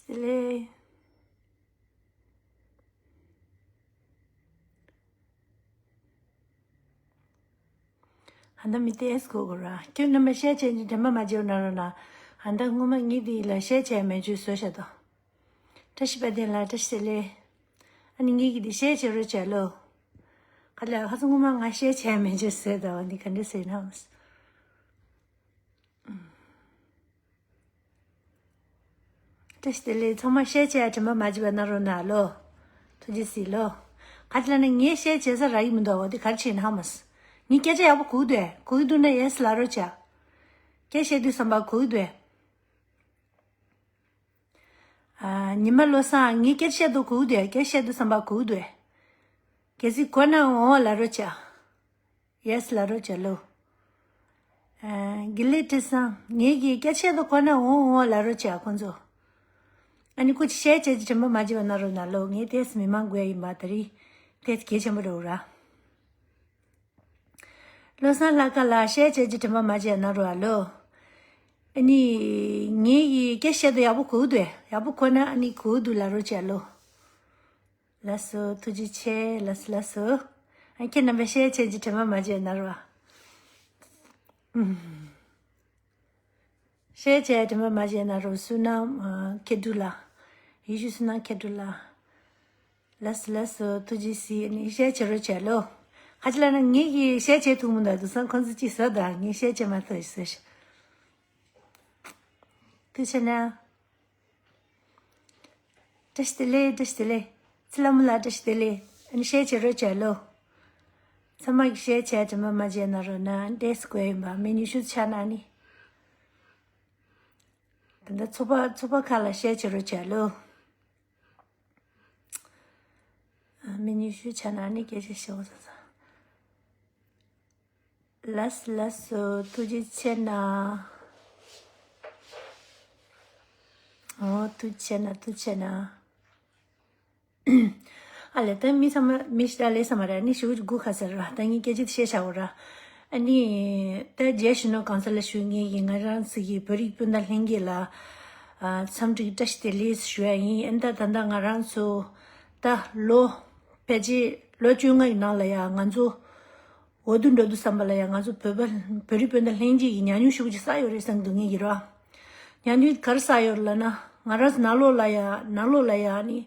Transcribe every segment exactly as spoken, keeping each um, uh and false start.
ལེ། ཧ་ད་མི་ཏེས་གོ་གོ་ར། ཁྱོད་རྣམ་པ་ཤེར་བྱས་ཀྱི་དྲན་པ་མ་བརྗེད་ན་རོ་ན། ཧ་ད་སྔོན་མ་ངེད་འདི་ལ་ཤེར་བྱས་མེད་ཅུ་བཟོས་བྱ་དོ། བཀྲ་ཤིས་པ་དེ་ལ་བཀྲ་ཤིས་ལེ། ཨ་ནི་ངེད་ཀྱི་འདི་ཤེར་བྱེད་རོགས་བྱས་ལོ། ཁ་ལ་ཧ་ཚོ་སྔོན་མ་ང་ཤེར་བྱས་མེད་ཅུ་བཟོས་དོ། འདི་ག་འདྲ་ཟེར་ན། བཀྲ་ཤིས་བདེ་ལེགས། ཚང་མ་ཤེར་བྱས་དྲན་པ་མ་བརྗེད་པ་གནང་རོགས་གནང་ལོ། ཐུགས་རྗེ་གཟིགས་ལོ། ག་ཅི་ལ་ན་ངས་ཤེར་བྱེད་ས་རག་གི་མི་འདུག་འོ་དེ་ག་རེ་བྱེད་ན་ཧ་མ་སི། ངས་སྐད་ཆ་ཡག་པོ་གོ་གི་འདུག་གོ་གི་འདུག་ན་ཡེ་སི་ལབ་རོགས་བྱ། སྐད་བཤད་དུས་བསམ་པ་གོ་གི་འདུག་ཨ། ཉི་མ་བློ་བཟང་ངས་སྐད་བཤད་དུ་གོ་གི་འདུག་སྐད་བཤད་དུས་བསམ་པ་གོ་གི་འདུག་གལ་སྲིད་གོ་ན་འོང་ལབ་རོགས་བྱ། ཡེ་སི་ལབ་རོགས་བྱ་ལོ། ཨ། དགེ་ལེགས་བཀྲ་ཤིས་བཟང་། ངེད་ཀྱི་སྐད་ཆ་དུ་གོ་ན་འོང་འོང་ལབ་རོགས་བྱ་ཁོང་ཚོ། ཨ་ནི་སྐུ་མཁྱེན་ཤེར་བྱེད་ཀྱི་དྲན་པ་མ་བརྗེད་པ་གནང་རོགས་གནང་ལོ། ངས་ཏེས་མི་མང་དགོས་ཡིན་པ་དེ་རིང་ཏེས་གལ་ཆེན་པོ་རེད་འོ་ར། བློ་བཟང་ལྷ་དགའ་ལགས་ཤེར་བྱེད་ཀྱི་དྲན་པ་མ་བརྗེད་གནང་རོགས་ཨ་ལོ། ཨ་ནི་ངེད་ཀྱི་སྐད་བཤད་དུ་ཡག་པོ་གོ་འདུག་ཡག་པོ་གོ་ན་ཨ་ནི་གོ་འདུག་ལབ་རོགས་བྱ་ལོ། ལགས་སོ། ཐུགས་རྗེ་ཆེ། ལགས་སོ། ལགས་སོ། ཨ། ཁྱེད་རྣམ་པས་ཤེར་བྱེད་ཀྱི་དྲན་པ་མ་བརྗེད་གནང་རོགས། ཨུམ། ཤེར་བྱེད་དྲན་པ་མ་བརྗེད་གནང་རོགས། བསོད་ནམས། ཨ། མཁས་གྲུབ་ལགས། ཡེ་ཤེས་བསོད་ནམས་མཁས་གྲུབ་ལགས། ལགས་སོ་ལགས་སོ། ཐུགས་རྗེ་གཟིགས། ཨ་ནི་ཤེར་བྱེད་རོགས་བྱས་ལོ། ག་ཅི་ལབ་ན་ངེད་ཀྱིས་ཤེར་བྱེད་ཐུབ་མི་འདུག་དེང་སང་ཁོང་ཚོ་གཅིག་བཟོ་དང་ངས་ཤེར་བྱེད་མ་ཐུབ་ཡིན་ཟེར། ཐུགས་རྗེ་གནང་། བཀྲ་ཤིས་བདེ་ལེགས། བཀྲ་ཤིས་བདེ་ལེགས། ཚེ་ལྷ་མོ་ལགས་བཀྲ་ཤིས་བདེ་ལེགས། ཨ་ནི་ཤེར་བྱེད་རོགས་བྱས་ལོ། ཚང་མ་གིས་ཤེར་བྱེད་དྲན་པ་མ་བརྗེད་གནང་རོགས་གནང་། ཏེས་དགོས་ཡིན་པ་མི་ཉི་ཤུ་ཆགས་ན་ནི། ད་ལྟ་ཚོགས་པ་ཚོགས་པ་ཁག་ལ་ཤེར་བྱེད་རོགས་བྱས་ལོ། ཨ། མི་ཉི་ཤུ་ཆགས་ན་ནི་སྐད་ཆ་བཤད་འོ་ས་ས། ལགས་སོ་ལགས་སོ། ཐུགས་རྗེ་ཆེ་གནང་། འོ་ཐུགས་རྗེ་ཆེ་གནང་། ཐུགས་རྗེ་ཆེ་གནང་། ཨ་ལས། ད་མི་ཚང་མ་མི་ཤི་ད་ལས་ས་མ་རེད། ཨ་ནི་ཞུ་དགུ་ཁ་ཟེར་ར། ད་ངས་སྐད་ཆ་དེ་བཤད་བྱ་འོ་ར། ཨ་ནི་ད་རྒྱལ་གཞོན་ནུ་གང་ས་ལ་བཞུགས་མཁན་གྱི་ང་རང་ཚོ་གི་བོད་རིགས་སྤུན་ཟླ་ལྷན་རྒྱས་ལ། ཨ། འཚམས་འདྲི་བཀྲ་ཤིས་བདེ་ལེགས་ཞུ་ཡ་ཡིན། ཨ་ནི་ད་ད་ལྟ་ང་རང་ཚོ་ད་ལོ་ཕལ་ཆེར་ལོ་བཅོ་ལྔ་ཡི་ནང་ལ་ཡ་ང་ཚོ་འོས་བསྡུ་འགྲོ་དུས་ཙམ་པ་ལ་ཡ་ང་ཚོ་བོད་པ་བོད་རིགས་སྤུན་ཟླ་ལྷན་རྒྱས་ཀྱི་ཉམས་མྱོང་ཤུགས་ཆེ་བསགས་ཡོད་རེད་བསམ་གྱི་འདུག་ངེད་ཀྱི་ར། ཉམས་མྱོང་ག་རེ་བསགས་ཡོད་ལབ་ན། ང་རང་ཚོ་ནང་ལོགས་ལ་ཡ་ནང་ལོགས་ལ་ཡ་ཨ་ནི་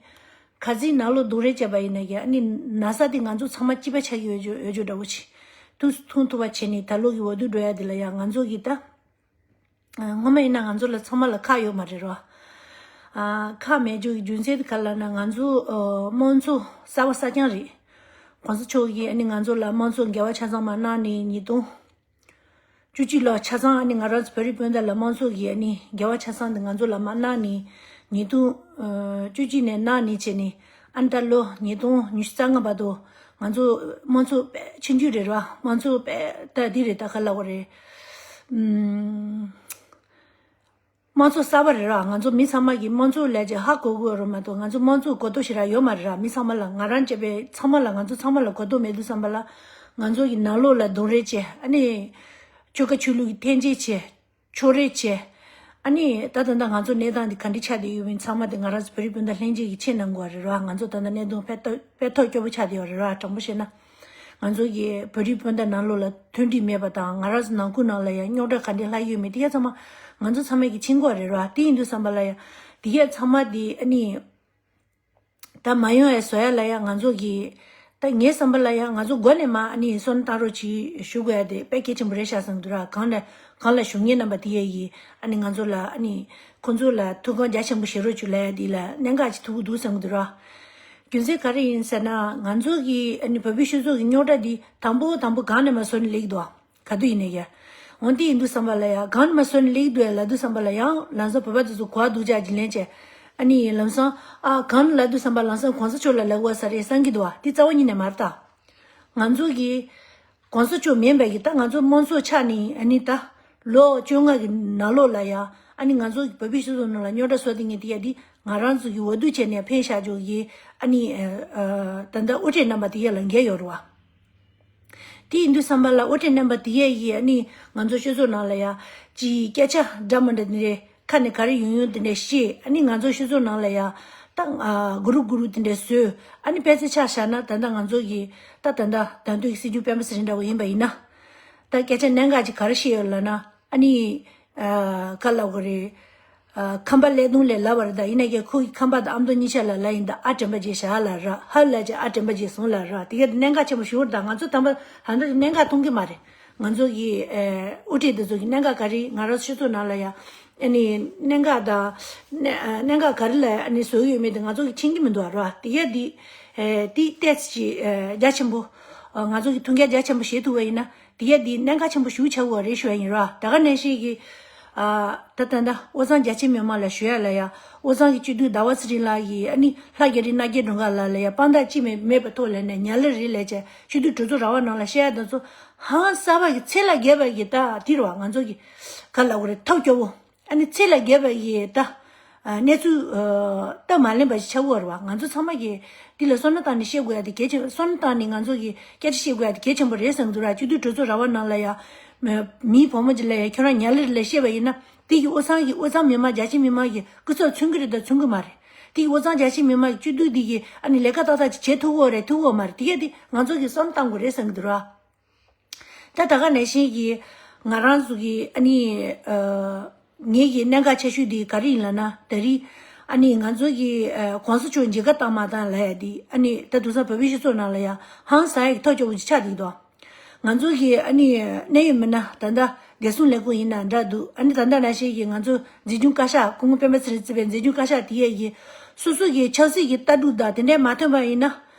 ག་ཚོད་ནང་ལོགས་རྡུང་རེས་བྱས་པ་ཡིན་ན་ཡ་ཨ་ནི་ན་ཚ་དེ་ང་ཚོ་ཚང་མ་གཅིག་པ་ཆགས་ཀྱི་ཡོད་ཅོ་ཡོད་ཅོ་འདྲ་བོ་ཆེ། ཐུགས་སུ་ཐུང་ཐུབ་པ་བྱས་ནས་ད་ལོ་གི་འོས་བསྡུ་འགྲོ་ཡ་དེ་ལ་ཡ་ང་ཚོ་གི་ད། ཨ། སྔོན་མ་ཡིན་ན་ང་ཚོ་ལ་ཚང་མ་ལ་ཁག་ཡོད་མ་རེད་རོ། ཨ། ཁག་མེད་རྒྱུ་གི་རྒྱུ་མཚན་དེ་ག་ལབ་ན་ང་ཚོ་ཨ་དམངས་གཙོ་གསར་པ་གསར་རྐྱང་རེད། གོང་ས་མཆོག་གིས་ཨ་ནི་ང་ཚོ་ལ་དམངས་གཙོ་འགལ་བ་ཆ་ཚང་མ་གནང་ནས་ཉིས་སྟོང་བཅུ་གཅིག་ལོ་ཆ་ཚང་ཨ་ནི་ང་རང་ཚོ་བོད་རིགས་སྤུན་ཟླ་ལ་དམངས་གཙོ་གི་ཨ་ནི་འགལ་བ་ཆ་ཚང་དེ་ང་ཚོ་ལ་མ་གནང་ནས་ཉིས་སྟོང་ཨ་བཅུ་གཅིག་ནས་གནང་ནས་བྱས་ནས། ཨ་ནི་ད་ལོ་ཉིས་སྟོང་ཉི་ཤུ་རྩ་ལྔ་བར་དུ་ང་ཚོ་དམངས་གཙོ་དཔེ་ཆུང་ཆུང་རེད་ར། དམངས་གཙོ་དཔེ་ད་འདི་རེད། ད་ག་ལབ་དགོས་རེད། ཨུམ། དམངས་གཙོ་གསར་པ་རེད་ར། ང་ཚོ་མི་ཚང་མ་གིས་དམངས་གཙོ་ལབ་ཅིག་ཧ་གོ་གི་ཡོད་རེད་མ་གཏོགས་ང་ཚོ་དམངས་གཙོ་གོ་རྟོགས་ཞེ་དྲག་ཡོད་མ་རེད་ར། མི་ཚང་མ་ལ་ང་རང་བཅས་པའི་ཚང་མ་ལ་ང་ཚོ་ཚང་མ་ལ་གོ་རྟོགས་མེད་དུས་ཙམ་པ་ལ་ང་ཚོ་གི་ནང་ལོགས་ལ་རྡུང་རེས་བྱས། ཨ་ནི་ཆོལ་ཁ་ཆོས་ལུགས་ཀྱི་འཐེན་འཁྱེར་བྱས། ཕྱོགས་རིས་བྱས། ཨ་ནི་ད་ད་ལྟ་ང་ཚོ་གནས་སྟངས་འདི་ག་འདྲ་ཆགས་བསྡད་ཡོད་མིན་ཚང་མ་དེ་ང་རང་ཚོ་བོད་རིགས་སྤུན་ཟླ་ལྷན་རྒྱས་ཀྱིས་མཁྱེན་གནང་དགོས་པ་རེད་ར། ང་ཚོ་ད་ལྟ་གནད་དོན་དཔེ་ཐོག་དཔེ་ཐོག་སྐྱོ་པོ་ཆགས་བསྡད་ཡོད་རེད་ར། དྲང་པོ་བཤད་ན། ང་ཚོ་གི་བོད་རིགས་སྤུན་ཟླ་ནང་ལོགས་ལ་མཐུན་སྒྲིལ་མེད་པ་དང་ང་རང་ཚོ་ནང་ཁུལ་ནང་ལ་ཡང་རྙོག་དྲ་ག་འདྲ་ལྷག་ཡོད་མེད་དེ་ག་ཚང་མ་ང་ཚོ་ཚང་མས་ཀྱིས་མཁྱེན་གྱི་ཡོད་རེད་ར། དེ་ཡིན་དུས་ཙམ་པ་ལ་ཡང་དེ་ག་ཚང་མ་དེ་ཨ་ནི། ད་མ་ཡོང་ཡ་བཟོ་ཡ་ལ་ཡ་ང་ཚོ་གི། ད་ངའི་བསམ་པ་ལ་ཡ་ང་ཚོ་འགོ་ནས་མ་ཨ་ནི་སོན་བཏང་རོགས་གྱིས་ཞུ་དགོས་ཡ་དེ་དཔེ་གལ་ཆེན་པོ་རེད་ཤག་བསམ་གྱི་འདུག་ར། གང་ལ་གང་ལ་ཞུ་མཁན་རྣམ་པ་དེ་ཡ་ཡིས་ཨ་ནི་ང་ཚོ་ལ་ཨ་ནི་ཁོང་ཚོ་ལ་ཐུགས་ཁུར་རྒྱ་ཆེན་པོ་བཞེས་རོགས་གྱིས་ལབ་ཡ་དེ་ལ་གནད་འགག་ཅིག་ཐུག་གི་འདུག་བསམ་གྱི་འདུག་ར། རྒྱུ་མཚན་ག་རེ་ཡིན་ཟེར་ན་ང་ཚོ་གི་ཨ་ནི་བོད་པའི་སྤྱི་ཚོགས་ཀྱི་རྙོག་དྲ་འདི་དང་པོ་དང་པོ་གང་ནས་མ་བཟོ་ནས་ལེགས་འདུག་ཨ། ག་དུས་ཡིན་ནའི་ཡ། འོན་ཏེ་ཡིན་དུས་བསམ་པ་ལ་ཡ་གང་ནས་མ་བཟོ་ནས་ལེགས་འདུག་ཡ་ལབ་དུས་བསམ་པ་ལ་ཡང་ལམ་སང་བོད་པ་དེ་ཚོ་གོ་བ་སྡུག་ཅག་གི་ལན་བྱས། ཨ་ནི་ལམ་སང་ཨ་གང་ལབ་དུས་བསམ་པ་ལམ་སང་གོང་ས་མཆོག་ལ་ལབ་དགོས་ས་རེད་བསམ་གྱི་འདུག་བ། དེ་རྩ་བ་ཉིད་ནས་མ་རེད་ད། ང་ཚོ་གི་གོང་ས་མཆོག་མིན་པ་གི་ད་ང་ཚོ་དམངས་གཙོ་ཆགས་ནས་ཨ་ནི་ད་ལོ་བཅོ་ལྔ་གི་ནང་ལོགས་ལ་ཡ་ཨ་ནི་ང་ཚོ་གི་བོད་པའི་སྤྱི་ཚོགས་ནང་ལ་རྙོག་དྲ་བཟོ་དེ་ངས་དེ་ཡ་དེ་ང་རང་ཚོ་གི་འོས་བསྡུ་བྱས་ནས་ཕེབས་བཞག་ཆོག་གི་ཨ་ནི་ཨ་ད་ལྟ་དབུ་ཁྲིད་རྣམ་པ་དེ་ཡ་ལ་འགན་ཡོད་རེད་བ། དེ་ཡིན་དུས་བསམ་པ་ལ་དབུ་ཁྲིད་རྣམ་པ་དེ་ཡས་ཀྱིས་ཨ་ནི་ང་ཚོ་སྤྱི་ཚོགས་ནང་ལ་ཡ་ཅིག་སྐད་ཆ་འདྲ་མི་འདྲ་འདི་རེད། ཁ་ནས་ག་རེ་ཡོང་ཡོང་དེ་འདྲས་བཤད། ཨ་ནི་ང་ཚོ་སྤྱི་ཚོགས་ནང་ལ་ཡ་ད་ཨ་གུ་རུབ་གུ་རུབ་དེ་འདྲས་བཟོས། ཨ་ནི་དཔེ་ཆ་ཆ་བཞག་ན་ད་ལྟ་ང་ཚོ་གི་ད་ད་ལྟ་ད་དུང་སྲིད་སྐྱོང་སྤེན་པ་ཚེ་རིང་འདྲ་བོ་ཡིན་པ་ཡིན་ན། ད་སྐད་ཆ་གནད་འགག་ཅིག་ག་རེ་བཤད་ཡོད་ལབ་ན། ཨ་ནི་ཨ་ག་ལབ་དགོས་རེད། ཨ་ཁམས་པ་ཀླད་སྟོང་ལས་ལབ་པ་རེད། ད་ཡིན་ན་ཀྱང་ཁོ་གི་ཁམས་པ་དང་ཨ་མདོ་གཉིས་ཆ་ལ་ལབ་ཡིན། ད་ཨ་དྲན་པ་ཅིག་བཞག་ལབ་ར། ཧ་ལབ་ཅིག་ཨ་དྲན་པ་ཅིག་སོང་ལབ་ར། དེ་ག་དེ་གནད་འགག་ཆེན་པོ་ཞིག་རེད། ད་ང་ཚོ་དམ་པ་ཧ་འདྲ་གནད་འགག་མཐོང་གི་མ་རེད། ང་ཚོ་གི་ཨ་དབུ་ཁྲིད་དེ་ཚོ་གི་གནད་འགག་ག་རེ། ང་རང་སྤྱི་ཚོགས་ནང་ལ་ཡ་ཨ་ནི་གནད་འགག་དང་གནད་ཨ་གནད་འགག་ག་རེ་ལ་ཨ་ནི་བཟོ་གི་ཡོད་མེད་དེ་ང་ཚོ་གི་མཁྱེན་གྱི་མི་འདུག་ར། དེ་ག་དེ་ཨ་དེ་ཏོག་ཙམ་ཅིག་ཨ་རྒྱ་ཆེན་པོ་ཨ་ང་ཚོ་གི་མཐུན་རྐྱེན་རྒྱ་ཆེན་པོ་བྱེད་ཐུབ་པ་ཡིན་ན། དེ་ག་དེ་གནད་འགག་ཆེན་པོ་ཞེ་པོ་ཆགས་ཀྱི་ཡོད་རེད་ཞུ་ཡ་ཡིན་ར། ད་ག་ནང་བཞིན་གྱི་ཨ་ད་ད་ད་བློ་བཟང་རྒྱ་ཆེ་མི་མང་ལ་ཞུ་ཡ་ལ་ཡ། བློ་བཟང་གི་སྤྱི་འཐུས་ཟླ་བ་ཚེ་རིང་ལགས་ཀྱིས་ཨ་ནི་ལྷ་རྒྱ་རི་སྣ་རྒྱ་སྒྲོལ་དཀར་ལགས་ལ་ཡ་དཔང་རྟགས་ཅི་མེད་མེད་པའི་ཐོག་ལ་ནས་ཉ་ལི་རི་ལས་བྱས་སྤྱི་འཐུས་གྲོས་ཚོགས་ར་བ་ནང་ལ་བཤད་ཡ་དེ་ཚོ་ཧང་སངས་པ་གི་ཚད་ལས་བརྒལ་བ་གི་ད་དེ་རེད་བ། ང་ཚོ་གི་ག་ལབ་དགོས་རེད། ཐབས་སྐྱོ་བོ། ཨ་ནི་ཚད་ལས་བརྒལ་བ་ཡི་ད་ཨ་གནས་ཚུལ་ཨ་སྟབས་མ་ལེགས་པ་ཞིག་ཆགས་ཀྱི་ཡོད་རེད་བ། ང་ཚོ་ཚང་མ་གིས་འདི་ལ་བསམ་བློ་བཏང་ནས་བཤད་དགོས་ཡ་དེ་གལ་ཆེན། བསམ་བློ་བཏང་ནས་ང་ཚོ་གིས་སྐད་ཆ་བཤད་དགོས་ཡ་དེ་གལ་ཆེན་པོ་རེད་བསམ་གྱི་འདུག་ར། སྤྱི་འཐུས་གྲོས་ཚོགས་ར་བ་ནང་ལ་ཡ་མི་མི་བུ་མོ་ཅིག་ལ་ཡ་ཁྱོད་རང་ཉ་ལི་རི་ལ་བཤད་པ་ཡིན་ན། དེ་གི་དབུས་གཙང་གི་དབུས་གཙང་མི་མང་རྒྱ་ཆེ་མི་མང་གི་སྐུ་ཚབ་མཚོན་གྱི་རེད་དང་མཚོན་གྱི་མ་རེད། དེ་གི་དབུས་གཙང་རྒྱ་ཆེ་མི་མང་གི་སྤྱི་འཐུས་དེ་གི་ཨ་ནི་ལས་ཀ་ཏག་ཏག་ཅིག་བྱེད་ཐུབ་ཀྱི་ཡོད་རེད་ཐུབ་ཀྱི་ཡོད་མ་རེད། དེ་ག་དེ་ང་ཚོ་གིས་བསམ་བློ་བཏང་དགོས་རེད་བསམ་གྱི་འདུག་ར། ད་ད་ག་ནང་བཞིན་གྱི་ང་རང་ཚོ་གི་ཨ་ནི་ཨ་ངེད་ཀྱི་གནད་འགག་ཆེ་ཤོས་དེ་ག་རེ་ཡིན་ལབ་ན། ད་རེས་ཨ་ནི་ང་ཚོ་གི་ཨ་གོང་ས་མཆོག་མཇལ་ཁ་བཏང་མ་བཏང་ལབ་ཡ་དེ་ཨ་ནི་ད་དེང་སང་བོད་པའི་སྤྱི་ཚོགས་ནང་ལ་ཡ་ཧང་སངས་ཡ་གི་ཐབས་སྐྱོ་བོ་ཅིག་ཆགས་བསྡད་ཀྱི་འདུག། ང་ཚོ་གི་ཨ་ནི་གནད་ཡོད་མི་སྣ་ད་ལྟ་བདེ་སྲུང་ལས་ཁུངས་ཡིན་ན་འདྲ་འདུག། ཨ་ནི་ད་ལྟ་ནང་བཞིན་གྱི་ང་ཚོ་འཛིན་སྐྱོང་བཀའ་ཤག་སྐུ་ངོ་སྤེན་པ་ཚེ་རིང་གཙོས་པའི་འཛིན་སྐྱོང་བཀའ་ཤག་དེ་ཡས་ཀྱི་སོ་སོ་གི་ཆབ་སྲིད་ཀྱི་ལྟ་གྲུབ་དང་དེ་འདྲས་མ་མཐུན་པ་ཡིན་ན།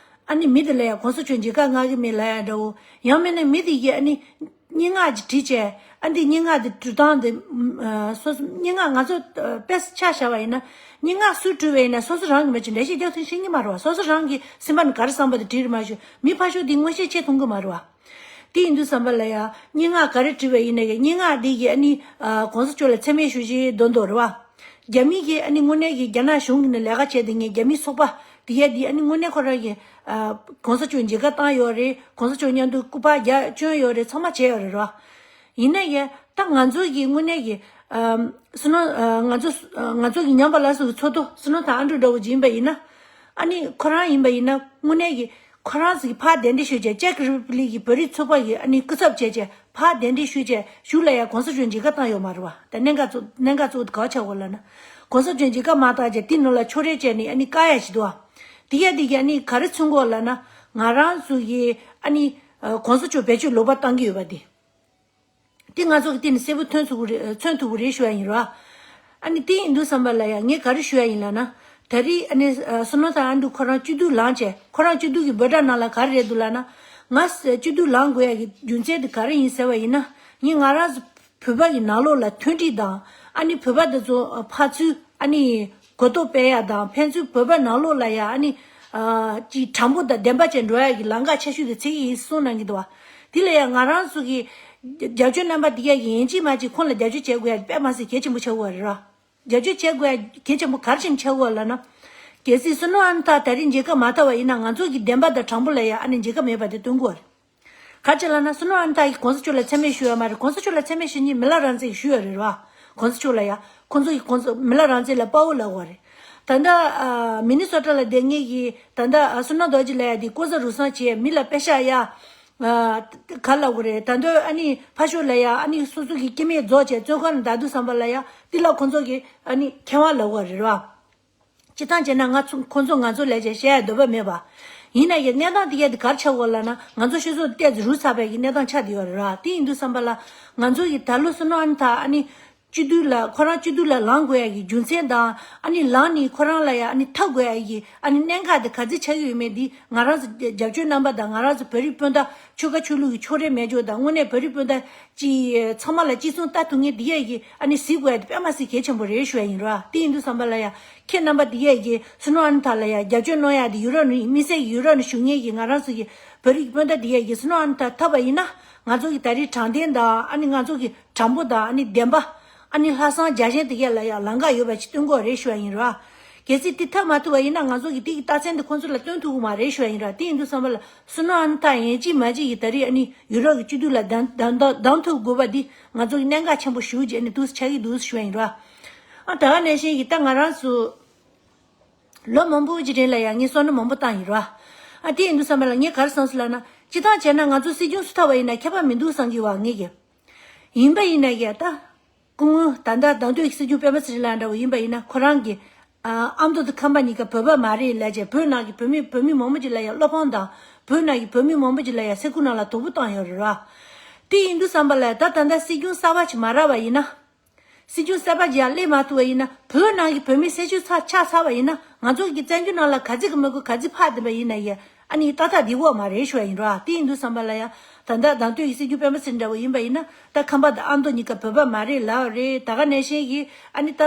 ཨ་ནི་མི་དེ་ལ་ཡང་གོང་ས་མཆོག་མཇལ་ཁ་མངགས་ཀྱི་མེད་ལབ་ཡ་འདྲ་བོ། ཡང་མིན་ན་མི་དེ་གིས་ཨ་ནི་སྙན་ངག་ཅིག་བྲིས་བྱས། ཨ་འདི་སྙན་ངག་དེ་འབྲི་སྟངས་དེ་ཨ་སོ་སོ་སྙན་ངག་ང་ཚོ་ཨ་དཔེ་ཆ་བཞག་པ་ཡིན་ན། སྙན་ངག་སུས་བྲིས་པ་ཡིན་ན་སོ་སོ་རང་གིས་མ་བྱས་འགྲེལ་བཤད་རྒྱག་ཐུབ་ཤེས་ཀྱི་མ་རེད་བ། སོ་སོ་རང་གི་སེམས་པ་ནས་ག་རེ་བསམ་པ་དེ་བྲིས་རེད་མ་གཞི། མི་ཕར་ཕྱོགས་དེ་མངོན་ཤེས་བྱེད་ཐུབ་ཀྱི་མ་རེད་བ། དེ་ཡིན་དུས་ཙམ་པ་ལ་ཡང་སྙན་ངག་ག་རེ་བྲིས་པ་ཡིན་ན་ཡང་སྙན་ངག་འདི་གིས་ཨ་ནི་ཨ་གོང་ས་མཆོག་ལ་མཚན་སྨད་ཞུ་བཞིན་མདོག་མདོག་རེད་བ། རྒྱ་མི་གིས་ཨ་ནི་དངོས་གནས་ཀྱི་རྒྱ་ནག་གཞུང་གི་ནང་ལས་ཀ་བྱས་བསྡད་མཁན་རྒྱ་མིའི་ཚོགས་པ་དེ་ཡ་དེ་ཨ་ནི་དངོས་གནས་ཁོ་རང་གིས་ཨ་གོང་ས་མཆོག་མཇལ་ཁ་བཏང་ཡོད་རེད། གོང་ས་མཆོག་མཉམ་དུ་སྐུ་པར་རྒྱ་བསྐྱོན་ཡོད་རེད། ཚང་མ་བྱས་ཡོད་རེད་ར། ཡིན་ན་ཡང་ད་ང་ཚོ་གི་དངོས་གནས་ཀྱི་ཨ་བསོད་ནམས་ཨ་ང་ཚོ་ཨ་ང་ཚོ་གི་ཉམས་པ་སླར་གསོ་གི་ཚོགས་གཙོ་བསོད་ནམས་ཐར་ཨ་འབྲུག་འདྲ་བོ་ཅིག་ཡིན་པ་ཡིན་ན། ཨ་ནི་ཁོ་རང་ཡིན་པ་ཡིན་ན་དངོས་གནས་ཀྱི་ཁོ་རང་ཚོ་གི་ཕར་གདན་འདྲེན་ཞུས་བྱས་ཅེཀ་རི་པབ་ལིག་གི་བོད་རིགས་ཚོགས་པ་གི་ཨ་ནི་སྐུ་ཚབ་བྱས་བྱས་ཕར་གདན་འདྲེན་ཞུས་བྱས་གཞུག་ལ་ཡང་གོང་ས་མཆོག་མཇལ་ཁ་བཏང་ཡོད་མ་རེད་བ། ད་གནད་འགག་གཙོ་གནད་འགག་གཙོ་བོ་དེ་ག་པར་ཆགས་ཡོད་ལབ་ན། གོང་ས་མཆོག་མཇལ་ཁ་མ་བཏང་བྱས་དེ་ནང་ལ་ཕྱོགས་རིས་བྱས་ནས་ཨ་ནི་བཀག་ཡ་ཞིག་འདུག་བ། དེ་ཡ་དེ་གི་ཨ་ནི་ག་རེ་མཚོན་གྱི་ཡོད་ལབ་ན། ང་རང་ཚོ་གི་ཨ་ནི་ཨ་གོང་ས་མཆོག་བེད་སྤྱོད་ལོག་པ་བཏང་གི་ཡོད་པ་དེ། དེ་ང་ཚོ་གི་སྟེང་ནས་གསལ་པོ་ཐོན་ཐུབ་ཀྱི་རེད། མཚོན་ཐུབ་ཀྱི་རེད་ཞུ་བ་ཡིན་རོ། ཨ་ནི་དེ་ཡིན་དུས་ཙམ་པ་ལ་ཡང་ངས་ག་རེ་ཞུ་ཡ་ཡིན་ལབ་ན། ད་རེས་ཨ་ནི་ཨ་བསོད་ནམས་ཐར་ཨ་འབྲུག་ཁོ་རང་སྤྱི་འཐུས་ལངས་བྱས། ཁོ་རང་སྤྱི་འཐུས་ཀྱི་འབོད་སྒྲ་ནང་ལ་ག་རེ་རེད་འདུག་ལབ་ན། ང་སྤྱི་འཐུས་ལངས་དགོས་ཡ་གི་རྒྱུ་མཚན་དེ་ག་རེ་ཡིན་ཟེར་བ་ཡིན་ན། ངས་ང་རང་བོད་པ་གི་ནང་ལོགས་ལ་མཐུན་སྒྲིལ་དང་། ཨ་ནི་བོད་པ་དེ་ཚོ་ཕར་ཚུར་ཨ་ནི་གོ་རྟོགས་སྤེལ་ཡ་དང་། ཕན་ཚུན་བོད་པ་ནང་ལོགས་ལ་ཡ་ཨ་ནི་ཨ་ཅིག་དྲང་པོ་དང་བདེན་པ་བཅས་འགྲོ་ཡ་གི་ལམ་ཁ་ཆེ་ཤོས་དེ་འཚོལ་གྱི་ཡིན་གསུངས་གནང་གི་འདུག་བ། དེ་ལ་ཡ་ང་རང་ཚོ་གི་རྒྱབ་སྐྱོར་རྣམ་པ་དེ་ག་གི་ཡིན་གཅིག་མིན་གཅིག་ཁོང་ལ་རྒྱབ་སྐྱོར་བྱེད་དགོས་ཡ་དེ་དཔེ་མ་སྲིད་གལ་ཆེན་པོ་ཆགས་ཀྱི་ཡོད་རེད་ར། རྒྱབ་སྐྱོར་བྱེད་དགོས་ཡ་གལ་ཆེན་པོ་ག་རེ་བྱས་ནས་ཆགས་ཀྱི་ཡོད་ལབ་ན། གལ་སྲིད་བསོད་ནམས་ཨ་ནི་ཐར་ད་རེས་མཇལ་ཁ་མ་བཏང་བ་ཡིན་ན། ང་ཚོ་གི་བདེན་པ་དང་དྲང་པོ་ལ་ཡ་ཨ་ནི་མཇལ་ཁ་མེད་པ་དེ་སྟོན་གྱི་ཡོད་རེད། ག་རེ་བྱས་ལབ་ན། བསོད་ནམས་ཨ་ནི་ཐར་གྱིས་གོང་ས་མཆོག་ལ་མཚན་སྨད་ཞུས་ཡོད་མ་རེད། གོང་ས་མཆོག་ལ་མཚན་སྨད་ཞུ་མཁན་མི་ལ་རང་བཙན་གྱིས་ཞུས་ཡོད་རེད་ར། གོང་ས་མཆོག་ལ་ཡ། ཁོང་ཚོ་གིས་གོང་ས་མི་ལ་རང་བཙན་ལ་དཔའ་བོ་ལབ་ཡོད་རེད། ད་ལྟ་ཨ་མི་ནི་སོ་ཊ་ལ་བསྡད་མཁན་གྱི་ད་ལྟ་ཨ་བསོད་ནམས་རྡོ་རྗེ་ལབ་ཡ་དེ་ལྐོག་ཟ་རུལ་སུངས་བྱས། མི་ལ་པེ་ཤག་གཡར། ཨ་ག་རེ་ལབ་དགོས་རེད། ད་དུང་ཨ་ནི་ཕར་ཕྱོགས་ལ་ཡ་ཨ་ནི་སོ་སོ་གི་སྐྱེ་དམན་རྫོགས་བྱས་བཙོན་ཁང་ནང་བསྡད་དུས་ཙམ་པ་ལ་ཡ་དེ་ལ་ཁོང་ཚོ་གིས་ཨ་ནི་མཁས་དབང་ལབ་ཡོད་རེད་ར། སྤྱིར་བཏང་བྱས་ན་ང་ཚོ་ཁོང་ཚོ་ང་ཚོ་ལབ་བྱས་བཤད་ཡ་འདོད་པ་མེད་པ། ཡིན་ན་ཡང་གནས་སྟངས་དེ་ག་དེ་ག་རེ་ཆགས་ཡོད་ལབ་ན། ང་ཚོ་སྤྱི་ཚོགས་ཏོག་ཙམ་རུལ་ཚར་བའི་གི་གནས་སྟངས་ཆགས་བསྡད་ཡོད་རེད་ར། དེ་ཡིན་དུས་ཙམ་པ་ལ་ང་ཚོ་གིས་ད་ལོ་བསོད་ནམས་ཨ་ནི་ཐར་ཨ་ནི་སྤྱི་འཐུས་ལ་ཁོ་རང་སྤྱི་འཐུས་ལ་ལངས་དགོས་ཡ་གི་རྒྱུ་མཚན་དང་། ཨ་ནི་ལངས་ནས་ཁོ་རང་ལ་ཡ་ཨ་ནི་འཐབ་དགོས་ཡ་གི་ཨ་ནི་གནད་འགག་དེ་ག་ཚོད་ཆགས་ཀྱི་ཡོད་མེད་འདི་ང་རང་ཚོ་རྒྱབ་སྐྱོར་རྣམ་པ་དང་། ང་རང་ཚོ་བོད་རིགས་སྤུན་ཟླ་ཆོལ་ཁ་ཆོས་ལུགས་ཀྱི་ཕྱོགས་རིས་མེད་ཅོག་དང་། དངོས་གནས་བོད་རིགས་སྤུན་ཟླ་ཅིག་ཚང་མ་ལ་གཅིག་མཚུངས་ལྟ་ཐུབ་མཁན་འདི་ཡ་གི་ཨ་ནི་གཟིགས་དགོས་ཡ་དེ་དཔེ་མ་སྲིད་གལ་ཆེན་པོ་རེད་ཞུ་ཡ་ཡིན་ར། དེ་ཡིན་དུས་ཙམ་པ་ལ་ཡ་ཁྱེད་རྣམ་པ་འདི་ཡ་གི་བསོད་ནམས་ཨ་ནི་ཐར་ལ་ཡ་རྒྱབ་སྐྱོར་གནང་ཡ་དེ་ཡུ་རོབ་ནས་དམིགས་བསལ་གྱི་ཡུ་རོབ་ནས་བཞུགས་མཁན་གྱི་ང་རང་ཚོ་གི་བོད་རིགས་སྤུན་ཟླ་འདི་ཡ་གི་བསོད་ནམས་ཨ་ནི་ཐར་ཐོབ་པ་ཡིན་ན། ང་ཚོ་གི་ད་རེས་དྲང་བདེན་དང་། ཨ་ནི་ང་ཚོ་གི་དྲང་པོ་དང་། ཨ་ནི་བདེན་པ། ཨ་ནི་ལྷག་བསམ་རྒྱ་ཆེན་དེ་ག་ལ་ཡང་ལམ་ཁ་ཡོད་པ་ཞིག་སྟོན་དགོས་རེད་ཞུ་བ་ཡིན་ར། གལ་སྲིད་དེ་ཐབས་མ་ཐུབ་པ་ཡིན་ན། ང་ཚོ་གིས་དེ་གི་རྟགས་མཚན་དེ་ཁོང་ཚོ་ལ་སྟོན་ཐུབ་ཀྱི་མ་རེད་ཞུ་བ་ཡིན་ར། དེ་ཡིན་དུས་ཙམ་པ་ལ་བསོད་ནམས་ཨ་ནི་ཐར་ཡིན་གཅིག་མིན་གཅིག་གིས་ད་རེས་ཨ་ནི་ཡུ་རོབ་ཀྱི་སྤྱི་འཐུས་ལ་གདམ་གདམ་གདམ་གདམ་ཐུབ་དགོས་པ་འདི་ང་ཚོ་གི་གནད་འགག་ཆེན་པོ་ཞེ་པོ་ཅིག་ཨ་ནི་འདུག་ཆགས་ཀྱི་འདུག་ཞུ་བ་ཡིན་ར། ཨ་ད་ག་ནང་བཞིན་གྱི་ད་ང་རང་ཚོ་ལོ་མང་པོ་ཅིག་རིང་ལ་ཡང་ངས་བསམ་བློ་མང་པོ་བཏང་ཡིན་ར། ཨ་དེ་ཡིན་དུས་ཙམ་པ་ལ་ངས་ག་རེ་བསམ་སོང་ལབ་ན། སྤྱིར་བཏང་བྱས་ན་ང་ཚོ་སྲིད་སྐྱོང་སུ་ཐོབ་པ་ཡིན་ན་ཁྱད་པར་མི་འདུག་བསམ་གྱི་ཡོད་ངས་ཀྱི། ཡིན་པ་ཡིན་ན་ཡང་ད། སྐུ་ངོ་ད་ལྟ་དང་དུས་ཀྱི་སྲིད་སྐྱོང་སྤེན་པ་ཚེ་རིང་ལགས་འདྲ་བོ་ཡིན་པ་ཡིན་ན་ཁོ་རང་གི་ཨ་ཨ་མདོ་དང་ཁམས་པ་གཉིས་ཀ་བོད་པ་མ་རེད་ལབ་བྱས། བོད་ནང་གི་བོད་མི་བོད་མི་མང་པོ་ཅིག་ལ་ཡང་བློ་ཕམ་དང་། བོད་ནང་གི་བོད་མི་མང་པོ་ཅིག་ལ་ཡང་སེ་འབོད་ནང་ལ་དོ་ཕོག་བཏང་ཡོད་རེད་ར། དེ་ཡིན་དུས་ཙམ་པ་ལ་ད་ད་ལྟ་སྲིད་སྐྱོང་གསར་པ་ཅིག་མ་རག་པ་ཡིན་ན། སྲིད་སྐྱོང་གསར་པ་ཅིག་ཡང་སླེབས་མ་ཐུབ་པ་ཡིན་ན། བོད་ནང་གི་བོད་མི་སེ་ཤུ་ཚ་ཆགས་ཚར་བ་ཡིན་ན། ང་ཚོ་གི་བཙན་བྱོལ་ནང་ལ་ག་ཚིག་གི་མི་དགོས་ག་ཚིག་ཕར་བསྡད་པ་ཡིན་ན་ཡང་། ཨ་ནི་ཏག་ཏག་བསྡད་ཀྱི་ཡོད་མ་རེད་ཞུ་ཡ་ཡིན་ར། དེ་ཡིན་དུས་ཙམ་པ་ལ་ཡང་ད་ལྟ་དང་དུས་ཀྱི་སྲིད་སྐྱོང་སྤེན་པ་ཚེ་རིང་འདྲ་བོ་ཡིན་པ་ཡིན་ན། ད་ཁམས་པ་དང་ཨ་མདོ་གཉིས་ཀ་བོད་པ་མ་རེད་ལབ་རེད། ད་ག་ནང་བཞིན་གྱི་ཨ་ནི་ད་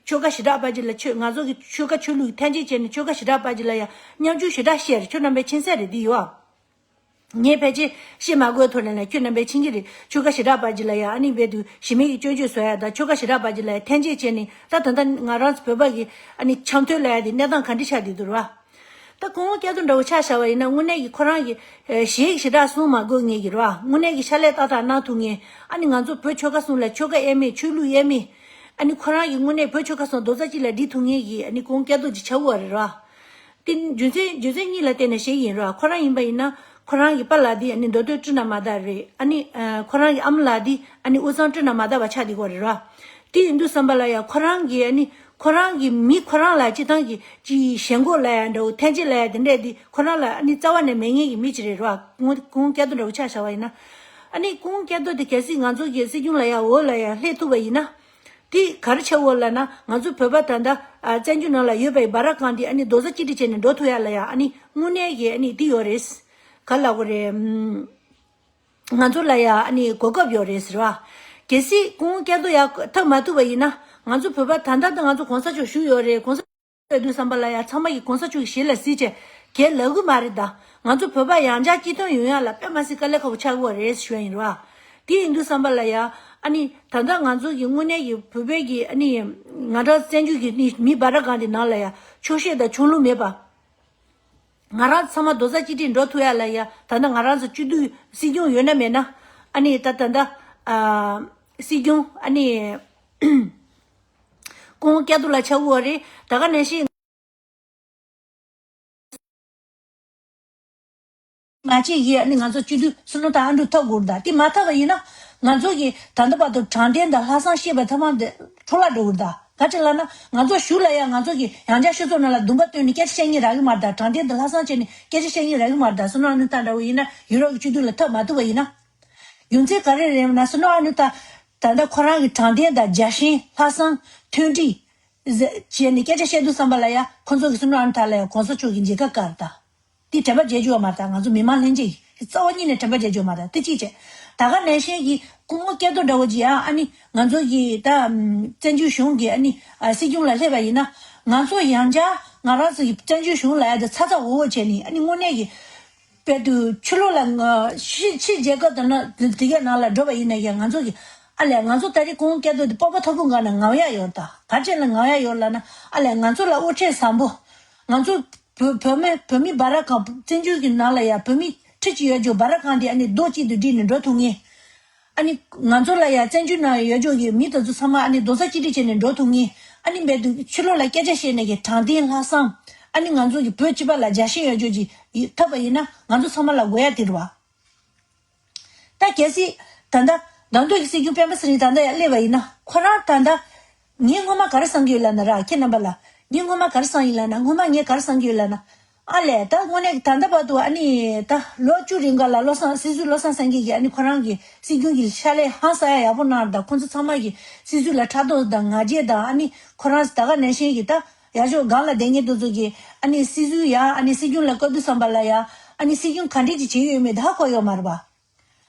ཆོལ་ཁ་ཞེ་དྲག་པ་ཅིག་ལ་ཆོས་ང་ཚོ་གི་ཆོལ་ཁ་ཆོས་ལུགས་འཐེན་འཁྱེར་བྱས་ནས་ཆོལ་ཁ་ཞེ་དྲག་པ་ཅིག་ལ་ཡང་མཉམ་ཞུགས་ཞེ་དྲག་བཤད་རེད། ཁྱོད་རྣམ་པས་མཁྱེན་གསལ་རེད། འདི་ཡོད་ཨ། ངས་ཕལ་ཆེར་བཤད་མ་དགོས་ཐོག་ནས་ལ་ཁྱོད་རྣམ་པས་མཁྱེན་གྱི་རེད། ཆོལ་ཁ་ཞེ་དྲག་པ་ཅིག་ལ་ཡང་ཨ་ནི་རྦད་དུ་གཞི་མེད་ཀྱི་སྐྱོན་བརྗོད་བཟོ་ཡ་དང་། ཆོལ་ཁ་ཞེ་དྲག་པ་ཅིག་ལ་ཡང་འཐེན་འཁྱེར་བྱས་ནས། ད་ད་ལྟ་ང་རང་ཚོ་བོད་པ་གི་ཨ་ནི་འཆམ་མཐུན་ལབ་ཡ་དེ་གནས་སྟངས་ག་འདྲ་ཆགས་བསྡད་འདུག་ར། ད་སྐུ་ངོ་སྐལ་རྡོར་འདྲ་བོ་ཆ་བཞག་པ་ཡིན་ན། དངོས་གནས་ཀྱི་ཁོ་རང་གི་ཨ་གཞས་ཞེ་དྲག་གསུང་མ་དགོས་ངེས་ཀྱི་ར། དངོས་གནས་ཀྱི་ཕྱག་ལས་ཏག་ཏག་གནང་ཐུབ་མཁན། ཨ་ནི་ང་ཚོ་བོད་ཆོལ་ཁ་གསུམ་ལ་ཆོལ་ཁ་དབྱེར་མེད་ཆོས་ལུགས་དབྱེར་མེད། ཨ་ནི་ཁོ་རང་གི་དངོས་གནས་བོད་ཆོལ་ཁ་གསུམ་རྡོག་རྩ་གཅིག་ལ་སྒྲིལ་ཐུབ་མཁན་གྱི་ཨ་ནི་སྐུ་ངོ་སྐལ་རྡོར་ཅིག་ཆགས་ཀྱི་ཡོད་རེད་ར། དེ་རྒྱུ་མཚན་རྒྱུ་མཚན་གཉིས་ལ་བརྟེན་ནས་བཤད་ཀྱི་ཡིན་ར། ཁོ་རང་ཡིན་པ་ཡིན་ན་ཁོ་རང་གི་པཱ་ལགས་དེ་ཨ་ནི་མདོ་སྟོད་སྤྲིན་ནག་མ་དག་རེད། ཨ་ནི་ཨ་ཁོ་རང་གི་ཨ་མ་ལགས་དེ་ཨ་ནི་དབུས་གཙང་སྤྲིན་ནག་མ་དག་པ་ཆགས་བསྡད་ཀྱི་ཡོད་རེད་ར། དེ་ཡིན་དུས་ཙམ་པ་ལ་ཡང་ཁོ་རང་གི་ཨ་ནི་ཁོ་རང་གི་མི་ཁོ་རང་ལ་སྤྱིར་བཏང་གི་ཅིག་ཞེན་ཁོག་ལབ་ཡ་འདྲ་བོ། འཐེན་འཁྱེར་ལབ་ཡ་དེ་འདྲས་དེ་ཁོ་རང་ལ་ཨ་ནི་རྩ་བ་ནས་མེད་མཁན་གྱི་མི་ཅིག་རེད་ར། ཁོང་ཁོང་སྐལ་རྡོར་འདྲ་བོ་ཆ་བཞག་པ་ཡིན་ན། ཨ་ནི་ཁོང་སྐལ་རྡོར་དེ་གལ་སྲིད་ང་ཚོ་གི་སྲིད་སྐྱོང་ལ་ཡང་འོག་ལ་ཡང་སླེབས་ཐུབ་པ་ཡིན་ན། དེ་ག་རེ་ཆགས་འོ་ལབ་ན། ང་ཚོ་བོད་པ་ད་ལྟ་ཨ་བཙན་བྱོལ་ནང་ལ་ཡོད་པའི་བར་སྒང་དེ་ཨ་ནི་རྡོག་རྩ་གཅིག་སྒྲིལ་བྱས་ནས་འགྲོ་ཐུབ་ཡ་ལ་ཡ་ཨ་ནི་དངོས་གནས་ཀྱི་ཨ་ནི་དེ་ཡོད་རེད། ག་ལབ་དགོས་རེད། ཨམ། ང་ཚོ་ལ་ཡ་ཨ་ནི་གོ་སྐབས་ཡོད་རེད་ཟེར་བ། གལ་སྲིད་ཁོང་སྐལ་རྡོར་ཡ་ཐོབ་མ་ཐུབ་པ་ཡིན་ན། ང་ཚོ་བོད་པ་ད་ལྟ་ད་ང་ཚོ་གོང་ས་མཆོག་བཞུགས་ཡོད་རེད། གོང་ས་ཡོད་དུས་ཙམ་པ་ལ་ཡ་ཚང་མ་གིས་གོང་ས་མཆོག་གི་ཞལ་ལ་གཟིགས་བྱས་གལ་ལབ་གི་མ་རེད་ད། ང་ཚོ་བོད་པ་ཡང་བསྐྱར་གཅིག་མཐུན་ཡོང་ཡ་ལ་དཔེ་མ་སྲིད་དཀའ་ལས་ཁག་པོ་ཆགས་ཀྱི་ཡོད་རེད་ཞུ་ཡ་ཡིན་ར། དེ་ཡིན་དུས་ཙམ་པ་ལ་ཡ་ཨ་ནི་ད་ལྟ་ང་ཚོ་གི་དངོས་གནས་ཀྱི་བོད་པའི་གི་ཨ་ནི་ང་རང་བཙན་བྱོལ་གྱི་ནི་མི་བར་སྒང་དེ་ནང་ལ་ཡ་ཆོག་ཤེས་དང་ཆོག་ལུགས་མེད་པ། ང་རང་ཚང་མ་རྡོག་རྩ་གཅིག་སྒྲིལ་འགྲོ་ཐུབ་ཡ་ལ་ཡ། ད་ལྟ་ང་རང་ཚོ་སྤྱི་འཐུས་སྲིད་སྐྱོང་ཡོད་ན་མེད་ན། ཨ་ནི་ད་ད་ལྟ་ཨ་སྲིད་སྐྱོང་ཨ་ནི་སྐུ་ངོ་སྐལ་རྡོར་ལགས་ཆགས་ཀྱི་ཡོད་རེད། ད་ག་ནང་བཞིན་མ་བྱེད་ཡས་ཨ་ནི་ང་ཚོ་སྤྱི་འཐུས་བསོད་ནམས་ཐར་ཨ་འབྲུག་ཐོབ་དགོས་རེད་ད། དེ་མ་ཐོབ་པ་ཡིན་ན་ང་ཚོ་གི་ད་ལྟ་བར་དུ་དྲང་བདེན་དང་ལྷག་བསམ་ཞེས་པ་ཐ་མ་དེ་འཕྲོ་བརླག་འགྲོ་གི་རེད་ད། ག་ཅི་ལབ་ན་ང་ཚོ་གཞུག་ལ་ཡང་ང་ཚོ་གི་ཡང་བསྐྱར་སྤྱི་ཚོགས་ནང་ལ་འདུན་པ་བཏོན་ནས་སྐད་ཆ་བཤད་སྙིང་རག་གི་མ་རེད་ད། དྲང་བདེན་དང་ལྷག་བསམ་བྱས་ནས་སྐད་ཆ་བཤད་སྙིང་རག་གི་མ་རེད་ད། བསོད་ནམས་ཨ་ནུ་ཐར་འདྲ་བོ་ཡིན་ན་ཡུ་རོབ་ཀྱི་སྤྱི་འཐུས་ལ་ཐོབ་མ་ཐུབ་པ་ཡིན་ན། རྒྱུ་མཚན་ག་རེ་རེད་ན་བསོད་ནམས་ཨ་ནུ་ཐར་ད་ལྟ་ཁོ་རང་གི་དྲང་བདེན་དང་རྒྱལ་ཞེན་ལྷག་བསམ་མཐུན་སྒྲིལ་བྱས་ནས་སྐད་ཆ་བཤད་དུས་ཙམ་པ་ལ་ཡང་ཁོ་ཚོ་གི་བསོད་ནམས་ཨ་ནུ་ཐར་ལ་ཡང་གོང་ས་མཆོག་གི་མཇལ་ཁ་བཀར་ད། དེ་དྲན་པ་བརྗེད་རྒྱུ་ཡོད་མ་རེད་ད། ང་ཚོ་མི་མང་ལྷན་རྒྱས་ཀྱི་རྩ་བ་ཉིད་ནས་དྲན་པ་བརྗེད་རྒྱུ་ཡོད་མ་རེད། དེ་གཅིག་བྱས། ད་ག་ནང་བཞིན་གྱི་སྐུ་ངོ་སྐལ་རྡོར་འདྲ་བོ་ཅིག་ཡང་ཨ་ནི་ང་ཚོ་གི་ད་བཙན་བྱོལ་གཞུང་གི་ཨ་ནི་ཨ་སྲིད་སྐྱོང་ལ་སླེབས་པ་ཡིན་ན། ང་ཚོ་ཡང་བསྐྱར་ང་རང་ཚོ་གི་བཙན་བྱོལ་གཞུང་ལ་ཡ་ད་ཚ་ཚ་འུར་འུར་བྱས་ནས་ཨ་ནི་དངོས་གནས་ཀྱི་དཔལ་དུ་ཕྱི་ལོགས་ལ་ཕྱི་ཕྱི་རྒྱལ་ཁབ་དང་ན་དེ་གའི་ནང་ལ་འགྲོ་བ་ཡིན་ན་ཡང་ང་ཚོ་གི་ཨ་ལས་ང་ཚོ་ད་རེས་སྐུ་ངོ་སྐལ་རྡོར་དེ་སྤོབས་པ་མཐོ་པོ་འགག་ན་ངང་ཡ་ཡོད་ད། ག་ཅི་ལ་ངང་ཡ་ཡོད་ལབ་ན་ཨ་ལས་ང་ཚོ་ལ་དབུ་ཁྲིད་བཟང་པོ། ང་ཚོ་བོད་བོད་མི་བོད་མི་བར་སྒང་བཙན་བྱོལ་གྱི་ནང་ལ་ཡང་བོད་མི་ཁྲི་གཅིག་ཡོད་རྒྱུ་བར་སྒང་དེ་ཨ་ནི་རྡོག་གཅིག་ཏུ་སྒྲིལ་ནས་འགྲོ་ཐུབ་ངེས། ཨ་ནི་ང་ཚོ་ལ་ཡང་བཙན་བྱོལ་ནང་ཡོད་རྒྱུ་གི་མི་དེ་ཚོ་ཚང་མ་ཨ་ནི་རྡོག་རྩ་གཅིག་སྒྲིལ་བྱས་ནས་འགྲོ་ཐུབ་ངེས། ཨ་ནི་རྦད་དུ་ཕྱི་ལོགས་ལ་སྐད་ཆ་བཤད་ནས་ཀྱི་དྲང་བདེན་ལྷག་བསམ། ཨ་ནི་ང་ཚོ་གི་བོད་སྤྱི་པ་ལ་རྒྱལ་ཞེན་ཡོད་རྒྱུ་ཅིག་ཐོབ་པ་ཡིན་ན་ང་ཚོ་ཚང་མ་ལ་དགོས་ཡ་དེ་རེད་བ། ད་གལ་སྲིད་ད་ལྟ་དང་དོད་ཀྱི་སྲིད་སྐྱོང་སྤེན་པ་ཚེ་རིང་ད་ལྟ་ཡར་སླེབས་པ་ཡིན་ན་ཁོ་རང་ད་ལྟ་ངས་སྔོན་མ་ག་རེ་བསམ་གྱི་ཡོད་ལབ་ན་ར། ཁྱེད་རྣམ་པ་ལ་ངས་སྔོན་མ་ག་རེ་བསམ་ཡིན་ལབ་ན། སྔོན་མ་ངས་ག་རེ་བསམ་གྱི་ཡོད་ལབ་ན། ཨ་ལས་ད་དངོས་གནས་ཀྱི་ད་ལྟ་བར་དུ་ཨ་ནི་ད་ལོ་བཅུ་རིང་ག་ལ་བློ་བཟང་སྲིད་ཟུར་བློ་བཟང་སེང་གེ་གིས་ཨ་ནི་ཁོ་རང་གི་སྲིད་སྐྱོང་གི་ཕྱག་ལས་ཧང་སང་ཡ་ཡག་པོ་གནང་། ད་ཁོ་ཚོ་ཚང་མ་གི་སྲིད་ཟུར་ལ་ཕྲག་དོག་དང་ང་རྒྱལ་དང་ཨ་ནི་ཁོ་རང་ད་ག་ནང་བཞིན་གྱི་ད་ཡར་ཕྱོགས་སྒང་ལ་བསྡད་མཁན་དེ་ཚོ་གི་ཨ་ནི་སྲིད་ཟུར་ཡ་ཨ་ནི་སྲིད་སྐྱོང་ལ་བསྐོ་དུས་ཙམ་པ་ལ་ཡ་ཨ་ནི་སྲིད་སྐྱོང་ག་འདྲས་ཀྱི་བྱེད་ཀྱི་ཡོད་མེད་ད་ཧ་གོ་ཡོད་མ་རེད་པ།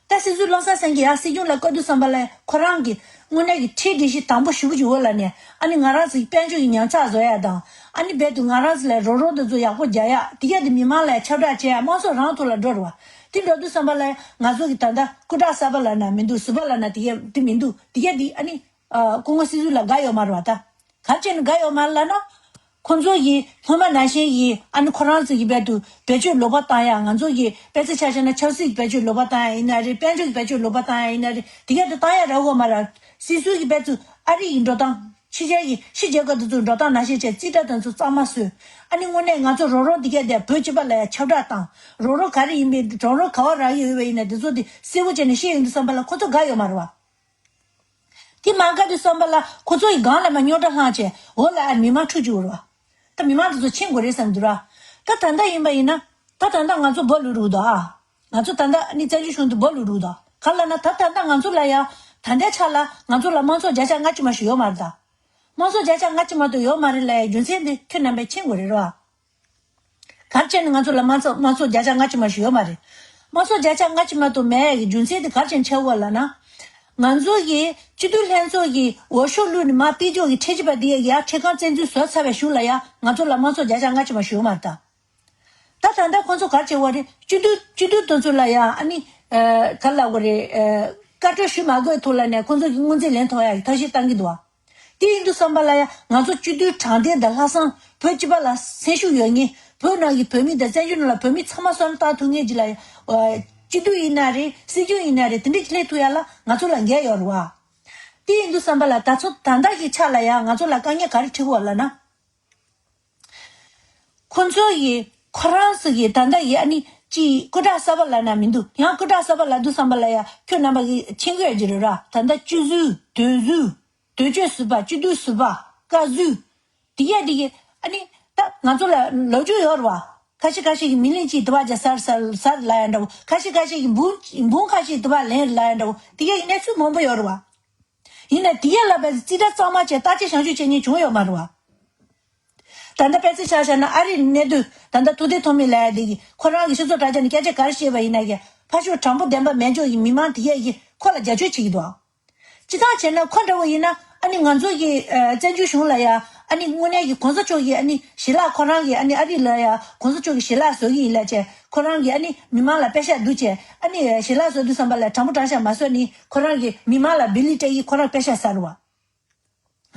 ད་སྲིད་ཟུར་བློ་བཟང་སེང་གེ་ཡང་སྲིད་སྐྱོང་ལ་བསྐོ་དུས་ཙམ་པ་ལ་ཁོ་རང་གི་དངོས་གནས་ཀྱི་ཁྲིའི་སྒྲིག་གཞི་དང་པོ་ཞུ་གི་འཇུག་འོ་ལ་ནས་ཨ་ནི་ང་རང་ཚོའི་དཔལ་འབྱོར་གྱི་ཉར་ཚགས་བཟོ་ཡ་དང་ཨ་ནི་རྦད་དུ་ང་རང་ཚོ་ལ་རོགས་རོགས་དེ་ཚོ་ཡག་པོ་རྒྱག་ཡ་དེ་ག་དེ་མི་མང་ལ་ཁྱབ་བསྒྲགས་བྱས་ཡ་དམངས་གཙོ་རང་ཐོག་ལ་འགྲོ་རུ་བ། དེ་འགྲོ་དུས་ཙམ་པ་ལ་ང་ཚོ་གི་ད་ལྟ་སྐུ་དྲག་གསར་པ་ལ་ན་མི་འདུག་ཟུར་པ་ལ་ན་དེ་ག་དེ་མི་འདུག་དེ་ག་དེ་ཨ་ནི་སྐུ་ངོ་སྲིད་ཟུར་ལ་དགའ་ཡོད་མ་རུ་བ་ད། ག་ཅི་ནས་དགའ་ཡོད་མ་ལབ་ན། ཁོང་ཚོ་ཡིས་སྔོན་མ་ནང་བཞིན་གྱི་ཨ་ནི་ཁོ་རང་ཚོ་གི་རྦད་དུ་བེད་སྤྱོད་ལོག་པ་བཏང་ཡ། ང་ཚོ་གི་དཔེ་ཆ་ཆ་བཞག་ན་ཆབ་སྲིད་ཀྱི་བེད་སྤྱོད་ལོག་པ་བཏང་ཡ་ཡིན་ན་རེད། དཔལ་འབྱོར་གྱི་བེད་སྤྱོད་ལོག་པ་བཏང་ཡ་ཡིན་ན་རེད། དེ་ག་དེ་བཏང་ཡ་རག་གི་ཡོད་མ་རེད། སྲིད་ཟུར་གྱི་རྦད་དུ་ཨ་རི་ཡི་འགྲོ་སྟངས་ ཕྱི་རྒྱལ་གྱི་ཕྱི་རྒྱལ་ཁབ་དེ་ཚོ་འགྲོ་སྟངས་ནང་བཞིན་བྱས་རྩིས་ཁྲ་དེ་ཚོ་གཙང་མ་བཟོས། ཨ་ནི་དངོས་གནས་ང་ཚོ་རོགས་རོགས་འདི་གས་དེ་བོད་སྤྱི་པ་ལ་ཡང་ཁྱབ་བསྒྲགས་དང་། རོགས་རོགས་ག་རེ་ཡིན་པའི་རོགས་རོགས་ག་བ་རག་ཡོད་པ་ཡིན་ན་དེ་ཚོ་དེ་གསལ་པོ་བྱས་ནས་བཤད་ཡོང་དུས་ཙམ་པ་ལ་ཁོ་ཚོ་དགའ་ཡོད་མ་རེད་བ། དེ་མ་དགའ་དུས་ཙམ་པ་ལ་ཁོ་ཚོ་ཡི་སྒང་ལ་མ་རྙོག་དྲ་བསླངས་བྱས་འོག་ལ་ཨ་མི་མང་འཁྲུག་བཅུག་རེད་བ། ད་མི་མང་དེ་ཚོ་ཕྱིན་དགོས་རེད་བསམ་འདུག་ར། ད་ད་ལྟ་ཡིན་པ་ཡིན་ན། ད་ད་ལྟ་ང་ཚོ་སྦོ་ལུག་རུག་དོ་ཨ། ང་ཚོ་ད་ལྟ་ནི་བཙན་བྱོལ་གཞུང་དུ་སྦོ་ལུག་རུག་དོ། ག་ལ་ན་ད་ད་ལྟ་ང་ཚོ་ལ་ཡ། ད་ལྟའི་ཆ་ལ་ང་ཚོ་ལ་དམངས་གཙོ་བརྒྱ་ཆ་ལྔ་བཅུ་མ་ཞིག་ཡོད་མ་རེད་ད། དམངས་གཙོ་བརྒྱ་ཆ་ལྔ་བཅུ་མ་གཏོགས་ཡོད་མ་རེད་ལ་ཡ་རྒྱུ་མཚན་དེ་ཁྱོད་རྣམ་པས་མཁྱེན་དགོས་རེད་རོ། ག་རེ་བྱས་ནས་ང་ཚོ་ལ་དམངས་གཙོ་དམངས་གཙོ་བརྒྱ་ཆ་ལྔ་བཅུ་མ་ཞིག་ཡོད་མ་རེད། དམངས་གཙོ་བརྒྱ་ཆ་ལྔ་བཅུ་མ་གཏོགས་མེད་ཡ་གི་རྒྱུ་མཚན་དེ་ག་རེ་བྱས་ནས་ཆགས་ཡོད་ལ་ན། ང་ཚོ་གི་སྤྱི་འཐུས་ལྷན་ཚོགས་ཀྱི་འོས་ཤོག་བླུགས་ནས་མར་དཔལ་འབྱོར་གྱི་ཁྲལ་གཅིག་པ་དེ་ཡ་ཁྲལ་ཁང་བཙན་འཛུལ་བཟོ་ཚར་བའི་གཞུག་ལ་ཡ་ང་ཚོ་ལ་དམངས་གཙོ་བརྒྱ་ཆ་ལྔ་བཅུ་མ་ཞིག་ཡོད་མ་རེད་ད། ད་ད་ལྟ་ཁོང་ཚོ་ག་རེ་བྱེད་དགོས་རེད། སྤྱི་འཐུས་སྤྱི་འཐུས་དེ་ཚོ་ལ་ཡང་ཨ་ནི། ཨ། ག་རེ་ལབ་དགོས་རེད། ཨ། བཀའ་འཁྲོལ་ཞུ་མ་དགོས་ཐོག་ལ་ནས་ཁོང་ཚོ་གི་དངུལ་རྩིས་ལེན་ཐུབ་ཡག་གི་ཐབས་ཤེས་བཏང་གི་འདུག་ཨ། དེ་ཡིན་དུས་ཙམ་པ་ལ་ཡང་ང་ཚོ་སྤྱི་འཐུས་དྲང་བདེན་དང་ལྷག་བསམ་བོད་སྤྱི་པ་ལ་སེམས་ཤུགས་ཡོད་མཁན། བོད་ནང་གི་བོད་མི་དང་བཙན་བྱོལ་ནང་ལ་བོད་མི་ཚང་མ་བསམ་བློ་བཏང་ཐུབ་མཁན་ཅིག་ལ་ཡང་། ཨ། སྤྱི་འཐུས་ཡིན་ན་རེད། སྲིད་སྐྱོང་ཡིན་ན་རེད། དེ་འདྲ་སླེབས་ཐུབ་ཡག་ལ་ང་ཚོ་ལ་འགན་ཡོད་རེད་བ། དེ་ཡིན་དུས་ཙམ་པ་ལ་ད་ཚོ་ད་ལྟ་གི་ཆ་ལ་ཡང་ང་ཚོ་ལ་དཀའ་ངལ་ག་རེ་འཕྲད་ཀྱི་ཡོད་ལབ་ན། ཁོ་ཚོ་ཡི་ཁོ་རང་ཚོ་གི་ད་ལྟ་ཡི་ཨ་ནི་ཅི་སྐུ་དྲག་གསར་པ་ལབ་ན་མི་འདུག་ཡང་སྐུ་དྲག་གསར་པ་ལབ་དུས་ཙམ་པ་ལ་ཡ་ཁྱོད་རྣམ་པ་གི་མཁྱེན་གྱི་ཡོད་ཀྱི་རེད་ར། ད་ལྟ་སྤྱི་ཟུར་དོན་ཟུར་དོན་གཅོད་ཟུར་པ་སྤྱི་འཐུས་ཟུར་པ་བཀའ་ཟུར། དེ་གས་དེ་གས་ཨ་ནི་ད་ང་ཚོ་ལ་ལོ་རྒྱུས་ཡོད་རེད་བ། ཁ་ཤས་ཁ་ཤས་ཀྱི་མི་ལིང་གཅིག་དུ་བ་ཇ་སར་སར་སར་ལབ་ཡ་འདྲ་བོ། ཁ་ཤས་ཁ་ཤས་ཀྱི་འབུང་འབུང་ཁ་ཤས་དུ་བ་ལེན་ལབ་ཡ་འདྲ་བོ། དེ་གས་ཀྱི་གནས་ཚུལ་མང་པོ་ཡོད་རེད་བ། ཡིན་ནའི་དེ་གས་ལ་བས་རྩིས་ཁྲ་གཙང་མ་བྱས་བརྟག་དཔྱད་བྱང་ཆུབ་བྱེད་མཁན་བྱུང་ཡོད་མ་རེད་བ། ད་ལྟ་དཔེ་ཆ་ཆ་བཞག་ན་ཨ་རིའི་གནས་སྡུད་ད་ལྟ་ཐུབ་བསྟན་ཐོགས་མེད་ལབ་ཡ་དེ་གིས་ཁོ་རང་གི་སྤྱི་ཚོགས་དྲ་རྒྱ་ནས་སྐད་ཆ་ག་རེ་བཤད་པ་ཡིན་ན་ཡང་ཕར་ཕྱོགས་དྲང་པོ་བདེན་པ་མེད་ཕྱོགས་ཀྱི་མི་མང་དེ་གས་ཀྱིས་ཁོ་ལ་རྒྱབ་སྐྱོར་བྱེད་ཀྱི་འདུག་ཨ། སྤྱིར་བཏང་བྱས་ན་ཁོ་འདྲ་བོ་ཡིན་ན་ཨ་ནི་ང་ཚོ་གི་ཨ་བཙན་བྱོལ་གཞུང་ལ་ཡ་ཨ་ནི་དངོས་གནས་ཀྱི་གོང་ས་མཆོག་གི་ཨ་ནི་ཞལ་ལག་ཁོ་རང་གི་ཨ་ནི་ཨ་རི་ལ་ཡ་གོང་ས་མཆོག་གི་ཞལ་ལག་བཟོ་གི་ཡིན་ལབ་བྱས་ཁོ་རང་གི་ཨ་ནི་མི་མང་ལ་པད་ཤག་བསྡུ་བྱས་ཨ་ནི་ཞལ་ལག་བཟོ་དུས་ཙམ་པ་ལ་དྲང་པོ་དྲང་བཞག་མ་བཟོ་ནི་ཁོ་རང་གི་མི་མང་ལ་བི་ལི་སྤྲད་ཀྱི་ཁོ་རང་པད་ཤག་ཟ་རུ་བ།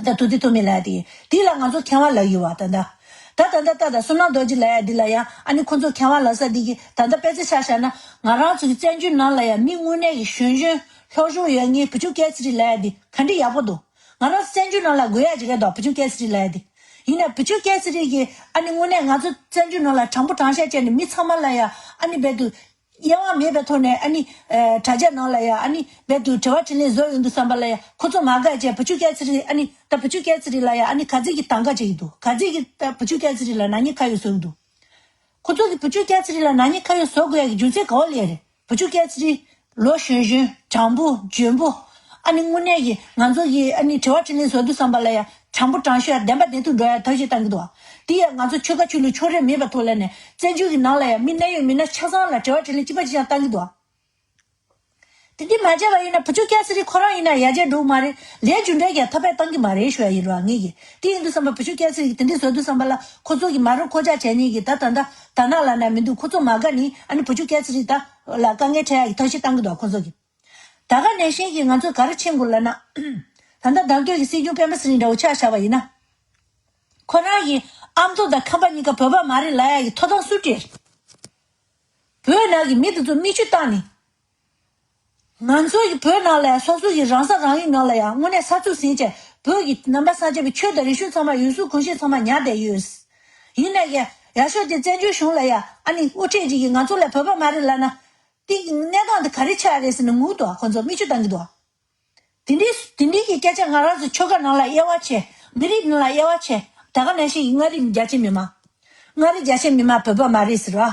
ད་ཐུབ་བསྟན་ཐོགས་མེད་ལབ་ཡ་དེ། དེ་ལ་ང་ཚོ་མཁས་དབང་ལབ་ཡོད་བ་ད་ལྟ། ད་ད་ལྟ་ད་ལྟ་བསོད་ནམས་རྡོ་རྗེ་ལབ་ཡ་འདི་ལ་ཡང་ཨ་ནི་ཁོ་ཚོ་མཁས་དབང་ལབ་ས་འདི་གི་ད་ལྟ་དཔེ་ཆ་ཆ་བཞག་ན་ང་རང་ཚོ་གི་བཙན་བྱོལ་ནང་ལ་ཡང་མི་དངོས་གནས་ཀྱི་གཞོན་གཞོན་ལྷོ་ཕྱོགས་ཡོད་ངེས་བུ་ཆུང་སྐལ་ཚེ་རིང་ལབ་ཡ་འདི་ག་འདྲ་ཡག་པོ་འདུག་ང་རང་ཚོ་བཙན་བྱོལ་ནང་ལ་དགོས་ཡ་ཅིག་རེད་དོ། བུ་ཆུང་སྐལ་ཚེ་རིང་ལབ་ཡ་འདི། ཡིན་ན་བུ་ཆུང་སྐལ་ཚེ་རིང་གི་ཨ་ནི་དངོས་གནས་ང་ཚོ་བཙན་བྱོལ་ནང་ལ་དྲང་པོ་དྲང་བཞག་བྱས་ནས་མི་ཚང་མ་ལ་ཡང་ཨ་ནི་རྦད་དུ། དབྱེ་བ་མེད་པའི་ཐོག་ནས་ཨ་ནི། ཨ། དྲ་རྒྱ་ནང་ལ་ཡ་ཨ་ནི་རྦད་དུ་དྲི་བ་དྲིས་ལན་བཟོ་ཡོང་དུས་ཙམ་པ་ལ་ཡ་ཁོ་ཚོ་མ་དགའ་བྱས་བུ་ཆུང་སྐལ་ཚེ་རིང་ཨ་ནི་ད་བུ་ཆུང་སྐལ་ཚེ་རིང་ལ་ཡ་ཨ་ནི་ག་ཚོད་ཀྱི་དང་ག་བྱེད་ཀྱི་འདུག་ག་ཚོད་ཀྱི་ད་བུ་ཆུང་སྐལ་ཚེ་རིང་ལ་ནག་ཉེས་ཁ་གཡོགས་བཟོ་གི་འདུག་ཁོ་ཚོ་གི་བུ་ཆུང་སྐལ་ཚེ་རིང་ལ་ནག་ཉེས་ཁ་གཡོགས་བཟོ་དགོས་ཡ་གི་རྒྱུ་མཚན་ག་བ་ལ་ཡ་རེད། བུ་ཆུང་སྐལ་ཚེ་རིང་ལོ་གཞོན་གཞོན་དྲང་པོ་འཇོན་པོ། ཨ་ནི་དངོས་གནས་ཀྱི་ང་ཚོ་གི་ཨ་ནི་དྲི་བ་དྲིས་ལན་བཟོ་དུས་ཙམ་པ་ལ་ཡ་དྲང་པོ་དྲང་ཤོས་བདེན་པ་བདེན་ཐུག་འགྲོ་ཡ་ཐབས་ཤེས་བཏང་གི་འདུག་དེ་ཡ་ང་ཚོ་ཆོལ་ཁ་ཆོས་ལུགས་ཕྱོགས་རིས་མེད་པ་ཐོག་ལ་ནས་བཙན་བྱོལ་གྱི་ནང་ལ་ཡ་མི་གནད་ཡོད་མི་སྣ་ཆ་ཚང་ལ་དྲི་བ་དྲིས་ལན་གཅིག་པ་གཅིག་རྐྱང་བཏང་གི་འདུག་དེ་འདྲ་མ་བྱས་པ་ཡིན་ན་བུ་ཆུང་སྐལ་ཚེ་རིང་ཁོ་རང་ཡིན་ན་ཡར་རྒྱས་འགྲོ་གི་མ་རེད། ལས་རྒྱུ་འབྲས་ཀྱང་ཐོབ་པ་བཏང་གི་མ་རེད་ཞུ་ཡ་ཡིན་རོགས་ངེད་ཀྱིས། དེ་ཡིན་དུས་ཙམ་པ་བུ་ཆུང་སྐལ་ཚེ་རིང་གིས་དེ་འདྲ་བཟོ་དུས་ཙམ་པ་ལ་ཁོ་ཚོ་གིས་མ་རུང་ཁོ་ཅག་བྱས་ཉེས་ཀྱིས་ད་ད་ད་ད་ནག་ལ་ན་མི་འདུག་ཁོ་ཚོ་མ་དགའ་ནི་ཨ་ནི་བུ་ཆུང་སྐལ་ཚེ་རིང་ད་ལ་དཀའ་ངལ་འཕྲད་ཡ་གི་ཐབས་ཤེས་བཏང་གི་འདུག་ཁོ་ཚོ་གིས། ད་ག་ནང་བཞིན་གྱི་ང་ཚོ་ག་རེ་མཁྱེན་དགོས་ལབ་ན། ད་ལྟ་མདང་སྐྱོད་ཀྱི་སྲིད་སྐྱོང་སྤེན་པ་ཚེ་རིང་འདྲ་བོ་ཆ་བཞག་པ་ཡིན་ན། ཁོ་རང་གི་ཨ་མདོ་དང་ཁམས་པ་གཉིས་ཀ་བོད་པ་མ་རེད་ལབ་ཡ་གི་ཐོབ་ཐང་སུས་སྤྲད། བོད་ནང་གི་མི་དེ་ཚོ་མིག་ཆུ་བཏང་ནས། ང་ཚོ་གི་བོད་ནང་ལ་ཡང་སོ་སོ་གི་རང་ས་རང་ཡུལ་ནང་ལ་ཡང་དངོས་གནས་ས་ཚུགས་ཟིན་བྱས་བོད་ཀྱི་ནང་པ་སངས་རྒྱས་པའི་ཆོས་དང་རིག་གཞུང་ཚང་མ་ཡུལ་སྲོལ་གོམས་གཤིས་ཚང་མ་ཉར་བསྡད་ཡོད། ཡིན་ན་ཡང་ཡག་ཤོས་དེ་བཙན་བྱོལ་གཞུང་ལ་ཡང་ཨ་ནི་དབུ་ཁྲིད་ཅིག་གིས་ང་ཚོ་ལ་བོད་པ་མ་རེད་ལབ་ན། དེ་གི་གནས་སྟངས་དེ་ག་རེ་ཆགས་རེད་ཟེར་ན་ངུ་འདུག་ཁོ་ཚོ་མིག་ཆུ་བཏང་གི་འདུག་དེ་འདྲའི་དེ་འདྲའི་གི་སྐད་ཆ་ང་རང་ཚོ་ཆོལ་ཁ་ནང་ལ་དབྱེ་བ་ཕྱེ། མི་རིགས་ནང་ལ་དབྱེ་བ་ཕྱེ། ད་ག་ནང་བཞིན་གྱི་མངའ་རིས་རྒྱ་ཆེ་མི་མང་། མངའ་རིས་རྒྱ་ཆེ་མི་མང་བོད་པ་མ་རེད་ཟེར་བ།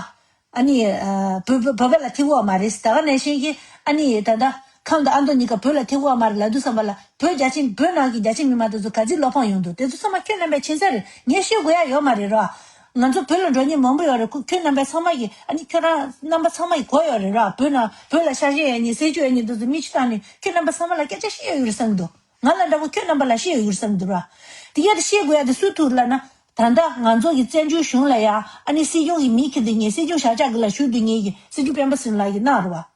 ཨ་ནི། ཨ། བོད་བོད་བོད་པ་ལ་ཐེ་བོ་མ་རེད་ཟེར། ད་ག་ནང་བཞིན་གྱི་ཨ་ནི་ད་ལྟ་ཁམས་དང་ཨ་མདོ་གཉིས་ཀ་བོད་ལ་ཐེ་བོ་མ་རེད་ལབ་དུས་ཙམ་པ་ལ་བོད་རྒྱ་ཆེ་བོད་ནང་གི་རྒྱ་ཆེ་མི་མང་དེ་ཚོ་ག་ཚོད་བློ་ཕམ་ཡོང་འདུག་དེ་ཚོ་ཚང་མ་ཁྱོད་རྣམ་པས་མཁྱེན་གསལ་རེད། ངས་བཤད་དགོས་ཡ་ཡོད་མ་རེད་རོ། ང་ཚོ་བོད་ལ་འགྲོ་མཁན་མང་པོ་ཡོད་རེད། ཁོ་ཁྱོད་རྣམ་པ་ཚང་མ་གིས་ཨ་ནི་ཁྱོད་རང་རྣམ་པ་ཚང་མ་གིས་གོ་ཡོད་རེད་ར། བོད་ནང་བོད་ལ་ཤ་ཞེན་ཡོད་མཁན་སྲིད་སྐྱོང་ཡོད་མཁན་དེ་ཚོ་མིག་ཆུ་བཏང་ནས་ཁྱོད་རྣམ་པ་ཚང་མ་ལ་སྐད་ཆ་བཤད་ཡོད་ཡོད་རེད་བསམ་གྱི་འདུག་ང་ལ་འདྲ་པོ་ཁྱོད་རྣམ་པ་ལ་བཤད་ཡོད་ཡོད་རེད་བསམ་གྱི་འདུག་ར། དེ་ག་དེ་བཤད་དགོས་ཡ་དེ་སུ་ཐུག་ལབ་ན། ད་ལྟ་ང་ཚོ་གི་བཙན་བྱོལ་གཞུང་ལ་ཡ་ཨ་ནི་སྲིད་སྐྱོང་གི་མིང་འཁྱེར་སྡོད་མཁན་སྲིད་སྐྱོང་ཞབས་ཕྱི་གི་ལ་བཞུགས་སྡོད་མཁན་གྱི་སྲིད་སྐྱོང་སྤེན་པ་ཚེ་རིང་ལགས་ཀྱིས་གནང་རེད་བ།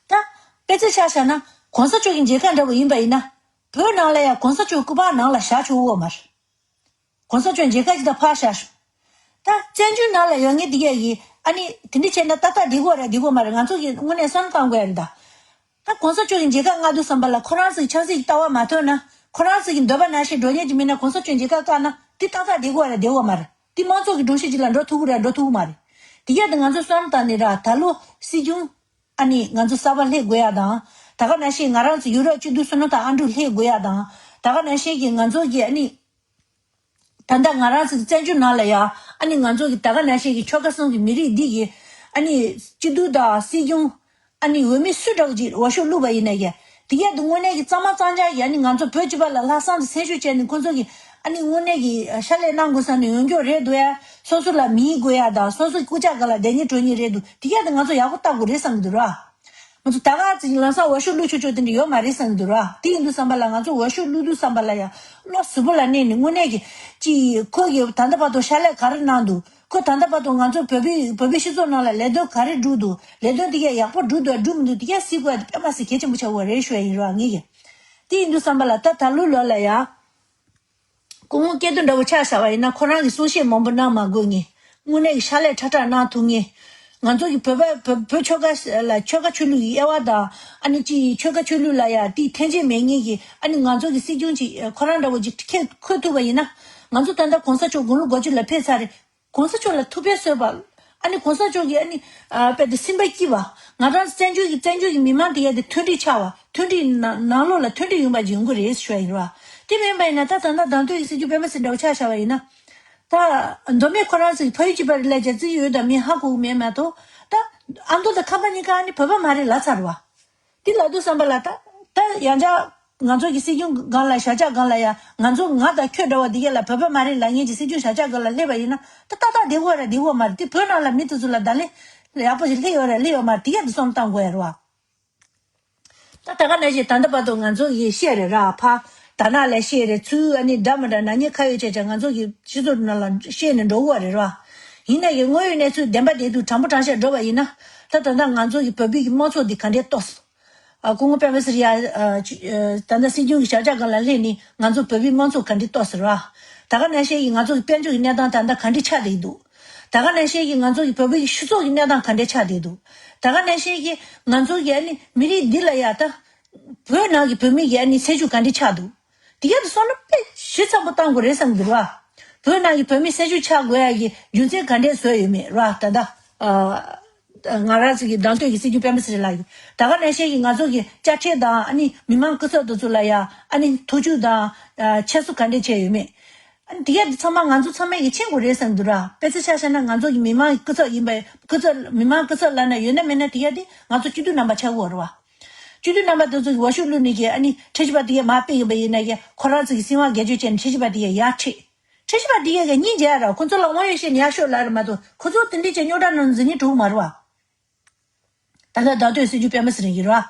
ད་དཔེ་ཆ་ཆ་བཞག་ན་གོང་ས་མཆོག་གི་མཇལ་ཁ་འདྲ་པོ་ཡིན་པ་ཡིན་ན། བོད་ནང་ལ་ཡ་གོང་ས་མཆོག་སྐུ་པར་ནང་ལ་བཞག་ཆོག་གི་ཡོད་མ་རེད། གོང་ས་མཆོག་མཇལ་ཁ་ཅིག་ད་ཕར་བཞག་ཤོག་ད་བཙན་བྱོལ་ནང་ལ་ཡོད་མཁན་འདི་གས་ཡིན་ཨ་ནི་དེ་འདྲ་བྱས་ན་ཏག་ཏག་འགྲིག་གི་རེད་འགྲིག་གི་མ་རེད། ང་ཚོ་གི་དངོས་གནས་བསམ་བློ་བཏང་དགོས་ཡ་རེད་ད། ད་གོང་ས་མཆོག་གི་མཇལ་ཁ་མངགས་དུས་ཙམ་པ་ལ་ཁོ་རང་ཚོ་གི་ཆབ་སྲིད་ཀྱི་ལྟ་བ་མ་ཐོན་ན། ཁོ་རང་ཚོ་གི་འདོད་པ་ནང་བཞིན་འགྲོ་མཁན་ཅིག་མིན་ན་གོང་ས་མཆོག་མཇལ་ཁ་བཀག་ན་དེ་ཏག་ཏག་བསྡད་དགོས་ར་བསྡད་དགོས་མ་རེད། དེ་དམངས་གཙོ་གི་སྒྲོམ་གཞི་ཅིག་ལ་འགྲོ་ཐུབ་ཀྱི་ར་འགྲོ་ཐུབ་ཀྱི་མ་རེད། དེ་ག་དེ་ང་ཚོ་བསམ་བཏང་ནས་ར་ད་ལོ་སྲིད་སྐྱོང་ཨ་ནི་ང་ཚོ་གསར་པ་སླེབས་དགོས་ཡ་དང་། ད་ག་ནང་བཞིན་ང་རང་ཚོ་ཡུ་རོབ་སྤྱི་འཐུས་བསོད་ནམས་ཐར་ཨ་འབྲུག་སླེབས་དགོས་ཡ་དང་། ད་ག་ནང་བཞིན་གྱི་ང་ཚོ་གི་ཨ་ནི་ད་ལྟ་ང་རང་ཚོ་བཙན་བྱོལ་ནང་ལ་ཡ་ཨ་ནི་ང་ཚོ་གི་ད་ག་ནང་བཞིན་གྱི་ཆོལ་ཁ་གསུམ་གྱི་མི་རིགས་འདི་གི་ཨ་ནི་སྤྱི་འཐུས་དང་སྲིད་སྐྱོང་ཨ་ནི་འོས་མི་སུ་འདྲ་བོ་ཅིག་འོས་ཤོག་བླུགས་པ་ཡིན་ན་ཡ། དེ་ག་དེ་དངོས་གནས་ཀྱི་གཙང་མ་གཙང་རྐྱང་གི་ཨ་ནི་ང་ཚོ་བོད་སྤྱི་པ་ལ་ལྷག་བསམ་དང་སེམས་ཤུགས་བྱས་ནས་ཁོ་ཚོ་གི་ཨ་ནི་དངོས་གནས་ཀྱི་ཨ་ཕྱག་ལས་གནང་དགོས་བསམ་ནས་ཡོང་རྒྱུ་རེད་འདུག་ཡ། སོ་སོ་ལ་མི་དགོས་ཡ་དང་སོ་སོ་སྐུ་ཕྱྭ་སྒང་ལ་བསྡད་མཁན་འགྲོ་མཁན་རེད་འདུག་དེ་ག་དེ་ང་ཚོ་ཡག་པོ་བལྟ་དགོས་རེད་བསམ་གྱི་འདུག་ར། ང་ཚོ་ད་ག་ཚོད་ལམ་སང་འོས་ཤོག་བླུགས་ཆོག་ཆོག་དེ་འདྲ་ཡོད་མ་རེད་བསམ་གྱི་འདུག་ར། དེ་ཡིན་དུས་ཙམ་པ་ལ་ང་ཚོ་འོས་ཤོག་བླུགས་དུས་ཙམ་པ་ལ་ཡ་བློ་གཟུ་བོ་ལ་གནས་ནས་དངོས་གནས་ཀྱི་ཅི་ཁོ་གི་ད་ལྟ་བར་དུ་ཕྱག་ལས་ག་རེ་གནང་འདུག་ཁོ་ད་ལྟ་བར་དུ་ང་ཚོ་བོད་པའི་བོད་པའི་སྤྱི་ཚོགས་ནང་ལ་ལས་དོན་ག་རེ་བསྒྲུབས་འདུག་ལས་དོན་དེ་གས་ཡག་པོ་བསྒྲུབས་འདུག་བསྒྲུབས་མི་འདུག་དེ་གས་གཟིགས་དགོས་ཡ་དེ་དཔེ་མ་སྲིད་གལ་ཆེན་པོ་ཆགས་ཡོད་རེད་ཞུ་ཡ་ཡིན་ར་ངེད་ཀྱི། དེ་ཡིན་དུས་ཙམ་པ་ལ་ད་ད་ལོ་ལོ་ལ་ཡ། སྐུ་ངོ་སྐལ་རྡོར་འདྲ་བོ་ཆགས་བཞག་པ་ཡིན་ན་ཁོ་རང་གིས་གསུང་བཤད་མང་པོ་གནང་མ་དགོས་ངེས། དངོས་གནས་ཀྱི་ཕྱག་ལས་ཁྲ་ཁྲ་གནང་ཐུབ་ངེས། ང་ཚོ་གི་བོད་པ་བོད་བོད་ཆོལ་ཁ་ལ་ཆོལ་ཁ་ཆོས་ལུགས་ཀྱི་དབྱེ་བ་དང་ཨ་ནི་ཅི་ཆོལ་ཁ་ཆོས་ལུགས་ལ་ཡ་དེའི་འཐེན་འཁྱེར་མེད་ངེས་ཀྱི་ཨ་ནི་ང་ཚོ་གི་སྲིད་སྐྱོང་ཅིག་ཁོ་རང་འདྲ་བོ་ཅིག་ཁྱེད་འཁོད་ཐུབ་པ་ཡིན་ན། ང་ཚོ་ད་ལྟ་གོང་ས་མཆོག་དགུང་ལོ་དགུ་བཅུ་ལ་ཕེབས་ཚར་རེད། གོང་ས་མཆོག་ལ་ཐུགས་ཕན་གསོས་པ། ཨ་ནི་གོང་ས་མཆོག་གིས་ཨ་ནི་ཨ་དཔེ་དེ་སེམས་པ་སྐྱིད་པ། ང་རང་བཙན་བྱོལ་གྱི་བཙན་བྱོལ་གྱི་མི་མང་དེ་ཡ་དེ་མཐུན་སྒྲིལ་ཆགས་པ་མཐུན་སྒྲིལ་ནང་ནང་ལོགས་ལ་མཐུན་སྒྲིལ་ཡོང་པ་ཡོང་གི་རེད་ཞུ་བ་ཡིན་ར། དེ་མིན་པ་ཡིན་ན་ད་ད་ལྟ་མདང་སྟོད་ཀྱི་སྲིད་སྐྱོང་སྤེན་པ་ཚེ་རིང་འདྲ་བོ་ཆ་བཞག་པ་ཡིན་ན། ད་མདོ་སྨད་ཁོ་རང་ཚོའི་ཕ་ཡུལ་གཅིག་པ་རེད་ལབ་བྱས་རྩིས་ཡོད་དང་མིན་ཧ་གོ་གི་མེད་མ་གཏོགས་ད་ཨ་མདོ་དང་ཁམས་པ་གཉིས་ཀ་ཨ་ནི་བོད་པ་མ་རེད་ལབ་ཚར་བ། དེ་ལབ་དུས་ཙམ་པ་ལ་ད་ད་ཡང་ཅག་ང་ཚོ་གི་སྲིད་སྐྱོང་སྒང་ལ་བཞག་ཆགས་སྒང་ལ་ཡ་ང་ཚོ་ང་དང་ཁྱོད་འདྲ་བ་འདི་གས་ལ་བོད་པ་མ་རེད་ལབ་མཁན་གྱི་སྲིད་སྐྱོང་བཞག་ཆགས་སྒང་ལ་སླེབས་པ་ཡིན་ན་ད་ཏག་ཏག་བདེ་བོ་རེད་བདེ་བོ་མ་རེད། དེ་བོད་ནང་ལ་མི་དེ་ཚོ་ལ་བརྡ་ལན་ཡག་པོ་ཞིག་སླེབས་ཡོད་རེད་སླེབས་ཡོད་མ་རེད་དེ་གས་དེ་བསམ་བཏང་དགོས་ཡ་རེད་བ། ད་ད་ག་ནང་བཞིན་ད་ལྟ་བར་དུ་ང་ཚོ་གི་བཤད་རེད་ར་ཕ་ད་ནག་ལས་བཤད་རེད་ཚུལ་ཨ་ནི་འདྲ་མི་འདྲ་ནག་ཉེས་ཁ་ཡོད་བྱས་བྱས་ང་ཚོ་གི་སྤྱི་ཚོགས་ནང་ལ་བཤད་ནས་འགྲོ་གི་ཡོད་རེད་ར། ཡིན་ན་ཡང་དངོས་ཡོད་གནས་ཚུལ་བདེན་པ་བདེན་དུ་དྲང་པོ་དྲང་བཞག་འགྲོ་བ་ཡིན་ན་ད་ད་ལྟ་ང་ཚོ་གི་བོད་པའི་གི་དམངས་གཙོ་འདི་ག་འདྲས་གཏོར་སོང་། ཨ་སྐུ་ངོ་སྤེན་པ་ཚེ་རིང་ཡ་ཨ་ཅི་ཨ་ད་ལྟ་སྲིད་སྐྱོང་གི་བཞག་ཆགས་སྒང་ལ་སླེབས་ནས་ང་ཚོ་བོད་པའི་དམངས་གཙོ་ག་འདྲས་གཏོར་ཟེར་བ། ད་ག་ནང་བཞིན་གྱི་ང་ཚོ་གི་དཔལ་འབྱོར་གྱི་གནས་སྟངས་ད་ལྟ་ག་འདྲས་ཆགས་བསྡད་འདུག་ད་ག་ནང་བཞིན་གྱི་ང་ཚོ་གི་བོད་པའི་སྤྱི་ཚོགས་ཀྱི་གནས་སྟངས་ག་འདྲས་ཆགས་བསྡད་འདུག་ད་ག་ནང་བཞིན་གྱི་ང་ཚོ་གི་ཨ་ནི་མི་རིགས་འདི་ལ་ཡ་ད་བོད་ནང་གི་བོད་མི་གི་ཨ་ནི་སྲིད་བྱུས་ག་འདྲས་ཆགས་འདུག་དེ་ག་དེ་སོང་ན་དཔེ་ཞིབ་ཚགས་པོ་བཏང་དགོས་རེད་བསམ་གྱི་རེད་བ། བོད་ནང་གི་བོད་མི་སྲིད་བྱུས་ཆགས་དགོས་ཡ་གི་རྒྱུ་མཚན་ག་འདྲས་བཟོས་ཡོད་མེད་རེད་བ་ད་ལྟ། ང་རང་ཚོ་གི་མདང་སྟོད་ཀྱི་སྲིད་སྐྱོང་སྤེན་པ་ཚེ་རིང་ལགས་ཀྱིས་ད་ག་ནང་བཞིན་གྱི་ང་ཚོ་གི་དཔྱ་ཁྲལ་དང་ཨ་ནི་མི་མང་སྐུ་ཚབ་དེ་ཚོ་ལ་ཡ་ཨ་ནི་ཐུགས་ཆུ་དང་ཆེ་སུ་ག་འདྲས་བྱས་ཡོད་མེད། ཨ་ནི་དེ་ག་དེ་ཚང་མ་ང་ཚོ་ཚང་མས་ཀྱི་མཁྱེན་དགོས་རེད་བསམ་འདུག་ར། དཔེ་ཆ་ཆ་བཞག་ན་ང་ཚོ་གི་མི་མང་གི་སྐུ་ཚབ་ཡིན་པ་སྐུ་ཚབ་མི་མང་སྐུ་ཚབ་ལབ་ན་ཡོད་ན་མེད་ན་དེ་ག་དེ་ང་ཚོ་སྤྱི་འཐུས་རྣམ་པ་ཆགས་ཀྱི་ཡོད་རེད་བ། སྤྱི་འཐུས་རྣམ་པ་དེ་ཚོ་གི་འོས་ཤོག་བླུགས་ནས་ཀྱི་ཨ་ནི་ཁྲིམས་ཞིབ་པ་དེ་ག་མར་ཕེབས་ཡོད་པ་ཡིན་ན་ཀྱི་ཁོ་རང་ཚོ་གི་སྲིད་དབང་སྒེར་གཅོད་བྱས་ནས་ཁྲིམས་ཞིབ་པ་དེ་ག་ཡར་ཁྲིད། ཁྲིམས་ཞིབ་པ་དེ་གས་ཀྱིས་སྙིང་རྗེ་ཡ་ར་ཁོ་ཚོ་ལ་དབང་ཡོད་བཤད་ནས་ཡར་ཤོག་ལབ་རེད་མ་གཏོགས་ཁོ་ཚོ་དེ་འདྲས་ཀྱི་རྙོག་དྲ་ནང་འཛུལ་སྙིང་བྲོ་མ་རེད་བ། ད་ལྟ་མདང་སྟོད་སྲིད་སྐྱོང་སྤེན་པ་ཚེ་རིང་གི་རེད་བ།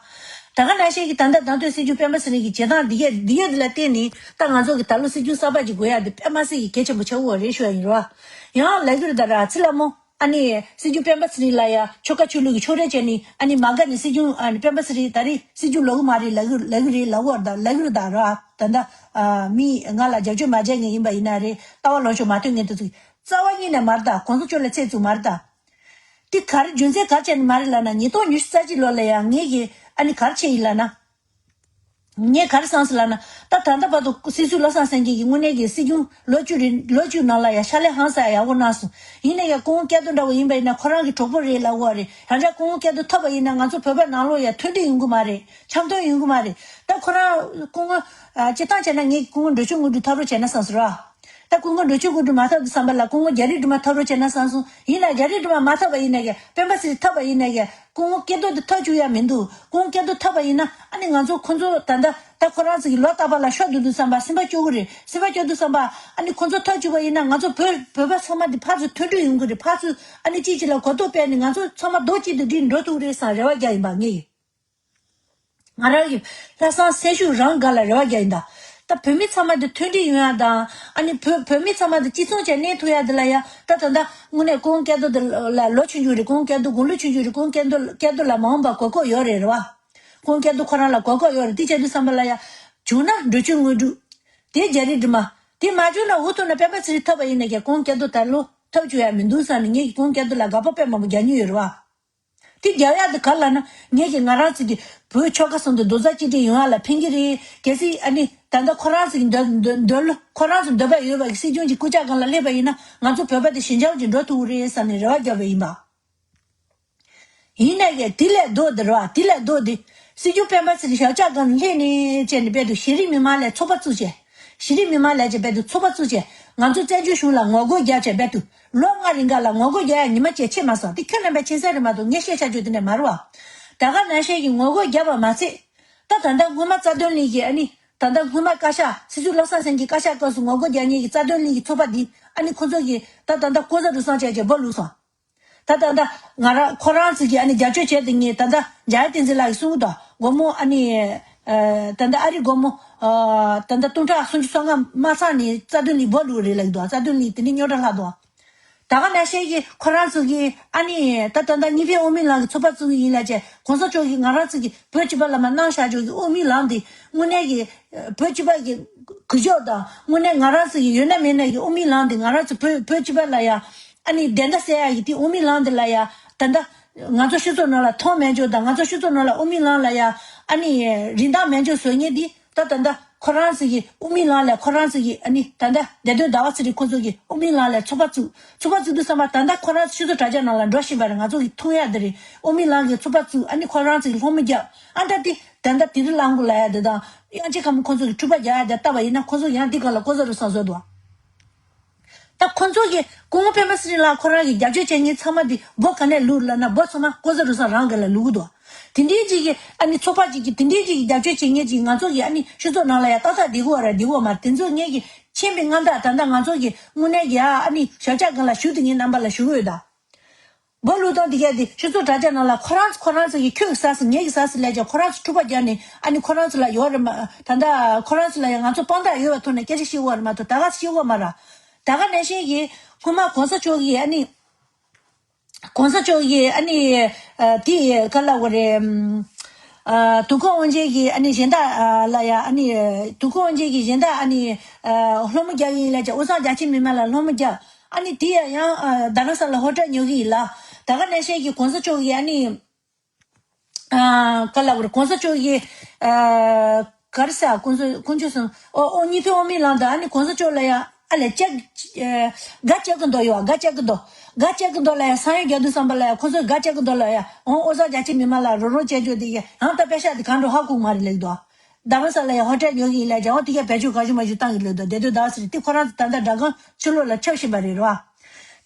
ད་ག་ནང་བཞིན་གྱི་ད་ལྟ་མདང་སྟོད་སྲིད་སྐྱོང་སྤེན་པ་ཚེ་རིང་གི་བྱེད་སྟངས་འདི་གས་འདི་གས་འདི་ལ་བརྟེན་ནས་ད་ང་ཚོ་གི་ད་ལོ་སྲིད་སྐྱོང་གསར་པ་ཅིག་དགོས་ཡ་འདི་དཔེ་མ་སྲིད་ཀྱི་གལ་ཆེན་པོ་ཆགས་ཡོད་རེད་ཞུ་ཡ་ཡིན་རེད་བ། ཡང་ལབ་ཀྱི་རེད་ད་ར་ཚེ་ལྷ་མོ། ཨ་ནི་སྲིད་སྐྱོང་སྤེན་པ་ཚེ་རིང་ལ་ཡ་ཆོལ་ཁ་ཆོས་ལུགས་ཀྱི་ཕྱོགས་རིས་བྱས་ནས་ཨ་ནི་མ་དགའ་ནས་སྲིད་སྐྱོང་ཨ་ནི་སྤེན་པ་ཚེ་རིང་ད་རེས་སྲིད་སྐྱོང་ལོག་གི་མ་རེད་ལབ་གི་ལབ་གི་རེད་ལབ་གི་ཡོད་རེད་ད་ལབ་གི་རེད་ད་ར། ད་ལྟ་ཨ་མི་ང་ལ་རྒྱབ་སྐྱོར་མ་བྱས་མཁན་ཡིན་པ་ཡིན་ན་རེད། ལྟ་བ་ལོག་ཕྱོགས་མ་ཐོན་མཁན་དེ་ཚོ་རྩ་བ་ཉིད་ནས་མ་རེད་ད། གོང་ས་མཆོག་ལ་ཚད་བཙུགས་མ་རེད་ད། དེ་ག་རེ་རྒྱུ་མཚན་ག་རེ་བྱས་ནས་མ་རེད་ལབ་ན་ཉིས་སྟོང་ཉི་ཤུ་རྩ་གཅིག་ལོ་ལ་ཡང་ངེད་ཀྱིས་ཨ་ནི་ག་རེ་བྱས་ཡིན་ལབ་ན། ངས་ག་རེ་བསམ་སོང་ལབ་ན། ད་ད་ལྟ་བར་དུ་སྲིད་ཟུར་བློ་བཟང་སེང་གེ་གིས་དངོས་གནས་ཀྱི་སྲིད་སྐྱོང་ལོ་བཅུ་རེ་ལོ་བཅུ་ནང་ལ་ཡང་ཕྱག་ལས་ཧང་སང་ཡག་པོ་གནང་སོང་། ཡིན་ན་ཡང་སྐུ་ངོ་སྐལ་རྡོར་འདྲ་བོ་ཡིན་པ་ཡིན་ན་ཁོ་རང་གི་གྲོགས་པོ་རེད་ལབ་ཡོད་རེད། ཡང་བསྐྱར་སྐུ་ངོ་སྐལ་རྡོར་ཐོབ་པ་ཡིན་ན་ང་ཚོ་བོད་པའི་ནང་ལོགས་ཡང་མཐུན་སྒྲིལ་ཡོང་གི་མ་རེད། འཆམ་མཐུན་ཡོང་གི་མ་རེད། ད་ཁོ་རང་སྐུ་ངོ་ཨ་སྤྱིར་བཏང་བྱས་ན་ངས་སྐུ་ངོ་འབྲི་ཆུ་དངོས་གྲུབ་ཐོབ་རོགས་བྱས་ན་བསམ་སོང་ར། ད་སྐུ་ངོ་འབྲི་ཆུ་དངོས་གྲུབ་མ་ཐོབ་དུས་ཙམ་པ་ལ་སྐུ་ངོ་རྒྱ་རི་སྒྲོལ་མ་ཐོབ་རོགས་བྱས་ན་བསམ་སོང་། ཡིན་ན་རྒྱ་རི་སྒྲོལ་མ་མ་ཐོབ་པ་ཡིན་ན་ཡང་སྤེན་པ་ཚེ་རིང་ཐོབ་པ་ཡིན་ན་ཡང་སྐུ་ངོ་སྐལ་རྡོར་དེ་ཐོབ་བཅུག་ཡ་མི་འདུག་སྐུ་ངོ་སྐལ་རྡོར་ཐོབ་པ་ཡིན་ན་ཨ་ནི་ང་ཚོ་ཁོ་ཚོ་ད་ལྟ་ད་ཁོ་རང་ཚོ་གི་ལོ་རྟག་པར་ལ་ཤོག་བསྡུ་དུས་ཙམ་པ་སེམས་པ་སྐྱོ་གི་རེད། སེམས་པ་སྐྱོ་དུས་ཙམ་པ་ཨ་ནི་ཁོ་ཚོ་ཐོབ་བཅུག་པ་ཡིན་ན་ང་ཚོ་བོད་བོད་པ་ཚང་མ་འདི་ཕར་ཚུར་མཐུན་སྒྲིལ་ཡོང་གི་རེད། ཕར་ཚུར་ཨ་ནི་གཅིག་གཅིག་ལ་གོ་རྟོགས་སྤེལ་ནས་ང་ཚོ་ཚང་མ་རྡོག་གཅིག་ཏུ་སྒྲིལ་འགྲོ་ཐུབ་རེད་བསམ་རེ་བ་རྒྱག་ཡིན་པ་ངེད་ཀྱི། ང་རང་གི་ལྷག་བསམ་སེམས་ཤུགས་རང་སྒང་ལ་རེ་བ་རྒྱག་ཡིན་ད། ད་བོད་མི་ཚང་མ་དེ་མཐུན་སྒྲིལ་ཡོང་ཡ་དང་ཨ་ནི་བོད་བོད་མི་ཚང་མ་དེ་གཅིག་མཚུངས་བྱས་གནས་ཐུབ་ཡ་དེ་ལ་ཡ་ད་ད་ད་དངོས་གནས་སྐུ་ངོ་སྐལ་རྡོར་དེ་ལ་ལོ་ཆུང་ཆུང་རེད། སྐུ་ངོ་སྐལ་རྡོར་དགུང་ལོ་ཆུང་ཆུང་རེད། སྐུ་ངོ་སྐལ་རྡོར་སྐལ་རྡོར་ལ་མ་འོངས་པ་གོ་སྐབས་ཡོད་རེད་རེད་བ། སྐུ་ངོ་སྐལ་རྡོར་ཁོ་རང་ལ་གོ་སྐབས་ཡོད་རེད། དེ་བྱས་དུས་ཙམ་པ་ལ་ཡ་བྱུང་ན་འབྲི་ཆུ་དངོས་གྲུབ། དེ་རྒྱ་རི་སྒྲོལ་མ། དེ་མ་བྱུང་ན་འུ་ཐུག་ན་སྤེན་པ་ཚེ་རིང་ཐོབ་པ་ཡིན་ན་ཀྱང་སྐུ་ངོ་སྐལ་རྡོར་ད་ལོ་ཐོབ་བཅུག་ཡ་མི་འདུག་བསམ་ནས་ངེད་ཀྱི་སྐུ་ངོ་སྐལ་རྡོར་ལ་དགག་པ་དཔེ་མང་པོ་རྒྱག་མྱོང་ཡོད་རེད་བ། དེ་རྒྱག་ཡག་དེ་ག་ལ་ན་ངས་ཀྱི་ང་རང་ཚོ་གི་བོད་ཆོལ་ཁ་གསུམ་དུ་རྡོག་རྩ་གཅིག་སྒྲིལ་ཡོང་ཡག་ལ་ཕན་གྱི་རེད། གལ་སྲིད་ཨ་ནི་ད་ལྟ་ཁོ་རང་ཚོ་གི་འདོད་འདོད་འདོད་བློ་ཁོ་རང་ཚོ་འདོད་པ་ཡོད་པ་གི་སྲིད་སྐྱོང་གི་སྐུ་ཕྱག་སྒང་ལ་སླེབས་པ་ཡིན་ན་ང་ཚོ་བོད་པ་དེ་ཞི་འཇགས་ཀྱི་འགྲོ་ཐུབ་ཀྱི་རེད་བསམ་ནས་རེ་བ་བརྒྱབ་པ་ཡིན་པ། ཡིན་ནའི་དེ་ལས་ལྡོག་དེ་རེད་བ། དེ་ལས་ལྡོག་དེ་སྲིད་སྐྱོང་སྤེན་པ་ཚེ་རིང་ཞབས་ཕྱག་སྒང་ལ་སླེབས་ནས་བྱས་ནས་དཔེ་དུ་གཞི་རིམ་མི་མང་ལ་ཚོགས་པ་བཙུགས་བྱས། གཞི་རིམ་མི་མང་ལ་བྱས་དཔེ་དུ་ཚོགས་པ་བཙུགས་བྱས་ང་ཚོ་བཙན་བྱོལ་གཞུང་ལ་ངོ་རྒོལ་རྒྱག་བྱས་དཔེ་དུ་ལོ་ལྔ་རིང་ག་ལ་ངོ་རྒོལ་རྒྱག་ཡ་ཉི་མ་བཅས་ཆད་མ་སོང་། དེ་ཁྱོད་རྣམ་པས་མཁྱེན་གསལ་རེད་མ་གཏོགས་ངས་བཤད་བྱ་རྒྱུ་དེ་འདྲ་མ་རེད་བ། ད་ག་ནང་བཞིན་གྱི་ངོ་རྒོལ་རྒྱབ་པ་མ་ཚད། ད་ད་ལྟ་སྔོན་མ་རྩ་དོན་གླིང་གི་ཨ་ནི་ད་ལྟ་སྔོན་མ་བཀའ་ཤག་སྲིད་ཟུར་བློ་བཟང་སེང་གེ་བཀའ་ཤག་སྐབས་སུ་ངོ་རྒོལ་རྒྱག་མཁན་གྱི་རྩ་དོན་གླིང་གི་ཚོགས་པ་འདི་ཨ་ནི་ཁོ་ཚོ་གི་ད་ད་ལྟ་ལྐོག་ཟ་རུལ་སུངས་བྱས་བྱས་འབོ་ལུགས་སོང་། ད་ད་ད་ང་རང་ཁོ་རང་ཚོ་གི་ཨ་ནི་རྒྱབ་སྐྱོར་བྱས་དེ་ངས་ད་ད་འཇམ་དབྱངས་བསྟན་འཛིན་ལགས་ཀྱིས་གསུངས་འདུག་སྒོར་མོ་ཨ་ནི་ཨ་ད་ད་ཨ་རི་སྒོར་མོ་ཨ་ད་ད་སྟོང་ཕྲག་སུམ་ཅུ་སོ་ལྔ་མ་ཚང་ནས་རྩ་དོན་གླིང་འབོ་ལུགས་རེད་ལབ་འདུག་རྩ་དོན་གླིང་དེ་ནི་རྙོག་དྲ་ལྷག་འདུག་ད་ག་ནང་བཞིན་གྱི་ཁོ་རང་ཚོ་གི་ཨ་ནི་ད་ད་ད་གཉིས་ཕན་དབུ་མའི་ལམ་གྱི་ཚོགས་པ་བཙུགས་ཡིན་ལབ་བྱས་གོང་ས་མཆོག་གིས་ང་རང་ཚོ་གི་བོད་སྤྱི་པ་ལ་མ་གནང་བཞག་ཆོག་གི་དབུ་མའི་ལམ་དེ་དངོས་གནས་ཀྱི་བོད་སྤྱི་པ་གི་གུ་ཞོག་དང་དངོས་གནས་ང་རང་ཚོ་གི་ཡོད་ན་མེད་ན་གི་དབུ་མའི་ལམ་དེ་ང་རང་ཚོ་བོད་བོད་སྤྱི་པ་ལ་ཡ་ཨ་ནི་བདེན་མཐའ་གསལ་ཡ་གི་དེ་དབུ་མའི་ལམ་དེ་ལ་ཡ་ད་ད་ང་ཚོ་སྤྱི་ཚོགས་ནང་ལ་མཐོང་མེད་ཆོག་དང་ང་ཚོ་སྤྱི་ཚོགས་ནང་ལ་དབུ་མའི་ལམ་ལ་ཡ་ཨ་ནི་རིན་ཐང་མེད་ཆོག་བཟོ་མཁན་དེ། ད་ད་ལྟ་ཁོ་རང་ཚོ་གི་དབུ་མའི་ལམ་ལ་ཁོ་རང་ཚོ་གི་ཨ་ནི་ད་ལྟ་བདེ་དོན་ཟླ་བ་ཚེ་རིང་ཁོ་ཚོ་གི་དབུ་མའི་ལམ་ལ་ཚོགས་པ་བཙུགས་ཚོགས་པ་བཙུགས་དུས་ཙམ་པ་ད་ལྟ་ཁོ་རང་ཚོ་ཆུ་ཚོད་དྲ་རྒྱ་ནང་ལ་འགྲོ་བཞིན་པ་རེད། ང་ཚོ་གི་མཐོང་ཡ་དེ་རེད། དབུ་མའི་ལམ་གི་ཚོགས་པ་བཙུགས་ཨ་ནི་ཁོ་རང་ཚོ་གི་སློབ་མ་རྒྱག་ཨ་ད་དེ་ད་ལྟ་དེ་རི་ལང་གུ་ལ་ཡ་དེ་དང་དབྱངས་ཅན་ཁ་མོ་ཁོ་ཚོ་གི་འཁྲུག་པ་རྒྱག་ཡ་དེ་ལྟ་བ་ཡིན་ན་ཁོ་ཚོ་ཡང་དེ་ག་ལ་ལྐོག་ཟ་རུལ་སུངས་བཟོ་འདུག་ད་ཁོ་ཚོ་གི་སྐུ་ངོ་སྤེན་པ་ཚེ་རིང་ལགས་ཁོ་རང་གི་རྒྱབ་སྐྱོར་བྱེད་མཁན་ཚང་མ་འདི་འབོ་ག་ནས་ལུག་ལབ་ན་འབོ་ཚང་མ་ལྐོག་ཟ་རུལ་སུངས་རང་གི་ལ་ལུག་གི་འདུག་དེ་འདྲའི་ཅིག་གི་ཨ་ནི་ཚོགས་པ་ཅིག་གི་དེ་འདྲའི་ཅིག་གི་རྒྱབ་སྐྱོར་བྱེད་མཁན་ཅིག་ང་ཚོ་གི་ཨ་ནི་སྤྱི་ཚོགས་ནང་ལ་ཡ་ཏག་ཏག་བསྡད་ཀྱི་ཡོད་རེད་བསྡད་ཀྱི་ཡོད་མ་རེད། དེ་ཚོ་ངས་གི་མཁྱེན་པའི་མངའ་བདག་ད་ལྟ་ང་ཚོ་གི་དངོས་གནས་ཀྱི་ཡ་ཨ་ནི་ཞབས་ཆག་སྒང་ལ་བཞུགས་དེ་ངའི་རྣམ་པ་ལ་ཞུ་གི་ཡོད་ད། འབོ་ལུག་སྟངས་དེ་གས་དེ་སྤྱི་ཚོགས་དྲ་རྒྱ་ནང་ལ་ཁོ་རང་ཚོ་ཁོ་རང་ཚོ་གི་ཁྱོད་ཀྱི་ཟ་སི་ངེད་ཀྱི་ཟ་སི་ལས་ཀྱང་ཁོ་རང་ཚོ་འཁྲུག་པ་རྒྱག་ནས་ཨ་ནི་ཁོ་རང་ཚོ་ལ་ཡོད་རེད་མ། ད་ལྟ་ཁོ་རང་ཚོ་ལ་ཡང་ང་ཚོ་དཔང་རྟགས་ཡོད་པ་ཐོག་ནས་སྐད་ཆ་བཤད་ཀྱི་ཡོད་རེད་མ་གཏོགས་ད་ག་བཤད་ཀྱི་ཡོད་མ་རེད། ད་ག་ནང་བཞིན་གྱི་སྔོན་མ་གོང་ས་མཆོག་གིས་ཨ་ནི་གོང་ས་མཆོག་གིས་ཨ་ནི་ཨ་དེ་ག་ལབ་དགོས་རེད། ཨ་དུས་འཁོར་དབང་ཆེན་གྱི་ཨ་ནི་གཞན་དག་ལ་ཡང་ཨ་ནི་དུས་འཁོར་དབང་ཆེན་གྱི་གཞན་དག་ཨ་ནི་སློབ་མ་རྒྱག་ཡིན་ལབ་ཀྱང་དབུས་གཙང་རྒྱ་ཆེ་མི་མང་ལ་སློབ་མ་རྒྱག་ཨ་ནི་དེ་ཡང་ཡང་རྡ་རམ་ས་ལ་ཧོ་ཊེལ་ཉོ་གི་ཡིན་ལ། ད་ག་ནང་བཞིན་གྱི་གོང་ས་མཆོག་གིས་ཨ་ནི་ག་ལབ་དགོས་རེད། གོང་ས་མཆོག་གིས་ག་རེ་ཟེར་གོང་ས་དཀོན་མཆོག་གསུམ་ཨོ་ཨོ་གཉིས་ཕན་དབུ་མའི་ལམ་དང་ཨ་ནི་གོང་ས་མཆོག་ལ་ཡང་ཨ་ལས་ལྕགས་སྒ་ལྕགས་ཀྱི་མདོ་ཡོད་པ་སྒ་ལྕགས་ཀྱི་མདོ་སྒ་ལྕགས་ཀྱི་མདོ་ལ་ཡང་ས་ཡོམ་རྒྱག་དུས་ཙམ་པ་ལ་ཡང་ཁོང་ཚོས་སྒ་ལྕགས་ཀྱི་མདོ་ལ་ཡང་ཨོ་དབུས་གཙང་རྒྱ་ཆེ་མི་མང་ལ་རོགས་རམ་བྱེད་རྒྱུ་དེ་ཡང་ཡང་ད་པེ་ཤག་དེ་གང་འགྲོ་ཧ་གོ་མ་རེད་ལབ་འདུག་རྡ་རམ་ས་ལ་ཡང་ཧོ་ཊེལ་ཉོ་གི་ཡིན་ལབ་ཀྱང་ཨོ་དེ་ག་བེད་སྤྱོད་གང་བྱུང་མ་བྱུང་བཏང་གི་ལབ་འདུག་བདེ་དོན་ཟླ་བ་ཚེ་རིང་དེ་ཁོ་རང་ཚོ་ད་ལྟ་སྒྲ་སྒམ་ཕྱི་ལོགས་ལ་ཁྱབ་བཞིན་པ་རེད་རོ།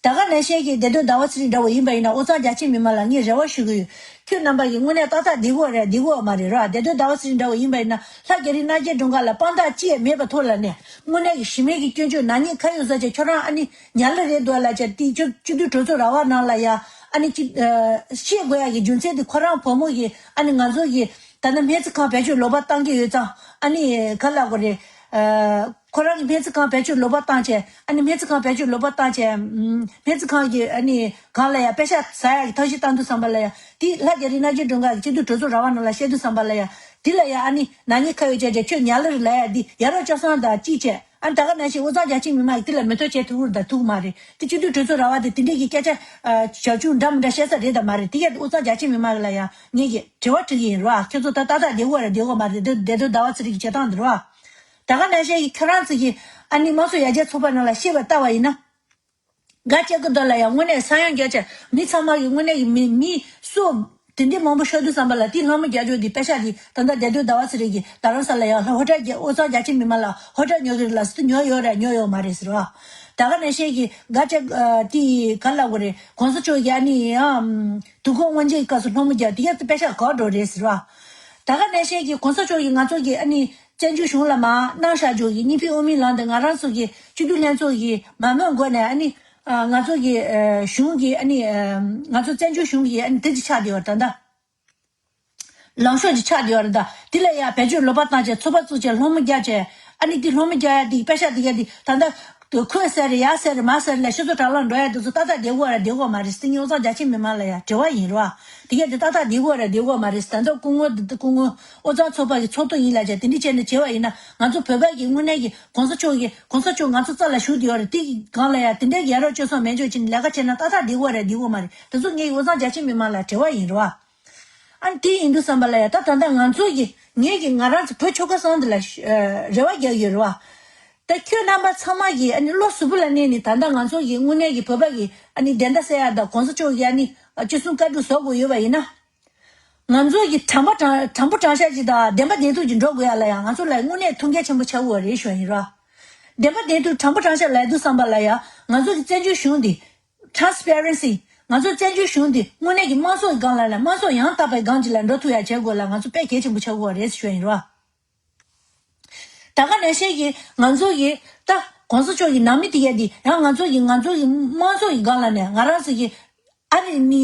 ད་ག་ནང་བཞིན་གྱི་བདེ་དོན་ཟླ་བ་ཚེ་རིང་འདྲ་བོ་ཡིན་པ་ཡིན་ན་དབུས་གཙང་རྒྱ་ཆེ་མི་མང་ལ་ངས་རེ་བ་ཞུ་གི་ཡོད། ཁྱོད་རྣམ་པ་ཡིས་དངོས་གནས་ཏག་ཏག་བསྡད་ཀྱི་ཡོད་རེད་བསྡད་ཀྱི་ཡོད་མ་རེད་རོ། བདེ་དོན་ཟླ་བ་ཚེ་རིང་འདྲ་བོ་ཡིན་པ་ཡིན་ན་ལྷ་རྒྱ་རི་རྣམ་རྒྱལ་སྒྲོལ་དཀར་ལ་དཔང་རྟགས་ཅི་ཡང་མེད་པ་ཐོག་ལ་ནས་དངོས་གནས་ཀྱི་གཞི་མེད་ཀྱི་སྐྱོན་བརྗོད་ནག་ཉེས་ཁ་གཡོག་ཟེར་བྱས་ཁྱོད་རང་ཨ་ནི་ཉར་ལེ་རེད་འདུག་ལབ་བྱས་དེ་སྤྱི་སྤྱི་འཐུས་གྲོས་ཚོགས་ར་བ་ནང་ལ་ཡ་ཨ་ནི་ཅི་བཤད་དགོས་ཡ་གི་རྒྱུ་མཚན་དེ་ཁོ་རང་བུ་མོ་གིས་ཨ་ནི་ང་ཚོ་གི་ད་ནི་སྨན་རྩིས་ཁང་བེད་སྤྱོད་ལོག་པ་བཏང་གི་ཡོད་ཙང་ཨ་ནི་ག་ལབ་དགོས་རེད། ཁོ་རང་གི་སྨན་རྩིས་ཁང་བེད་སྤྱོད་ལོག་པ་བཏང་བྱས་ཨ་ནི་སྨན་རྩིས་ཁང་བེད་སྤྱོད་ལོག་པ་བཏང་བྱས་སྨན་རྩིས་ཁང་གི་ཨ་ནི་སྒང་ལ་ཡ་པེ་ཤག་ཟ་ཡ་གི་ཐབས་ཤེས་བཏང་དུས་ཙམ་པ་ལ་ཡ་དེ་ལྷ་རྒྱ་རི་རྣམ་རྒྱལ་སྒྲོལ་དཀར་གི་སྤྱི་འཐུས་གྲོས་ཚོགས་ར་བ་ནང་ལ་བཤད་དུས་ཙམ་པ་ལ་ཡ་དེ་ལ་ཡ་ཨ་ནི་ནག་ཉེས་ཁ་གཡོག་བྱས་བྱས་ཁྱོད་ཉར་ལེ་རེད་ལབ་ཡ་དེ་ཡ་རབས་སྐྱོ་སང་དང་གཅིག་བྱས་ཨ་ནི་ད་ག་ནང་བཞིན་དབུས་གཙང་རྒྱ་ཆེ་མི་མང་གིས་དེ་ལ་མི་ཐོག་བྱེད་ཐུབ་ཀྱི་རེད་དང་ཐུབ་ཀྱི་མ་རེད། དེ་སྤྱི་འཐུས་གྲོས་ཚོགས་ར་བ་དེ་དེ་འདྲས་ཀྱི་སྐད་ཆ་ཞབས་ཞུ་འདྲ་མི་འདྲ་བཤད་ས་རེད་དང་མ་རེད། དེ་གས་དབུས་གཙང་རྒྱ་ཆེ་མི་མང་གི་ལ་ཡ་ངེད་ཀྱིས་དྲི་བ་དྲི་གི་ཡིན་རོ། ཁྱོད་ཚོ་ད་ཏག་ཏག་བསྡད་ཀྱི་ཡོད་རེད་བསྡད་ཀྱི་ཡོད་མ་རེད། བདེ་དོན་ཟླ་བ་ཚེ་རིང་གི་བྱེད་སྟངས་འདི་རོ། ད་ག་ནང་བཞིན་གྱི་ཁྱོད་རང་ཚོ་གིས་ཨ་ནི་དམངས་གཙོ་ཡར་རྒྱས་ཚོགས་པ་ནང་ལ་ཤེས་པ་ལྟ་བ་ཡིན་ན། སྒ་ལྕགས་ཀྱི་མདོ་ལ་ཡང་དངོས་གནས་ས་ཡོམ་བརྒྱབ་བྱས་མི་ཚང་མ་གི་དངོས་གནས་ཀྱི་མི་མི་སུ་དེ་འདྲའི་མང་པོ་ཤོར་དུས་ཙམ་པ་ལ་དེ་སློབ་མ་རྒྱག་རྒྱུ་དེ་པེ་ཤག་དེ་ད་ལྟ་བདེ་དོན་ཟླ་བ་ཚེ་རིང་གིས་རྡ་རམ་ས་ལ་ཡང་ཧོ་ཊེལ་རྒྱག་དབུས་གཙང་རྒྱ་ཆེ་མི་མང་ལ་ཧོ་ཊེལ་ཉོ་གི་རེད་ལབ་ཟེར་དུས་ཉོ་ཡོད་རེད་ཉོ་ཡོད་མ་རེད་ཟེར་བ། ད་ག་ནང་བཞིན་གྱི་སྒ་ལྕགས་དེ་ག་ལབ་དགོས་རེད། གོང་ས་མཆོག་གིས་ཨ་ནི་ཡང་དུས་འཁོར་དབང་ཆེན་གྱི་སྐབས་སུ་སློབ་མ་རྒྱག་དེ་ག་ཚོ་པེ་ཤག་ག་འགྲོ་རེད་ཟེར་བ། ད་ག་ནང་བཞིན་གྱི་གོང་ས་མཆོག་གིས་ང་ཚོ་གི་ཨ་ནི་བཙན་བྱོལ་གཞུང་ལ་མ་གནང་བཞག་འཇོག་གི་གཉིས་ཕན་དབུ་མའི་ལམ་དེ་ང་རང་ཚོ་གི་སྤྱི་འཐུས་ལྷན་ཚོགས་ཀྱི་མ་མོས་སྒོ་ནས་ཨ་ནི་ང་ཚོ་གི་གཞུང་གི་ཨ་ནི་ང་ཚོ་བཙན་བྱོལ་གཞུང་གི་ཨ་ནི་དེ་ཅིག་ཆགས་བསྡད་ཡོད་ད་ལྟ། ལངས་ཕྱོགས་ཅིག་ཆགས་བསྡད་ཡོད་རེད་ད། དེ་ལ་ཡ་བེད་སྤྱོད་ལོག་པ་བཏང་བྱས་ཚོགས་པ་བཙུགས་བྱས་སློབ་མ་རྒྱག་བྱས་ཨ་ནི་དེ་སློབ་མ་རྒྱག་ཡ་དེ་པེ་ཤག་དེ་ག་དེ་ད་ལྟ། དུ་ཁོས་ཟེར་རེད་ཡ་ཟེར་རེད་མ་ཟེར་ལ་ཤི་ཚོ་དྲ་ལ་འགྲོ་ཡ་དེ་ཚོ་ཏག་ཏག་བསྡད་དགོས་ར་བསྡད་དགོས་མ་རེད། སྟེང་ཉིན་ཨོ་ཚང་རྒྱ་ཆེ་མི་མང་ལ་ཡ་དྲི་བ་ཡིན་རོ། དེ་ག་དེ་ཏག་ཏག་བསྡད་དགོས་ར་བསྡད་དགོས་མ་རེད། ད་ལྟ་སྐུ་ངོ་འདི་སྐུ་ངོ་ཨོ་ཚང་ཚོགས་པ་གི་ཚོགས་གཙོ་ཡིན་ལ་བྱ་དེ་འདྲི་བྱས་ནས་བྱས་པ་ཡིན་ན་ང་ཚོ་བོད་པ་གི་དངོས་གནས་ཀྱི་གོང་ས་མཆོག་གི་གོང་ས་མཆོག་ང་ཚོ་རྩ་ལ་བཞུགས་བསྡད་ཡོད་རེད། དེ་གི་སྒང་ལ་ཡ་དེ་འདྲའི་གི་ཡ་རབས་སྤྱོད་བཟང་མེད་ཆོག་ཅིག་ལས་ཀ་བྱས་ན་ཏག་ཏག་བསྡད་དགོས་ར་བསྡད་དགོས་མ་རེད། དེ་ཚོ་ངས་ཨོ་ཚང་རྒྱ་ཆེ་མི་མང་ལ་དྲི་བ་ཡིན་རོ། ཨ་ནི་དེ་ཡིན་དུས་བསམ་པ་ལ་ཡ་ད་ད་ལྟ་ང་ཚོ་གི་ངེད་ཀྱི་ང་རང་ཚོ་བོད་ཆོལ་ཁ་གསུམ་འདི་ལ་ཨ་རེ་བ་རྒྱག་ཡོད་རེད་བ། ད་ཁྱོད་རྣམ་པ་ཚང་མ་གིས་ཨ་ནི་བློ་གཟུ་བོ་ལ་གནས་ནས་ད་ལྟ་ང་ཚོ་གི་དངོས་གནས་ཀྱི་བོད་པ་གི་ཨ་ནི་བདེན་མཐའ་གསལ་ཡ་དང་གོང་ས་མཆོག་གི་ཨ་ནི་ཅི་གསུང་བཀའ་སྒྲུབ་བཟོ་དགོས་ཡོད་པ་ཡིན་ན། ང་ཚོ་གི་དྲང་པོ་དྲང་དྲང་པོ་དྲང་བཞག་ཅིག་དང་བདེན་པ་བདེན་ཐུག་ཅིག་འགྲོ་དགོས་ཡ་ལ་ཡང་ང་ཚོ་ལ་དངོས་གནས་ཐུགས་འགན་ཆེན་པོ་ཆགས་ཀྱི་ཡོད་རེད་ཞུ་ཡ་ཡིན་རོ། བདེན་པ་བདེན་ཐུག་དྲང་པོ་དྲང་བཞག་ལབ་དུས་བསམ་པ་ལ་ཡང་ང་ཚོ་གི་བཙན་བྱོལ་གཞུང་འདི། Transparency། ང་ཚོ་བཙན་བྱོལ་གཞུང་འདི་དངོས་གནས་ཀྱི་དམངས་གཙོ་གི་སྒང་ལ་ལ་དམངས་གཙོ་ཡང་དག་པའི་སྒང་ཅིག་ལ་འགྲོ་ཐུབ་ཡ་བྱེད་དགོས་ལ་ང་ཚོ་དཔེ་གལ་ཆེན་པོ་ཆགས་ཀྱི་ཡོད་རེད་ཞུ་ཡ་ཡིན་རོ། ད་ག་ནང་བཞིན་གྱི་ང་ཚོ་གི་ད་གོང་ས་མཆོག་གི་ནང་མི་དེ་གས་དེ་ཡང་ང་ཚོ་གི་ང་ཚོ་གི་དམངས་གཙོ་གི་སྒང་ལ་ནས་ང་རང་ཚོ་གི་ཨ་རི་ནི་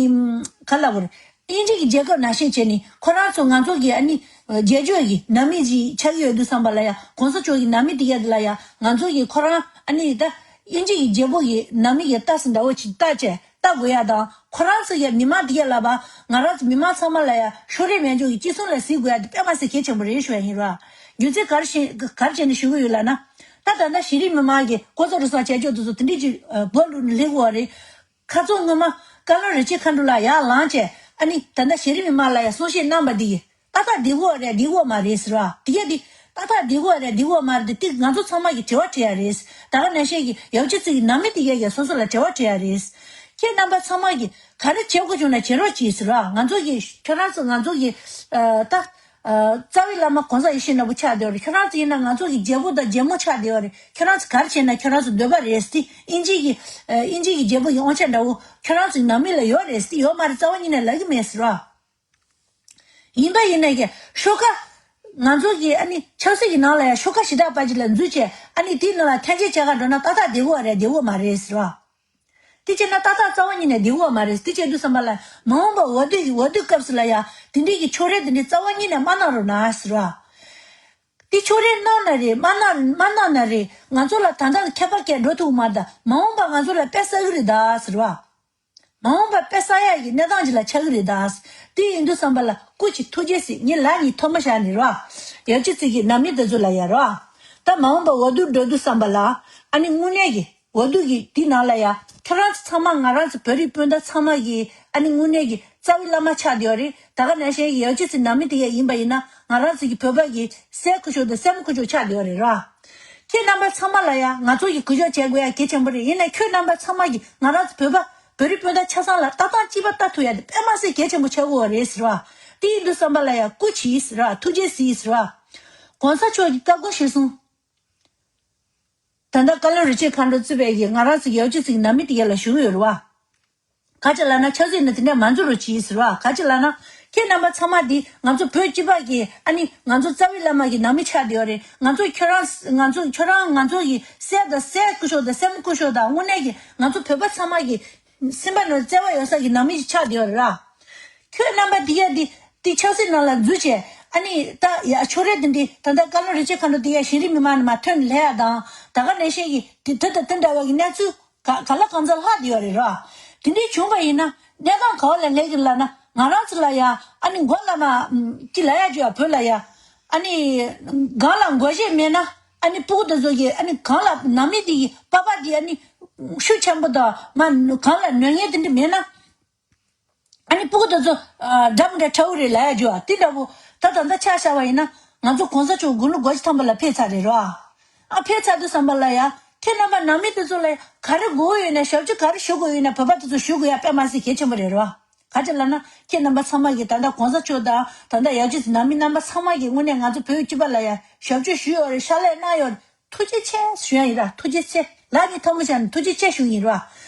ག་ལ་བར་དབྱིན་ཇི་གི་རྒྱལ་ཁབ་ནང་བཞིན་བྱས་ནས་ཁོ་རང་ཚོ་ང་ཚོ་གི་ཨ་ནི་རྒྱལ་ཕྱོགས་ཀྱི་ནང་མི་ཅིག་ཆགས་ཀྱི་ཡོད་དུས་བསམ་པ་ལ་ཡ་གོང་ས་མཆོག་གི་ནང་མི་དེ་གས་དེ་ལ་ཡ་ང་ཚོ་གི་ཁོ་རང་ཨ་ནི་ད་དབྱིན་ཇི་གི་རྒྱལ་པོ་གི་ནང་མི་གི་ལྟ་ས་འདྲ་བོ་ཅིག་ལྟ་བྱས། ལྟ་དགོས་ཡ་དང་ཁོ་རང་ཚོ་ཡ་མི་མང་འདི་ག་ལ་བ་ང་རང་ཚོ་མི་མང་ཚང་མ་ལ་ཡ་ཤོ་རེ་མེད་འཇོག་གི་ཅི་གསུང་ལ་གཟིགས་དགོས་ཡ་དེ་དཔེ་མ་སྲིད་གལ་ཆེན་པོ་རེད་ཞུ་ཡ་ཡིན་ར། རྒྱུ་མཚན་ག་རེ་བྱས་ག་རེ་བྱས་ནས་ཞུ་གི་ཡོད་ལབ་ན། ད་ད་ལྟ་གཞི་རིམ་མི་མང་གི་ལྐོག་ཟ་རུལ་སུངས་བྱས་འཇོག་དེ་ཚོ་དེ་འདྲས་ཀྱི་བོད་ལུགས་ལེགས་བ་རེད། ཁ་ཚོན་སྔོན་མ་བཀའ་བློན་རིན་ཆེན་མཁའ་འགྲོ་ལགས་ཡར་ལངས་བྱས་ཨ་ནི་ད་ལྟ་གཞི་རིམ་མི་མང་ལ་ཡ་གསུང་བཤད་གནང་པ་འདི་གི་ཏག་ཏག་འདི་གོ་རེད་འདི་གོ་མ་རེད་ཟེར་བ། དེ་ག་དེ་ཏག་ཏག་འདི་གོ་རེད་འདི་གོ་མ་རེད་དེ་ང་ཚོ་ཚང་མ་གི་དྲི་བ་དྲི་ཡ་རེད། ད་ག་ནང་བཞིན་གྱི་ཡག་ཅི་ཚིག་གི་ནང་མི་དེ་ག་གི་སོ་སོ་ལ་དྲི་བ་དྲི་ཡ་རེད། ཁྱེད་རྣམ་པ་ཚང་མ་གི་ག་རེ་བྱེད་དགོས་བྱུང་ན་བྱེད་རོགས་གྱིས་ཟེར་བ། ང་ཚོ་གི་ཁྱོད་རང་ཚོ་ང་ཚོ་གི་ད་རྩ་བའི་བླ་མ་གོང་ས་ཡེ་ཤེས་ནོར་བུ་ཆགས་བསྡད་པ་རེད། ཁྱོད་རང་ཚོ་ཡིན་ན་ང་ཚོ་གི་རྒྱལ་པོ་དང་རྒྱལ་མོ་ཆགས་བསྡད་པ་རེད། ཁྱོད་རང་ཚོ་ག་རེ་བྱས་ན་ཁྱོད་རང་ཚོ་འདོད་པ་རེད་ཟེར་ཏེ་དབྱིན་ཇི་གི་དབྱིན་ཇི་གི་རྒྱལ་པོ་གི་དབང་ཆ་འདྲ་བོ་ཁྱོད་རང་ཚོ་གི་ནང་མི་ལ་ཡོད་རེད་ཟེར་ཏེ་ཡོད་མ་རེད་རྩ་བ་ཉིད་ནས་ལབ་གི་མེད་ཟེར་བ། ཡིན་པ་ཡིན་ནའི་གི་ཤོག་ཁ། ང་ཚོ་གི་ཨ་ནི་ཆབ་སྲིད་ཀྱི་ནང་ལ་ཡང་ཤོག་ཁ་ཞེ་དྲག་པ་ཅིག་ལ་འཛུལ་བྱས་ཨ་ནི་དེའི་ནང་ལ་ཐེན་ཅིན་བྱེད་ག་འགྲོ་ན་ཏག་ཏག་བདེ་བོ་རེད་བདེ་བོ་མ་རེད་ཟེར་བ། དེ་བྱས་ན་ཏག་ཏག་རྩ་བ་ཉིད་ནས་བདེ་བོ་མ་རེད། དེ་བྱས་དུས་བསམ་པ་ལ་མ་འོངས་པ་འོས་བསྡུ་ཡི་འོས་བསྡུ་སྐབས་སུ་ལ་ཡང་དེ་འདྲའི་གི་ཕྱོགས་རིས་དེ་འདྲའི་རྩ་བ་ཉིད་ནས་མ་གནང་རོགས་གནང་ཟེར་བ། དེ་ཕྱོགས་རིས་གནང་ན་རེད་མ་གནང་མ་གནང་ན་རེད་ང་ཚོ་ལ་ད་ལྟ་ཁྱད་པར་གས་འགྲོ་ཐུབ་མ་ད་མ་འོངས་པ་ང་ཚོ་ལ་དཔེ་བསགས་གི་རེད་ད་ཟེར་བ། མ་འོངས་པ་དཔེ་བསགས་ཡག་གི་གནས་སྟངས་ཅིག་ལ་ཆགས་ཀྱི་རེད་ད། དེ་ཡིན་དུས་བསམ་པ་ལ་སྐུ་མཁྱེན་ཐུགས་རྗེ་གཟིགས། ངས་ལག་གཉིས་ཐལ་མོ་བཞག་ནས་རོ། ཡག་ཅི་ཚིག་གི་ནང་མི་དེ་ཚོ་ལ་ཡ་རོ། ད་མ་འོངས་པ་འོས་བསྡུ་འགྲོ་དུས་བསམ་པ་ལ་ཨ་ནི་དངོས་གནས་ཀྱི་འོས་བསྡུ་གི་དེ་ནང་ལ་ཡ་ཁྱོད་རང་ཚོ་ཚང་མ་ང་རང་ཚོ་བོད་རིགས་སྤུན་ཟླ་ཚང་མ་གི་ཨ་ནི་དངོས་གནས་ཀྱི་རྩ་བའི་བླ་མ་ཆགས་བསྡད་ཡོད་རེད། ད་ག་ནང་བཞིན་གྱི་ཡག་ཅི་ཚིག་ནང་མི་དེ་ཡ་ཡིན་པ་ཡིན་ན་ང་རང་ཚོ་གི་བོད་པ་གི་སྲས་སྐུ་ཞབས་དང་སྲས་མོ་སྐུ་ཞབས་ཆགས་བསྡད་ཡོད་རེད་རོ། ཁྱེད་རྣམ་པ་ཚང་མ་ལ་ཡ་ང་ཚོ་ཡི་གུས་ཞབས་བྱེད་དགོས་ཡ་གལ་ཆེན་པོ་རེད། ཡིན་ན་ཁྱོད་རྣམ་པ་ཚང་མ་གིས་ང་རང་ཚོ་བོད་པ་བོད་རིགས་སྤུན་ཟླ་ཆ་ཚང་ལ་ལྟ་སྟངས་གཅིག་པ་ལྟ་ཐུབ་ཡ་དེ་དཔེ་མ་སྲིད་གལ་ཆེན་པོ་ཆགས་ཀྱི་ཡོད་རེད་ཟེར་བ། དེ་ཡིན་དུས་བསམ་པ་ལ་ཡ་སྐུ་མཁྱེན་ཟེར་བ་ཐུགས་རྗེ་གཟིགས་ཟེར་བ། གོང་ས་མཆོག་གི་བཀའ་དགོངས་གཞིར་བཟུང་། ད་ལྟ་བཀའ་བློན་རིན་ཆེན་མཁའ་འགྲོ་གཙོས་པའི་གི་ང་རང་ཚོ་ཡག་ཅི་ཚིག་ནང་མི་དེ་ག་ལ་ཞུ་གི་ཡོད་རེད་བ། ག་ཅི་ལབ་ན་ཆབ་སྲིད་ནི་དེ་འདྲ་མ་འཛུལ་རོགས་གྱིས་ཟེར་བ། ག་ཅི་ལབ་ན་ཁྱེད་རྣམ་པ་ཚང་མ་འདི་ང་ཚོ་བོད་སྤྱི་པ་གི་ཨ་ནི་ང་ཚོ་རྩ་བའི་བླ་མ་གི་ནང་མི་ཆགས་བསྡད་ཡོད་རེད། ང་ཚོ་ཁྱོད་རང་ང་ཚོ་ཁྱོད་རང་ང་ཚོ་ཡི་སྲས་དང་སྲས་སྐུ་ཞབས་དང་སྲས་མོ་སྐུ་ཞབས་དང་དངོས་གནས་ཀྱི་ང་ཚོ་བོད་པ་ཚང་མ་གི་སེམས་པ་ནང་བརྩེ་བ་ཡོད་ས་གི་ནང་མི་ཞིག་ཆགས་བསྡད་ཡོད་རེད་ར། ཁྱོད་རྣམ་པ་འདི་ཡ་འདི་འདི་ཆབ་སྲིད་ནང་ལ་འཛུལ་བྱས་ཨ་ནི་ད་ཡ་ཕྱོགས་རིས་འདི་འདི་ད་ལྟ་བཀའ་བློན་རིན་ཆེན་མཁའ་འགྲོ་འདི་ཡ་གཞི་རིམ་མི་མང་ནས་མར་ཐོན་ནས་སླེབས་ཡ་དང་ད་ག་ནང་བཞིན་གྱི་དེ་དེ་དང་དེ་འདྲ་བ་གི་གནས་ཚུལ། ག་ག་ལ་གང་འཚམ་ལྷག་བསྡད་ཡོད་རེད་ར། དེ་འདྲའི་བྱུང་བ་ཡིན་ན་གནས་སྟངས་ག་བ་ལ་སླེབས་ཀྱི་ལབ་ན་ང་རང་ཚོ་ལ་ཡ་ཨ་ནི་མགོ་ལ་མ་ཅི་ལབ་ཡ་བརྗོད་ཡ་བོད་ལ་ཡ་ཨ་ནི་སྒང་ལ་མགོ་བཞེས་མེད་ན་ཨ་ནི་སྤུ་གུ་དེ་ཚོ་གི་ཨ་ནི་གང་ལ་ནང་མི་དེ་ཡི་པ་ཕ་དེ་ཨ་ནི་ཤུགས་ཆེན་པོ་དང་མ་གང་ལ་ནོར་ངན་དེ་འདྲ་མེད་ན། ཨ་ནི་སྤུ་གུ་དེ་ཚོ་ཨ་འདྲ་མི་འདྲ་ཁྲ་བོ་རེད་ལབ་ཡ་རྒྱུ་བ་དེ་འདྲ་བོ་ད་ད་ལྟ་ཆ་བཞག་པ་ཡིན་ན་ང་ཚོ་གོང་ས་མཆོག་དགུང་ལོ་དགུ་བཅུ་ཐམ་པ་ལ་ཕེབས་ཚར་རེད་རོ། ཨ་ཕེབས་ཚར་དུས་ཙམ་པ་ལ་ཡ་ཁྱེད་རྣམ་པ་ནང་མི་དེ་ཚོ་ལ་ག་རེ་དགོས་ཡོད་ན་ཞབས་ཕྱི་ག་རེ་ཞུ་དགོས་ཡོད་ན་བོད་པ་དེ་ཚོ་ཞུ་དགོས་ཡ་དཔེ་མ་སྲིད་གལ་ཆེན་པོ་རེད་རོ། ག་ཅི་ལབ་ན་ཁྱེད་རྣམ་པ་ཚང་མ་གིས་ད་ལྟ་གོང་ས་མཆོག་དང་ད་ལྟ་ཡག་ཅི་ནང་མི་རྣམ་པ་ཚང་མ་གིས་དངོས་གནས་ང་ཚོ་བོད་སྤྱི་པ་ལ་ཡ་ཞབས་ཕྱི་ཞུས་ཡོད་རེད་ཕྱག་ལས་གནང་ཡོད་རེད། ཐུགས་རྗེ་ཆེ་ཞུ་ཡ་ཡིན་ར། ཐུགས་རྗེ་ཆེ། ལག་གཉིས་ཐལ་མོ་བཞག་ནས་ཐུགས་རྗེ་ཆེ་ཞུ་ཡིན་ར།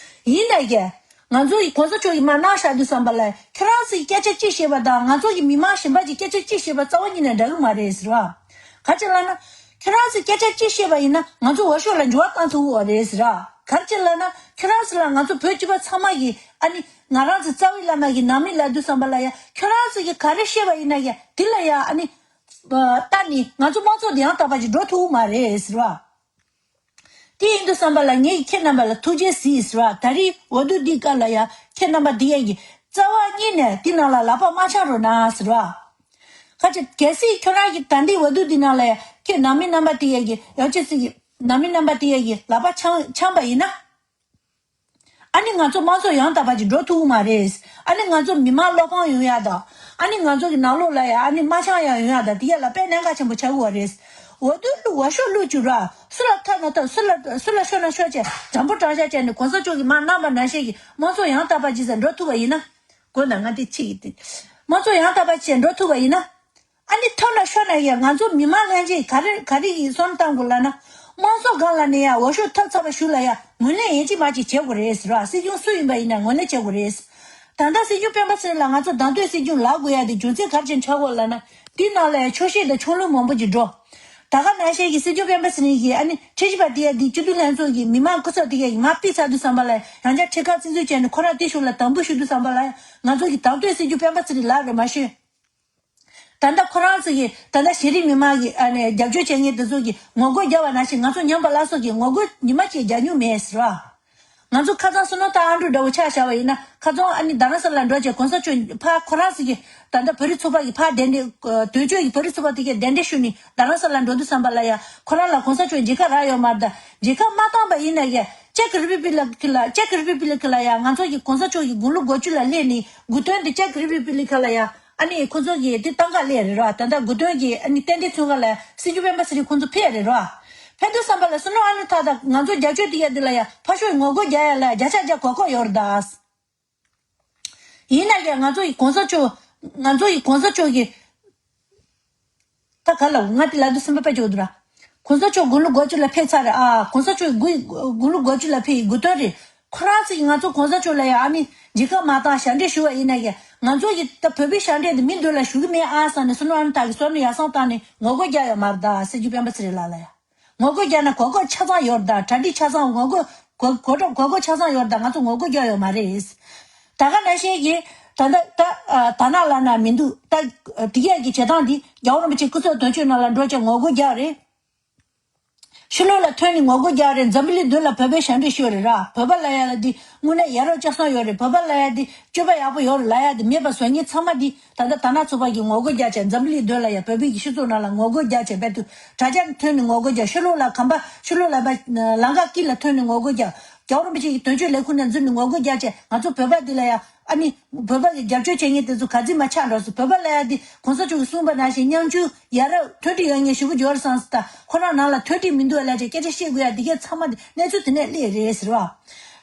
ཡིན་ནའི་ཀྱེ། ང་ཚོ་ཡི་གོང་ས་མཆོག་གིས་མར་གནང་བཞག་དུས་ཙམ་པ་ལ་ཁྱོད་རང་ཚོ་ཡི་སྐད་ཆ་གཅིག་བཤད་པ་དང་ང་ཚོ་གི་མི་མང་གཞན་པ་གྱི་སྐད་ཆ་གཅིག་བཤད་པ་རྩ་བ་ཉིད་ནས་འདྲ་གི་མ་རེད་ཟེར་བ། ག་ཅི་ལབ་ན། ཁྱོད་རང་ཚོ་སྐད་ཆ་གཅིག་བཤད་པ་ཡིན་ན་ང་ཚོ་འོས་ཤོག་ལ་འགྱུར་བ་བཏང་ཐུབ་ཀྱི་ཡོད་རེད་ཟེར་ར། ག་ཅི་ལབ་ན་ཁྱོད་རང་ཚོ་ལ་ང་ཚོ་བོད་སྤྱི་པ་ཚང་མ་གིས་ཨ་ནི་ང་རང་ཚོ་རྩ་བའི་བླ་མ་གི་ནང་མི་ལབ་དུས་ཙམ་པ་ལ་ཡ་ཁྱོད་རང་ཚོ་གིས་ག་རེ་བཤད་པ་ཡིན་ན་ཡ་དེ་ལ་ཡ་ཨ་ནི། ལྟ་ནི་ང་ཚོ་དམངས་གཙོ་འདི་ཡང་དག་པ་ཅིག་འགྲོ་ཐུབ་མ་རེད་ཟེར་བ། དེ་ཡིན་དུས་ཙམ་པ་ལ་ངས་ཁྱེད་རྣམ་པ་ལ་ཐུགས་རྗེ་གཟིགས་ཟེར་བ། ད་རེས་འོས་བསྡུ་འདིའི་སྐབས་ལ་ཡ་ཁྱེད་རྣམ་པ་འདི་ཡས་ཀྱི་རྩ་བ་ཉིད་ནས་འདི་ནང་ལ་ལག་པ་མ་འཆང་རོགས་གནང་ཟེར་བ། ཁ་ཅིག་གལ་སྲིད་ཁྱོད་རང་གིས་ད་འདི་འོས་བསྡུ་འདི་ནང་ལ་ཡ་ཁྱེད་ནང་མི་རྣམ་པ་དེ་ཡས་ཀྱི་ཡང་ཅི་ཟེར་གི་ནང་མི་རྣམ་པ་དེ་ཡས་ཀྱི་ལག་པ་འཆང་འཆང་པ་ཡིན་ན། ཨ་ནི་ང་ཚོ་དམངས་གཙོ་ཡང་དག་པ་ཅིག་འགྲོ་ཐུབ་ཀྱི་མ་རེད། ཨ་ནི་ང་ཚོ་མི་མང་བློ་ཕམ་ཡོང་ཡག་དང་། ཨ་ནི་ང་ཚོ་གི་ནང་ལོགས་ལ་ཡ་ཨ་ནི་མ་འཆང་ཡག་ཡོང་ཡག་དང་དེ་ཡ་ལ་དཔེ་གནད་འགག་ཆེན་པོ་ཆགས་ཀྱི་ཡོད་རེད། འོས་བསྡུ་བླུག་འོས་ཤོག་བླུག་བཅུག་ར། སུ་ལ་ཐོབ་ན་ཐོབ། སུ་ལ་སུ་ལ་ཤོར་ན་ཤོར་བྱས་དྲང་པོ་དྲང་བཞག་བྱས་ནས་གོང་ས་མཆོག་གིས་མར་གནང་པ་ནང་བཞིན་གྱི་དམངས་གཙོ་ཡང་དག་པ་ཅིག་ཟེར་འགྲོ་ཐུབ་པ་ཡིན་ན། དགོས་ན་ང་འདི་ཕྱི་ཡི་སྟེ། དམངས་གཙོ་ཡང་དག་པ་བྱས་འགྲོ་ཐུབ་པ་ཡིན་ན། ཨ་ནི་ཐོབ་ན་ཤོར་ན་ཡང་ང་ཚོ་མི་མང་ལྷན་རྒྱས་ག་རེ་ག་རེ་ཡིན་སོང་བཏང་དགོས་ལབ་ན། དམངས་གཙོ་སྒང་ལ་ནས་ཡང་འོས་ཤོག་ཐོབ་ཚར་བ་ཞུ་ལ་ཡང་ངོས་ལེན་ཡིན་གཅིག་མ་གཅིག་བྱེད་དགོས་རེད་ཟེར་བ། སྲིད་སྐྱོང་སུ་ཡིན་པ་ཡིན་ན་ངོས་ལེན་བྱེད་དགོས་རེད། ད་ལྟ་སྲིད་སྐྱོང་སྤེན་པ་ཚེ་རིང་ལ་ང་ཚོ་གདམ་གཏོད་སྲིད་སྐྱོང་ལབ་དགོས་ཡ་དེ་རྒྱུ་མཚན་ག་རེ་བྱས་ཆགས་དགོས་ལབ་ན། དེའི་ནང་ལ་ཡང་ཆོག་ཤེས་དང་ཆོག་ལུགས་མང་པོ་ཅིག་འགྲོ། ད་ག་ནང་བཞིན་གྱི་སྲིད་སྐྱོང་སྤེན་པ་ཚེ་རིང་གིས་ཨ་ནི་ཁྲིམས་ཞིབ་པ་དེ་ཡ་དེ་སྤྱི་འཐུས་ལྷན་ཚོགས་ཀྱི་མི་མང་སྐུ་ཚབ་དེ་ཡ་ཡིས་མར་ཕུད་ཚར་དུས་ཙམ་པ་ལ་ཡང་བསྐྱར་ཁྲིམས་ཁང་བཙན་འཛུལ་བྱས་ནས་ཁོ་རང་དེ་ཞུ་ལ་དམ་འབུལ་ཞུ་དུས་ཙམ་པ་ལ་ང་ཚོ་གི་གདམ་གཏོད་སྲིད་སྐྱོང་སྤེན་པ་ཚེ་རིང་ལབ་རེད་མ་ཤོད། ད་ལྟ་ཁོ་རང་ཚོ་གི་ད་ལྟ་གཞི་རིམ་མི་མང་གི་ཨ་ནི་རྒྱབ་སྐྱོར་བྱེད་མཁན་དེ་ཚོ་གི་ངོ་རྒོལ་རྒྱབ་པ་ནང་བཞིན་ང་ཚོ་ཉམས་པ་སླར་གསོ་གི་ངོ་རྒོལ་ཉི་མ་གཅིག་རྒྱག་མྱོང་མེད་ཟེར་བ། ང་ཚོ་ཁ་སང་བསོད་ནམས་སྟག་ཨ་འབྲུག་འདྲ་བོ་ཆ་བཞག་པ་ཡིན་ན། ཁ་སང་ཨ་ནི་རྡ་རམ་ས་ལ་འགྲོ་བྱས་གོང་ས་མཆོག་ཕར་ཁོ་རང་ཚོ་གི་ད་ལྟ་བོད་རིགས་ཚོགས་པ་གི་ཕར་གདན་འདྲེན། དོན་གཅོད་ཀྱི་བོད་རིགས་ཚོགས་པ་དེ་གས་གདན་འདྲེན་ཞུས་ནས་རྡ་རམ་ས་ལ་འགྲོ་དུས་ཙམ་པ་ལ་ཡ་ཁོ་རང་ལ་གོང་ས་མཆོག་མཇལ་ཁ་རག་ཡོད་མ་རེད་ད། མཇལ་ཁ་མ་བཏང་པ་ཡིན་ན་ཡ་ཅེཀ་རི་པབ་ལིག་ལ་ཅེཀ་རི་པབ་ལིག་ལ་ཡ་ང་ཚོ་གི་གོང་ས་མཆོག་གི་དགུང་ལོ་དགུ་བཅུ་ལ་སླེབས་ནས་དགུང་སྟོན་དེ་ཅེཀ་རི་པབ་ལིག་ལ་ཡ། ཨ་ནི་ཁོ་ཚོ་གིས་དེ་བཏང་ག་སླེབས་རེད་ར། ད་ལྟ་དགུང་སྟོན་གྱི་ཨ་ནི་རྟེན་འབྲེལ་མཚོན་ག་ལ་སྲིད་སྐྱོང་སྤེན་པ་ཚེ་རིང་ཁོ་ཚོ་ཕེབས་རེད་ར། ཕེབས་དུས་ཙམ་པ་ལ་བསོད་ནམས་ཨ་ནི་ཐ་ད་ང་ཚོ་རྒྱབ་སྐྱོར་དེ་ཡ་འདི་ལ་ཡ་ཕར་ཕྱོགས་ངོ་རྒོལ་རྒྱག་ཡ་ལ་བརྒྱ་ཆ་བརྒྱ་གོ་སྐབས་ཡོད་རེད་ད། ཡིན་ན་ཡང་ང་ཚོ་ཡི་གོང་ས་མཆོག་ང་ཚོ་ཡི་གོང་ས་མཆོག་གི་ད་ག་ལ་ང་དེ་ལ་དུ་སེམས་པ་དཔེ་སྐྱོ་འདུག་ར། གོང་ས་མཆོག་དགུང་ལོ་དགུ་བཅུ་ལ་ཕེབས་ཚར་རེད་ཨ། གོང་ས་མཆོག་དགུ་དགུང་ལོ་དགུ་བཅུ་ལ་ཕེབས་ཡི་དགུང་སྟོན་རེད། ཁོ་རང་ཚོ་ཡིས་ང་ཚོ་གོང་ས་མཆོག་ལ་ཡ་ཨ་ནི་མཇལ་ཁ་མ་བཏང་ཞབས་འདྲེན་ཞུ་བ་ཡིན་ན་ཡང་ང་ཚོ་ཡི་ད་བོད་པའི་ཞབས་འདྲེན་དེ་མི་འདུག་ལ་ཞུ་གི་མེད་ཨ་བསམ་ནས་བསོད་ནམས་ཨ་ནི་ཐག་གི་བསོད་ནམས་ཡར་སེང་བཏང་ནས་ངོ་རྒོལ་རྒྱག་ཡོད་མ་རེད་ད། སྲིད་སྐྱོང་སྤེན་པ་ཚེ་རིང་ལགས་ལ་ཡ། ངོ་རྒོལ་རྒྱག་ན་གོ་སྐབས་ཆ་ཚང་ཡོད་རེད་ད། གྲ་སྒྲིག་ཆ་ཚང་ངོ་རྒོལ་གོ་གོ་སྒྲོམ་གོ་སྐབས་ཆ་ཚང་ཡོད་རེད་ད། ང་ཚོ་ངོ་རྒོལ་རྒྱག་ཡོད་མ་རེད། ད་ག་ནང་བཞིན་གྱི་ད་ལྟ་ད་ཨ་ད་ནག་ལ་ན་མི་འདུག་ད་ཨ་དེ་གས་ཀྱི་བྱེད་སྟངས་འདི་རྒྱལ་བ་རིན་པོ་ཆེ་སྐུ་ཚབ་དོན་གཅོད་ནང་ལ་འགྲོ་བྱས་ངོ་རྒོལ་རྒྱག་རེད། ཕྱི་ལོགས་ལ་ཐོན་ནས་ངོ་རྒོལ་རྒྱག་རེད། འཛམ་བུ་གླིང་མདུན་ལ་བོད་པའི་ཞབས་འདྲེན་ཞུ་རེད་ར། བོད་པ་ལ་ཡ་ལ་འདི་དངོས་གནས་ཡ་རབས་སྐྱོ་སང་ཡོད་རེད། བོད་པ་ལ་ཡ་འདི་སྤྱོད་པ་ཡག་པོ་ཡོད་རེད་ལ་ཡ་འདི་མེད་པ་བཟོ་མཁན་ཚང་མ་འདི་ད་ལྟ་ད་ནག་ཚོགས་པ་གིས་ངོ་རྒོལ་རྒྱག་བྱས་འཛམ་བུ་གླིང་མདུན་ལ་ཡ་བོད་པའི་གི་སྤྱི་ཚོགས་ནང་ལ་ངོ་རྒོལ་རྒྱག་བྱས་བོད་དུ་དྲ་རྒྱ་ཐོན་ནས་ངོ་རྒོལ་རྒྱག་ཕྱི་ལོགས་ལ་གམ་པ་ཕྱི་ལོགས་ལ་བ་ལམ་ཁ་དཀྱིལ་ལ་ཐོན་ནས་ངོ་རྒོལ་རྒྱག་རྒྱལ་བ་རིན་པོ་ཆེ་གི་དོན་གཅོད་ལས་ཁུངས་ནང་འཛུལ་ནས་ངོ་རྒོལ་རྒྱག་བྱས་ང་ཚོ་བོད་པ་འདི་ལ་ཡ་ཨ་ནི་བོད་པ་གི་རྒྱབ་སྐྱོར་བྱེད་མཁན་དེ་ཚོ་ག་ཚོད་མ་ཆགས་འགྲོ་སོང་། བོད་པ་ལ་ཡ་འདི་གོང་ས་མཆོག་གིས་གསུངས་པ་ནང་བཞིན་ཉམ་ཆུང་ཡ་རབས་མཐུན་སྒྲིལ་ཡོད་མཁན་ཞིག་གི་འབྱོར་སོང་ཟེར། ད་ཁོ་རང་ནང་ལ་མཐུན་སྒྲིལ་མི་འདུག་ལབ་བྱས་སྐད་ཆ་བཤད་དགོས་ཡ་འདི་གས་ཚང་མ་གནས་ཚུལ་དེ་ནས་སླེབས་རེད་ཟེར་བ།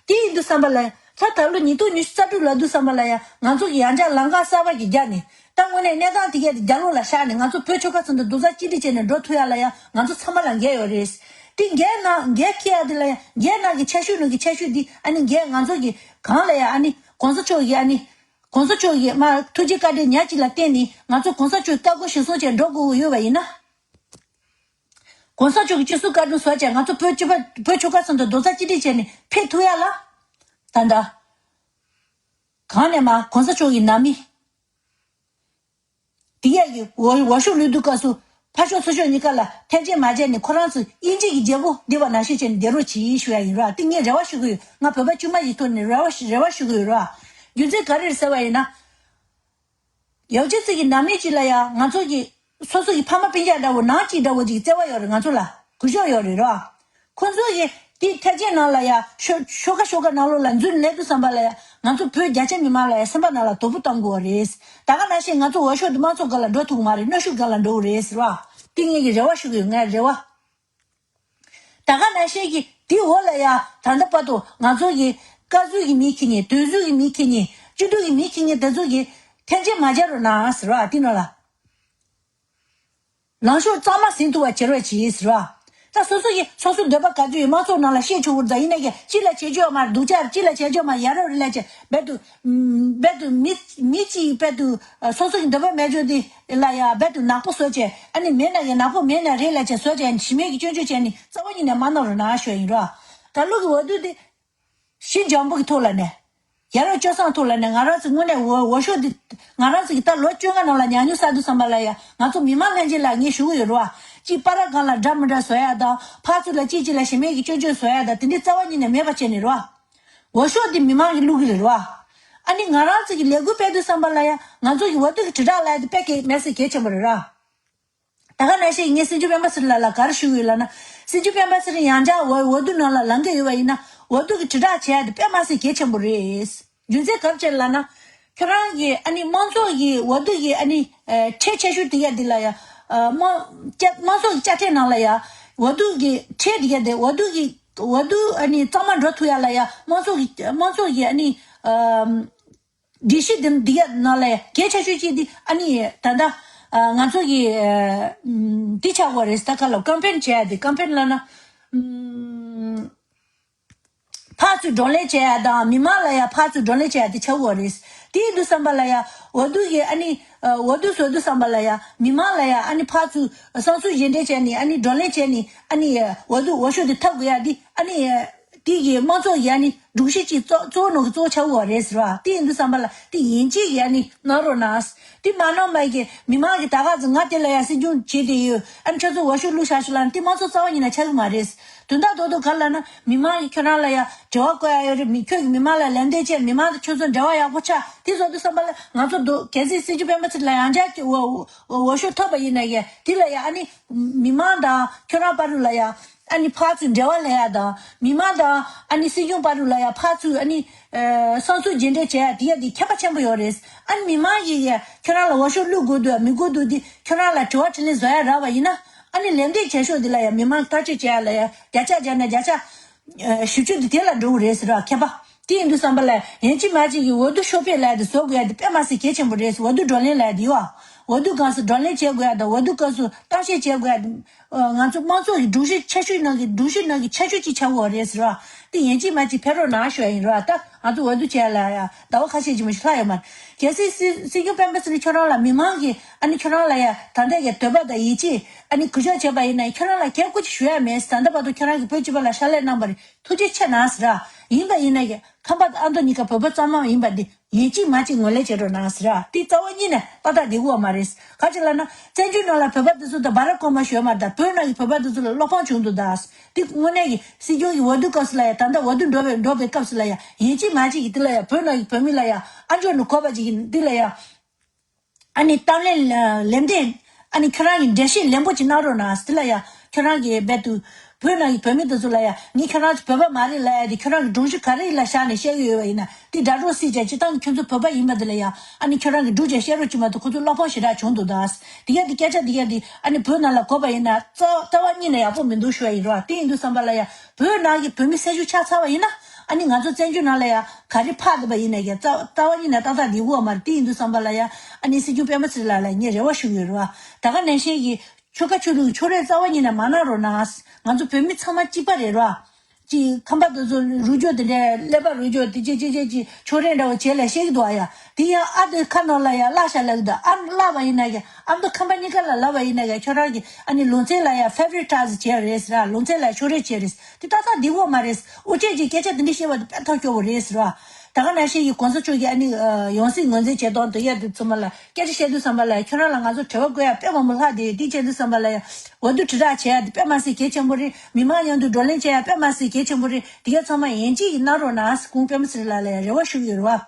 དེ་ཡིན་དུས་ཙམ་པ་ལ་ད་ད་ལོ་ཉིས་སྟོང་ཉི་ཤུ་རྩ་དྲུག་ལ་དུས་ཙམ་པ་ལ་ཡ་ང་ཚོ་གི་ཡང་བསྐྱར་ལམ་ཁ་གསར་པ་གི་རྒྱབ་ནས་ད་དངོས་གནས་གནས་སྟངས་དེ་གས་དེ་རྒྱབ་ལོགས་ལ་བཞག་ནས་ང་ཚོ་བོད་ཆོལ་ཁ་གསུམ་དུ་རྡོག་རྩ་གཅིག་སྒྲིལ་བྱས་ནས་འགྲོ་ཐུབ་ཡ་ལ་ཡ་ང་ཚོ་ཚང་མ་ལ་འགན་ཡོད་རེད། དེ་འགན་ནང་འགན་འཁྱེར་ཡ་དེ་ལ་ཡ་འགན་ནང་གི་ཆེ་ཤོས་ནང་གི་ཆེ་ཤོས་དེ་ཨ་ནི་འགན་ང་ཚོ་གི་གང་ལ་ཡ་ཨ་ནི་གོང་ས་མཆོག་གི་ཨ་ནི་གོང་ས་མཆོག་གི་མ་ཐུགས་རྗེ་བཀའ་དྲིན་ཉག་གཅིག་ལ་བརྟེན་ནས་ང་ཚོ་གོང་ས་མཆོག་གི་བཀའ་བསྒོ་གཞིར་བཟུང་བྱས་འགྲོ་དགོས་ཀྱི་ཡོད་པ་ཡིན་ན། གོང་ས་མཆོག་གི་སྤྱི་ཟུར་བཀའ་དྲིན་གཟོ་བྱས་ང་ཚོ་བོད་སྤྱི་པ་བོད་ཆོལ་ཁ་གསུམ་དུ་རྡོག་རྩ་གཅིག་སྒྲིལ་བྱས་ནས་ཕེབས་ཐུབ་ཡ་ལ། ད་ལྟ་གང་ནས་མ་གོང་ས་མཆོག་གི་ནང་མི། དེ་གས་ཀྱི་འོས་འོས་ཤོག་བླུག་དུས་སྐབས་སུ་ཕར་ཕྱོགས་ཚུར་ཕྱོགས་གཉིས་ཀ་ལ་ཐེ་ཇུས་མ་བྱས་ནས་ཁོ་རང་ཚོ་དབྱིན་ཇི་གི་རྒྱལ་པོ་བསྡད་པ་ནང་བཞིན་བྱས་ནས་བསྡད་རོགས་གྱིས་ཞུ་ཡ་ཡིན་ར། དེ་ངས་རེ་བ་ཞུ་གི་ཡོད། ང་བོད་པ་དཀྱུས་མ་ཡི་ཐོག་ནས་རེ་བ་ཞུ་རེ་བ་ཞུ་གི་ཡོད་ར། རྒྱུ་མཚན་ག་རེ་རེད་ཟེར་བ་ཡིན་ན། ཡང་ཅིག་ཅིག་གི་ནང་མི་ཅིག་ལ་ཡ་ང་ཚོ་གི་སོ་སོ་གི་ཕ་མ་སྤུན་ཀྱག་འདྲ་བོ་ནང་ཅིག་འདྲ་བོ་ཅིག་བརྩེ་བ་ཡོད་རེད། ང་ཚོ་ལ་གུས་ཞབས་ཡོད་རེད་ར། ཁོ་ཚོ་གིས་དེའི་ཐེག་ཆེན་ནང་ལ་ཡ་ཤོ་ཤོ་ཁ་ཤོ་ཁ་ནང་ལོགས་ལ་འཛུལ་སླེབས་དུས་ཙམ་པ་ལ་ཡ་ང་ཚོ་བོད་རྒྱ་ཆེ་མི་མང་ལ་ཡ་སེམས་པ་ནང་ལ་དོགས་པ་གཏོང་དགོས་པ་རེད། ད་ག་ནང་བཞིན་ང་ཚོ་འོས་ཤོག་འདི་དམངས་གཙོ་སྒང་ལ་འགྲོ་ཐུབ་ཀྱི་མ་རེད། གནོན་ཤུགས་སྒང་ལ་འགྲོ་གི་རེད་ཟེར་བ། དེ་ངེད་ཀྱི་རེ་བ་ཞུ་གི་ཡོད། ངའི་རེ་བ། ད་ག་ནང་བཞིན་གྱི་དེའི་འོག་ལ་ཡ་ད་ལྟ་བར་དུ་ང་ཚོ་གི་བཀའ་ཟུར་གྱི་མི་ཁྱེར་ནས་དོན་ཟུར་གྱི་མི་ཁྱེར་ནས་སྤྱི་འཐུས་ཀྱི་མི་ཁྱེར་ནས་དེ་ཚོ་གི་ཐེ་ཇུས་མ་བྱེད་རོགས་གནང་ཟེར་བ། དེ་ནང་ལ་ལངས་ཕྱོགས་གཙང་མ་ཟིན་ཐུབ་པ་བྱེད་རོགས་གྱིས་ཟེར་བ། ད་སོ་སོ་གི་སོ་སོའི་འདོད་པ་ག་ཚོད་ཡོད་མང་ཚོགས་ནང་ལ་བཤད་ཆོག་གི་རེད། ད་ཡིན་ན་ཡང་ཅི་ལ་བྱེད་རྒྱུ་ཡོད་མ་རེད། སྡུག་ཅག་ཅི་ལ་བྱེད་རྒྱུ་ཡོད་མ་རེད། ཡ་རབས་རེད་ལབ་བྱས་རྦད་དུ་རྦད་དུ་མི་མི་གཅིག་རྦད་དུ་སོ་སོ་གི་འདོད་པ་མེད་རྒྱུ་དེ་ལ་ཡ་རྦད་དུ་ནག་པོ་བཟོ་བྱས། ཨ་ནི་མེད་ན་ཡང་ནག་པོ་མེད་ན་རེད་ལབ་བྱས་བཟོ་བྱས། གཞི་མེད་ཀྱི་སྐྱོན་བརྗོད་བྱས་ནས་རྩ་བ་ཉིད་ནས་མ་གནང་རོགས་གནང་ཞུ་ཡ་ཡིན་རོགས། ད་ལོ་གི་འོས་བསྡུ་དེ་ཞི་འཇམ་པོ་གི་ཐོག་ལ་ནས། ཡ་རབས་སྤྱོད་བཟང་ཐོག་ལ་ནས་ང་རང་ཚོ་དངོས་གནས་འོས་འོས་ཤོག་འདི་ང་རང་ཚོ་གི་ད་ལོ་བཅོ་ལྔ་ནང་ལ་ཉམས་མྱོང་བསགས་དུས་ཙམ་པ་ལ་ཡ་ང་ཚོ་མི་མང་ལྷན་རྒྱས་ལ་ངས་ཞུ་གི་ཡོད་རེད་བ། གཅིག་པ་ར་གང་ལ་འདྲ་མི་འདྲ་བཟོ་ཡ་དང་ཕར་ཚུར་ལ་གཅིག་གཅིག་ལ་གཞི་མེད་ཀྱི་སྐྱོན་བརྗོད་བཟོ་ཡ་དང་དེ་འདྲའི་རྩ་བ་ཉིད་ནས་མེད་པ་བྱས་ནས་རེད་བ། འོས་ཤོག་འདི་མི་མང་གི་བླུག་གི་རེད་བ། ཨ་ནི་ང་རང་ཚོ་གི་ལས་འགུལ་སྤེལ་དུས་བསམ་པ་ལ་ཡ་ང་ཚོ་གི་འོས་བསྡུ་གི་དྲིལ་བསྒྲགས་ལ་ཡ་དེ་དཔེ་གལ་མེད་སེ་གལ་ཆེན་པོ་རེད་ར། ད་ག་ནང་བཞིན་ངས་སྲིད་སྐྱོང་སྤེན་པ་ཚེ་རིང་ལགས་ལ་ག་རེ་ཞུ་གི་ཡོད་ལབ་ན། སྲིད་སྐྱོང་སྤེན་པ་ཚེ་རིང་ཡང་བསྐྱར་འོས་འོས་བསྡུ་ནང་ལ་ལངས་ཀྱི་ཡོད་པ་ཡིན་ན་འོས་བསྡུ་གི་དྲིལ་བསྒྲགས་བྱེད་ཡ་དེ་དཔེ་མ་སྲིད་གལ་ཆེན་པོ་རེད། རྒྱུ་མཚན་ག་རེ་བྱས་ལབ་ན། ཁྱོད་རང་གི་ཨ་ནི་དམངས་གཙོ་གི་འོས་བསྡུ་གི་ཨ་ནི་ཨ་ཁྲལ་ཆེ་ཤོས་དེ་ཡ་དེ་ལ་ཡ། ཨ་དམངས་དམངས་གཙོ་གི་དཔྱ་ཁྲལ་ནང་ལ་ཡ། འོས་བསྡུ་གི་ཁྲལ་དེ་ཡ་དེ་འོས་བསྡུ་གི་འོས་བསྡུ་ཨ་ནི་གཙང་མ་འགྲོ་ཐུབ་ཡ་ལ་ཡ་དམངས་གཙོ་གི་དམངས་གཙོ་གི་ཨ་ནི་ཨ། སྒྲིག་གཞི་འདི་འདི་ཡ་ནང་ལ་ཡ་གལ་ཆེ་ཤོས་ཅིག་འདི་ཨ་ནི་ད་ལྟ་ཨ་ང་ཚོ་གི་ཨ་འདི་ཆགས་པ་རེད། ད་ག་ལ་ཀམ་པེན་བྱས་ཏེ་ཀམ་པེན་ལབ་ན་ཨམ་ཕར་ཚུར་བགྲོ་གླེང་བྱས་ཡ་དང་མི་མང་ལ་ཡ་ཕར་ཚུར་བགྲོ་གླེང་བྱས་ཡ་དེ་ཆགས་པ་རེད། དེ་ཡིན་དུས་བསམ་པ་ལ་ཡ་འོས་བསྡུ་གི་ཨ་ནི་ཨ་འོས་བསྡུ་བཟོ་དུས་བསམ་པ་ལ་ཡ་མི་མང་ལ་ཡ་ཨ་ནི་ཕར་ཚུར་བསམ་ཚུལ་བརྗེ་འདྲེན་བྱས་ནས་ཨ་ནི་བགྲོ་གླེང་བྱས་ནས་ཨ་ནི་འོས་བསྡུ་འོས་ཤོག་དེ་འཐབ་དགོས་ཡ་དེ་ཨ་ནི། དེ་གི་དམངས་གཙོ་ཡ་ནི་སྒྲོམ་གཞི་གཅིག་གཙོ་གཙོ་བོ་ནང་གི་གཙོ་བོ་ཆགས་ཡོད་རེད་ཟེར་བ། དེ་ཡིན་དུས་བསམ་པ་ལ་དེ་ཡིན་གཅིག་ཡ་ནི་གནང་རོགས་གནང་། དེ་མ་གནང་བ་གི་མི་མང་གི་ད་ག་ཚོད་ང་དེ་ལ་ཡ་སྲིད་སྐྱོང་བྱེད་དེ་ཡོད། ཨ་ནི་ཁྱོད་ཚོ་འོས་ཤོག་བླུགས་བཞག་ཤོག་ལབ་ན་དེ་དམངས་གཙོ་རྩ་བ་ཉིད་ནས་ཆགས་ཀྱི་མ་རེད། དོན་དག་རྡོག་རྡོག་ག་ལབ་ན་མི་མང་གི་ཁྱོད་རང་ལ་ཡ་འབྲེལ་བ་བསྐོ་ཡ་ཡོད་རེད། མི་ཁྱོད་ཀྱི་མི་མང་ལ་ལན་འདེབས་བྱས་མི་མང་དང་ཁྱོད་ཚོ་འབྲེལ་བ་ཡག་པོ་ཆགས། དེ་བཟོ་དུས་བསམ་པ་ལ་ང་ཚོ་འདུག་གལ་སྲིད་སྲིད་སྐྱོང་སྤེན་པ་ཚེ་རིང་ལ་ཡང་བསྐྱར་གྱི་འོས་འོས་ཤོག་ཐོབ་པ་ཡིན་ན་ཡ་དེ་ལ་ཡ་ཨ་ནི་མི་མང་དང་ཁྱོད་རང་བར་དུ་ལ་ཡ། ཨ་ནི་ཕར་ཚུར་འབྲེལ་བ་ལེན་ཡ་དང་མི་མང་དང་ཨ་ནི་སྲིད་སྐྱོང་བར་དུ་ལ་ཡ་ཕར་ཚུར་ཨ་ནི་ཨ་བསམ་ཚུལ་རྒྱས་འགྲེལ་བྱེད་ཡ་དེ་ཡ་དེ་ཁྱད་པར་ཆེན་པོ་ཡོད་རེད། ཨ་ནི་མི་མང་གིས་ཡ་ཁྱོད་རང་ལ་འོས་ཤོག་བླུག་དགོས་འདུག་མི་དགོས་འདུག་དེ་ཁྱོད་རང་ལ་དྲི་བ་དྲིས་ལན་བཟོ་ཡ་རག་པ་ཡིན་ན་ཨ་ནི་ལན་འདེབས་བྱེད་ཕྱོགས་དེ་ལ་ཡ་མི་མང་བརྟག་དཔྱད་བྱེད་ཡ་ལ་ཡ་བརྒྱ་ཆ་བརྒྱ་ནས་བརྒྱ་ཆ་ཨ་བཞི་བཅུ་དེ་དེ་ལ་འགྲོ་གི་རེད་ཟེར་བ་ཁྱད་པར། དེ་ཡིན་དུས་བསམ་པ་ལ་ཡིན་གཅིག་མིན་གཅིག་གིས་འོས་བསྡུ་ཤོག་དཔེ་ལབ་ཡ་དེ་བཟོ་དགོས་ཡ་དེ་དཔེ་མ་སྲིད་གལ་ཆེན་པོ་རེད། འོས་བསྡུ་བགྲོ་གླེང་ལབ་ཡ་དེ་ཡོད། འོས་བསྡུ་སྒང་སུ་བགྲོ་གླེང་བྱེད་དགོས་ཡ་དང་འོས་བསྡུ་སྐབས་སུ་གཏམ་བཤད་བྱེད་དགོས་ཡ་དེ་ང་ཚོ་དམངས་གཙོ་གི་སྒྲོམ་གཞི་ཆེ་ཤོས་ནང་གི་སྒྲོམ་གཞི་ནང་གི་ཆེ་ཤོས་ཅིག་ཆགས་ཡོད་རེད་ཟེར་བ། དེ་ཡིན་གཅིག་མིན་གཅིག་ཕེབས་རོགས་གནང་ཞུ་ཡ་ཡིན་ར། ད་ང་ཚོ་འོས་བསྡུ་བྱེད་ཡ་ལ་ཡ་ཟླ་བ་ཁ་ཤས་ཅིག་མ་ཞིག་ལྷག་ཡོད་མ་རེད། གལ་སྲིད་སྲིད་སྲིད་སྐྱོང་སྤེན་པ་ཚེ་རིང་ཁྱོད་རང་ལ་མི་མང་གིས་ཨ་ནི་ཁྱོད་རང་ལ་ཡ་ད་ལྟ་ཡ་འདོད་པ་དང་ཡིད་ཆེས་ཨ་ནི་གུས་ཕྱག་བྱས་པ་ཡིན་ན་ཁྱོད་རང་ལ་གལ་སྐུ་ཅིག་ཞུ་ཡ་མེད། ད་ལྟ་བར་དུ་ཁྱོད་རང་གིས་བོད་སྤྱི་པ་ལ་ཕྱག་ལས་གནང་བ་རེད། ཐུགས་རྗེ་ཆེ་གནང་ཟེར་ར། ཡིན་པ་ཡིན་ན་ཡང་ཁམས་པ་ཨ་མདོ་གཉིས་ཀ་བོད་པ་གཙང་མ་ཡིན་པ་འདི་ཡིན་གཅིག་མིན་གཅིག་ངོས་ལེན་བྱེད་རོགས་གནང་ཟེར་ར། དེ་རྩ་བ་ཉིད་ནས་ཏག་ཏག་འགྲིག་གི་ཡོད་མ་རེད། ག་ཅི་ལབ་ན་བཙན་བྱོལ་ནང་ལ་བོད་པ་འདི་ཚོ་དང་བྷ་རག་ཨོ་མ་ཞུ་ཡ་མ་རེད། ད་བོད་ནང་གི་བོད་པ་འདི་ཚོ་ལ་བློ་ཕམ་བྱུང་འདུག་ད་དེ་དངོས་གནས་ཀྱི་སྲིད་སྐྱོང་གི་འོས་བསྡུ་སྐབས་སུ་ལ་ཡ་ད་ལྟ་འོས་བསྡུ་འགྲོ་བའི་འགྲོ་བའི་སྐབས་སུ་ལ་ཡ་ཡིན་གཅིག་མིན་གཅིག་གི་འདི་ལ་ཡ་བོད་ནང་གི་བོད་མི་ལ་ཡ་ཨ་མཆོག་ནས་གོ་བ་ཅིག་གི་འདི་ལ་ཡ། ཨ་ནི་གཏམ་ལན་ལན་འདེབས། ཨ་ནི་ཁྱོད་རང་གི་འགྲེལ་བཤད་ལན་པོ་ཅིག་གནང་རོགས་གནང་། དེ་ལ་ཡ་ཁྱོད་རང་གི་རྦད་དུ་བོད་ནང་གི་བོད་མི་དེ་ཚོ་ལ་ཡ་ངས་ཁྱོད་རང་ཚོ་བོད་པ་མ་རེད་ལབ་ཡ་དེ་ཁྱོད་རང་གི་སྒྲོམ་གཞི་ག་རེ་ལ་བཞག་ནས་བཤད་ཀྱི་ཡོད་པ་ཡིན་ན་དེ་དགྲ་གྲོགས་སྲིད་བྱས་སྤྱིར་བཏང་གི་ཁྱོད་ཚོ་བོད་པ་ཡིན་པ་དེ་ལ་ཡ་ཨ་ནི་ཁྱོད་རང་གི་སྒྲུག་བྱས་བཤད་རོགས་ཅིག་མ་གཏོགས་ཁོ་ཚོ་བློ་ཕམ་ཞེ་དྲག་བྱུང་འདུག་ད་དེ་ག་དེ་སྐད་ཆ་དེ་ག་དེ་ཨ་ནི་བོད་ནང་ལ་གོ་བ་ཡིན་ན་རྩ་རྩ་བ་ཉིད་ནས་ཡག་པོ་མི་འདུག་ཞུ་བ་ཡིན་རོགས། དེ་ཡིན་དུས་བསམ་པ་ལ་ཡ་བོད་ནང་གི་བོད་མི་སེམས་ཤུགས་ཆག་ཚར་བ་ཡིན་ན་ཨ་ནི་ང་ཚོ་བཙན་བྱོལ་ནང་ལ་ཡ་ག་རེ་ཕར་འདུག་པ་ཡིན་ན་ཡ་རྩ་རྩ་བ་ཉིད་ནས་ཏག་ཏག་འདུག་གི་ཡོད་མ་རེད། དེ་ཡིན་དུས་བསམ་པ་ལ་ཡ་ཨ་ནི་སྲིད་སྐྱོང་སྤེན་པ་ཚེ་རིང་ལགས་ལ་ངས་རེ་བ་ཞུ་གི་ཡོད་རེད་བ། ད་ག་ནང་བཞིན་གྱི་ཆོལ་ཁ་ཆོས་ལུགས་ཕྱོགས་རིས་རྩ་བ་ཉིད་ནས་མ་གནང་རོགས་གནང་། ང་ཚོ་བོད་མི་ཚང་མ་གཅིག་པ་རེད་ར། ཅིག་ཁམས་པ་དེ་ཚོ་རུས་སྦྱོར་དེ་འདྲའི་ཀླད་པ་རུས་སྦྱོར་དེ་ཅི་ཅི་ཅི་ཅི་ཕྱོགས་རིས་འདྲ་བོ་བྱེད་ལ་བཤད་ཀྱི་འདུག་ཨ་ཡ། དེ་ཡང་ཨ་དེ་ཁ་ནང་ལ་ཡ་བརླག་ཤག་ལབ་ཀྱི་འདུག་ཨ་བརླག་པ་ཡིན་ན་ཡ་ཨ་མདོ་ཁམས་པ་གཉིས་ཀ་ལ་ལབ་པ་ཡིན་ན་ཡ་ཁྱོད་རང་གི་ཨ་ནི་ལུང་ཚན་ལ་ཡ་ཕེ་བ་རི་ཊའི་ཛི་བྱས་རེད་ཟེར་ར། ལུང་ཚན་ལ་ཕྱོགས་རིས་བྱས་རེད། དེ་ཏག་ཏག་འགྲིག་གི་ཡོད་མ་རེད། འུ་ཅག་གིས་སྐད་ཆ་དེ་འདྲ་བཤད་པ་དེ་དཔེ་ཐབས་སྐྱོ་བོ་རེད་ཟེར་བ། ད་ག་ནང་བཞིན་གྱི་གོང་ས་མཆོག་གིས་ཨ་ནི་ཡང་སྲིད་ངོས་འཛིན་བྱེད་སྟངས་དེ་ཡ་དེ་ཚང་མ་ལ་སྐད་ཆ་བཤད་དུས་བསམ་པ་ལ་ཁྱོད་རང་ལ་ང་ཚོ་དྲི་བ་བཀོད་ཡ་དཔེ་མང་པོ་ལྷག་དེ་དེ་བྱེད་དུས་བསམ་པ་ལ་ཡ་འོས་བསྡུ་དྲིལ་བསྒྲགས་བྱེད་ཡ་དེ་དཔེ་མ་སྲིད་གལ་ཆེན་པོ་རེད། མི་མང་མཉམ་དུ་བགྲོ་གླེང་བྱེད་ཡ་དཔེ་མ་སྲིད་གལ་ཆེན་པོ་རེད། དེ་ག་ཚང་མ་ཡིན་གཅིག་གིས་གནང་རོགས་གནང་ཟེར་ཁོང་སྤེན་པ་ཚེ་རིང་ལགས་ལ་ཡ་རེ་བ་ཞུ་གི་ཡོད་རེད་བ།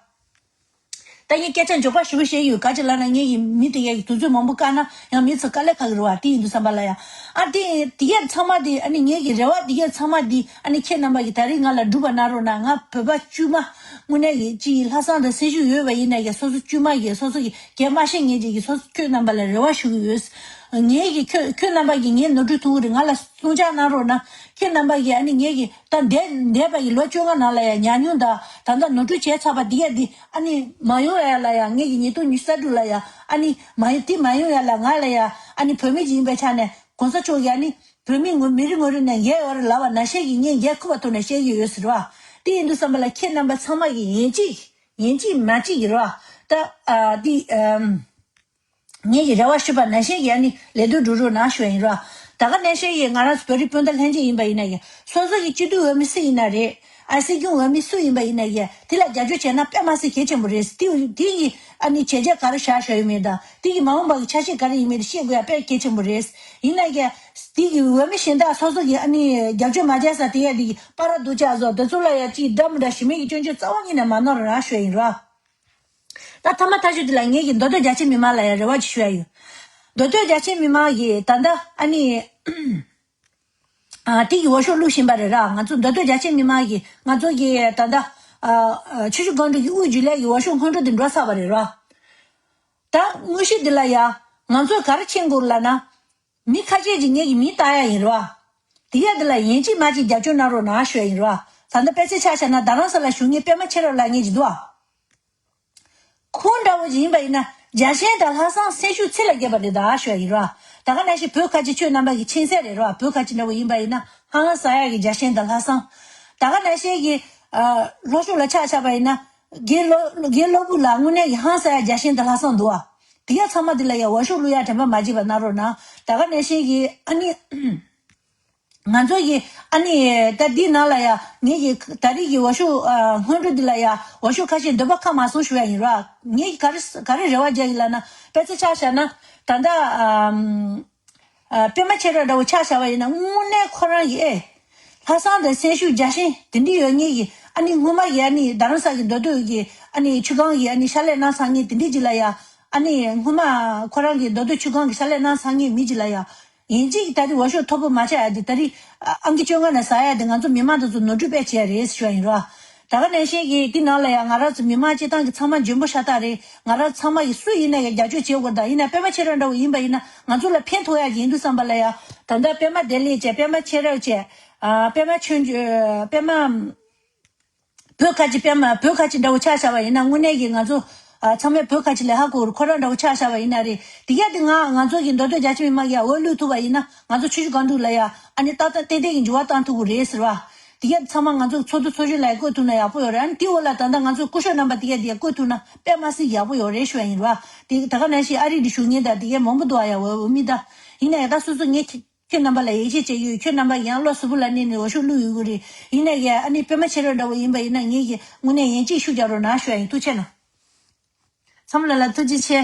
ད་ངས་སྐད་ཆ་མགྱོགས་པ་ཞུ་བ་བཤད་ཡོད། ག་ཅི་ལབ་ན་ངས་ཀྱི་མི་དེ་གས་ཀྱི་དུས་ཚོད་མང་པོ་བཀག་ན་ཡང་མི་ཚོ་དཀའ་ལས་ཁག་གི་རེད་བ། དེ་ཡིན་དུས་བསམ་པ་ལ་ཡ་ཨ་དེ་དེ་གས་ཚང་མ་དེ་ཨ་ནི་ངས་ཀྱི་རེ་བ་དེ་གས་ཚང་མ་དེ་ཨ་ནི་ཁྱེད་རྣམ་པ་གིས་ད་རེས་ང་ལ་སྒྲུབ་པ་གནང་རོགས་གནང་། ང་བོད་པ་དཀྱུས་མ་དངོས་གནས་ཀྱི་ཅིག་ལྷག་བསམ་དང་སེམས་ཤུགས་ཡོད་པ་ཡིན་ན་ཡ་སོ་སོ་དཀྱུས་མ་གིས་སོ་སོ་གི་སྐད་མ་ཤེས་མཁན་ཅིག་གིས་སོ་སོ་ཁྱོད་རྣམ་པ་ལ་རེ་བ་ཞུ་གི་ཡོད། ངས་ཀྱི་ཁྱོད་ཁྱོད་རྣམ་པ་གིས་ངའི་ནོར་འཁྲུལ་ཐུག་གི་རེད། ང་ལ་སྲུང་སྐྱོབ་གནང་རོགས་གནང་། ཁྱེད་རྣམ་པ་གིས་ཨ་ནི་ངས་ཀྱི་ད་འདས་འདས་པ་ཡི་ལོ་བཅོ་ལྔ་ནང་ལ་ཡ་ཉམས་མྱོང་དང་ད་ལྟ་ནོར་འཁྲུལ་བྱས་ཚར་བ་འདི་ཡ་འདི་ཨ་ནི་མ་ཡོང་ཡ་ལ་ཡ་ངེད་ཀྱི་ཉིས་སྟོང་ཉི་ཤུ་རྩ་དྲུག་ལ་ཡ་ཨ་ནི་མ་ཡོང་དེ་མ་ཡོང་ཡ་ལ་ང་ལ་ཡ་ཨ་ནི་བོད་མི་ཅིག་ཡིན་པའི་ཆ་ནས་གོང་ས་མཆོག་གིས་ཨ་ནི་བོད་མི་ངོ་མི་རེ་ངོ་རེ་ནས་འགན་ཡོད་རེད་ལབ་པ་ནང་བཞིན་གྱི་ངས་འགན་འཁུར་བ་ཐོག་ནས་བཤད་ཀྱི་ཡོད་ཟེར་བ། དེ་ཡིན་དུས་བསམ་པ་ལ་ཁྱེད་རྣམ་པ་ཚང་མ་གིས་ཡིན་གཅིག་ཡིན་གཅིག་མིན་གཅིག་གི་རེད་བ། ད་ཨ་འདི་ཨམ། ངེད་ཀྱི་རེ་བ་ཞུས་པ་ནང་བཞིན་གྱི་ཨ་ནི་ལས་དོན་སྒྲུབ་རོགས་གནང་ཞུ་ཡ་ཡིན་ར། ད་ག་ནང་བཞིན་གྱི་ང་རང་ཚོ་བོད་རིགས་སྤུན་ཟླ་ལྷན་རྒྱས་ཡིན་པ་ཡིན་ན་ཡང་སོ་སོ་གི་སྤྱི་འཐུས་འོས་མི་སུ་ཡིན་ན་རེད། ཨ་སྲིད་སྐྱོང་འོས་མི་སུ་ཡིན་པ་ཡིན་ན་ཡང་དེ་ལ་རྒྱབ་སྐྱོར་བྱས་ན་དཔེ་མ་སྲིད་གལ་ཆེན་པོ་རེད། དེ་དེ་ཡི་ཨ་ནི་བྱས་རྗེས་ག་རེ་བཞག་བཞག་ཡོད་མེད་དང་དེ་ཡི་མ་འོངས་པ་གི་ཆ་ཤས་ག་རེ་ཡིན་མེད་དེ་ཤེས་དགོས་ཡ་དཔེ་གལ་ཆེན་པོ་རེད། ཡིན་ན་ཡང་དེ་ཡི་འོས་མི་གཞན་དག་སོ་སོ་གི་ཨ་ནི་རྒྱབ་སྐྱོར་མ་བྱས་ས་དེ་ཡ་དེ་ཡི་པ་ར་སྡུག་ཅག་བཟོ་དེ་ཚོ་ལ་ཡ་ཅིག་འདྲ་མི་འདྲ་ཞི་མི་གི་སྐྱོན་བརྗོད་རྩ་བ་ཉིད་ནས་མ་གནང་རོགས་རང་ཞུ་ཡ་ཡིན་རོགས། ད་ཐ་མ་ཐག་ཆོད་འདི་ལ་ངེད་ཀྱི་མདོ་སྟོད་རྒྱ་ཆེ་མི་མང་ལ་ཡང་རེ་བ་ཅིག་ཞུ་ཡ་ཡོད། མདོ་སྟོད་རྒྱ་ཆེ་མི་མང་གིས་ད་ལྟ་ཨ་ནི་ཨ་དེ་གི་འོས་ཤོག་བླུགས་བཞིན་པ་རེད་ར། ང་ཚོ་མདོ་སྟོད་རྒྱ་ཆེ་མི་མང་གིས་ང་ཚོ་གི་ད་ལྟ་ཨ་ཨ་ཆུ་བཞི་སྒང་དྲུག་གི་དབུས་རྒྱུན་ལས་ཀྱི་འོས་ཤོག་སྔོན་འགྲོ་འདི་འགྲོ་ཚར་བ་རེད་ར། ད་དངོས་གཞི་འདི་ལ་ཡང་ང་ཚོས་ག་རེ་མཁྱེན་དགོས་ལབ་ན། མི་ཁ་ཤས་ཀྱིས་ངེད་ཀྱི་མིང་བཏགས་ཡ་ཡིན་རོ། དེ་ཡ་འདི་ལ་ཡིན་གཅིག་མ་གཅིག་རྒྱབ་སྐྱོར་གནང་རོགས་གནང་ཞུ་ཡ་ཡིན་རོ། ད་ལྟ་དཔེ་ཆ་ཆ་བཞག་ན་རྡ་རམ་ས་ལ་བཞུགས་མཁན་པད་མ་ཆེ་རབ་ལགས་ངེད་ཀྱི་འདུག་ཨ། ཁོང་འདྲ་བོ་ཅིག་ཡིན་པ་ཡིན་ན་རྒྱལ་ཞེན་དང་ལྷག་བསམ་སེམས་ཤུགས་ཚད་ལས་བརྒལ་བ་རེད་ད་ཞུ་ཡ་ཡིན་རོ། ད་ག་ནང་བཞིན་བོད་ཁ་ཆེ་ཁྱོད་རྣམ་པ་གི་ཁྱིམ་མཚེས་རེད་རོ། བོད་ཁ་ཆེ་འདྲ་བོ་ཡིན་པ་ཡིན་ན་ཧང་སང་ཡ་གི་རྒྱལ་ཞེན་དང་ལྷག་བསམ། ད་ག་ནང་བཞིན་གྱི་ཨ་ལྷོ་ཕྱོགས་ལ་ཆ་བཞག་པ་ཡིན་ན་དགེ་སློབ་དགེ་སློབ་བུ་ལ་དངོས་གནས་ཀྱི་ཧང་སང་ཡ་རྒྱལ་ཞེན་དང་ལྷག་བསམ་འདུག་ཨ། དེ་ཡ་ཚང་མ་དེ་ལ་ཡ་འོས་ཤོག་བླུག་ཡ་དྲན་པ་མ་བརྗེད་པ་གནང་རོགས་གནང་། ད་ག་ནང་བཞིན་གྱི་ཨ་ནི། ང་ཚོ་གི་ཨ་ནི་ད་འདི་ནང་ལ་ཡ་ངེད་ཀྱི་ད་རེས་ཀྱི་འོས་ཤོག་ཨ་སྔོན་འགྲོ་འདི་ལ་ཡ་འོས་ཤོག་ཁ་ཤས་འདོད་པ་ཁ་མ་སོང་ཞུ་ཡ་ཡིན་ར། ངེད་ཀྱི་ག་རེ་ག་རེ་རེ་བ་རྒྱག་གི་ལབ་ན་དཔེ་ཆ་ཆ་བཞག་ན་ད་ལྟ་ཨམ་ཨ་པད་མ་ཆེ་རབ་འདྲ་བོ་ཆ་བཞག་པ་ཡིན་ན་དངོས་གནས་ཁོ་རང་གི་ཨེ་ལྷག་བསམ་དང་སེམས་ཤུགས་རྒྱ་ཞེན་དེ་འདྲ་ཡོད་ངེད་ཀྱི་ཨ་ནི་སྔོན་མ་གི་ཨ་ནི་རྡ་རམ་ས་གི་མདོ་སྟོད་ཀྱི་ཨ་ནི་ཆུ་སྒང་གི་ཨ་ནི་ཕྱག་ལས་གནང་ཚར་ངེད་དེ་འདྲ་ཅིག་ལ་ཡ་ཨ་ནི་སྔོན་མ་ཁོ་རང་གི་མདོ་སྟོད་ཆུ་སྒང་གི་ཕྱག་ལས་གནང་ཚར་ངེད་མི་ཅིག་ལ་ཡ། ཡིན་གཅིག་ད་རེས་འོས་ཤོག་མཐོ་པོ་མ་ཆགས་ཡ་དེ་ད་རེས་ཨ་ཨང་ཀི་བཅོ་ལྔ་ནས་ཟ་ཡ་དེ་ང་ཚོ་མི་མང་དེ་ཚོ་ནོར་འཁྲུལ་དཔེ་བྱས་རེད་ཞུ་བ་ཡིན་རོ། ད་ག་ནང་བཞིན་གྱི་འདི་ནང་ལ་ཡང་ང་རང་ཚོ་མི་མང་སྤྱི་བཏང་གི་ཚང་མ་འཇོན་པོ་ཤ་སྟག་རེད། ང་རང་ཚང་མ་གི་སུ་ཡིན་ན་ཡང་རྒྱབ་སྐྱོར་བྱེད་དགོས། ད་ཡིན་ན་པད་མ་ཆེ་རབ་འདྲ་བོ་ཡིན་པ་ཡིན་ན་ང་ཚོ་ལ་ཕན་ཐོགས་ཡ་གི་ཡིན་དུས་བསམ་པ་ལ་ཡ་ད་ལྟ་པད་མ་བདེ་ལེགས་བྱས་པད་མ་ཆེ་རབ་བྱས་ཨ་པད་མ་ཆོས་འབྱོར་པད་མ། བོད་ཁ་ཆེ་པད་མ་བོད་ཁ་ཆེ་འདྲ་བོ་ཆ་བཞག་པ་ཡིན་ན་དངོས་གནས་ཀྱི་ང་ཚོ་ཨ་ཚང་མས་བོད་ཁ་ཆེ་ལས་ཧ་གོ་རུ་ཁོ་རང་འདྲ་བོ་ཆ་བཞག་པ་ཡིན་ན་རེད། དེ་ག་དེ་ང་ང་ཚོ་གི་མདོ་སྟོད་རྒྱ་ཆེ་མི་མང་གིས་འོས་བླུག་ཐུབ་པ་ཡིན་ན་ང་ཚོ་ཆུ་བཞི་སྒང་དྲུག་ལ་ཡ་ཨ་ནི་ཏག་ཏག་ཏན་ཏན་གྱི་འགྱུར་བ་བཏང་ཐུབ་ཀྱི་རེད་ཟེར་བ། དེ་ག་ཚང་མ་ང་ཚོ་ཚོགས་འདུ་ཚོགས་གཞོན་ལ་ཡ་བསྐོས་ཐུབ་ན་ཡག་པོ་ཡོད་རེད། ཨ་ནི་དེ་འོག་ལ་ད་ལྟ་ང་ཚོ་སྐུ་ཞབས་རྣམ་པ་དེ་ག་དེ་ཡ་བསྐོས་ཐུབ་ན་དཔེ་མ་སྲིད་ཡག་པོ་ཡོད་རེད་ཞུ་ཡ་ཡིན་ར། དེ་ད་ག་ནང་བཞིན་ཨ་རི་འདི་བཞུགས་མཁན་དང་དེ་ག་མང་པོ་འདུག་ཨ་ཡ་འོས་འོས་མི་ད་ཡིན་ན་ཡ་ད་སོ་སོ་ངས་ཁྱེད། ཁྱོད་རྣམ་པ་ལ་ཡིད་ཆེས་བྱེད་ཡོད། ཁྱོད་རྣམ་པ་ཡང་བློ་གཟུ་བོ་ལ་གནས་ནས་འོས་ཤོག་བླུག་ཡོད་ཀྱི་རེད། ཡིན་ན་ཡང་ཨ་ནི་པད་མ་ཆེ་རབ་འདྲ་བོ་ཡིན་པ་ཡིན་ན་ངེད་ཀྱི་དངོས་གནས་ཡིན་གཅིག་ཤུགས་རྒྱག་རོགས་གནང་ཞུ་ཡ་ཡིན། ཐུགས་རྗེ་གནང་། ཚང་མ་ལ་ལ་ཐུགས་རྗེ་ཆེ།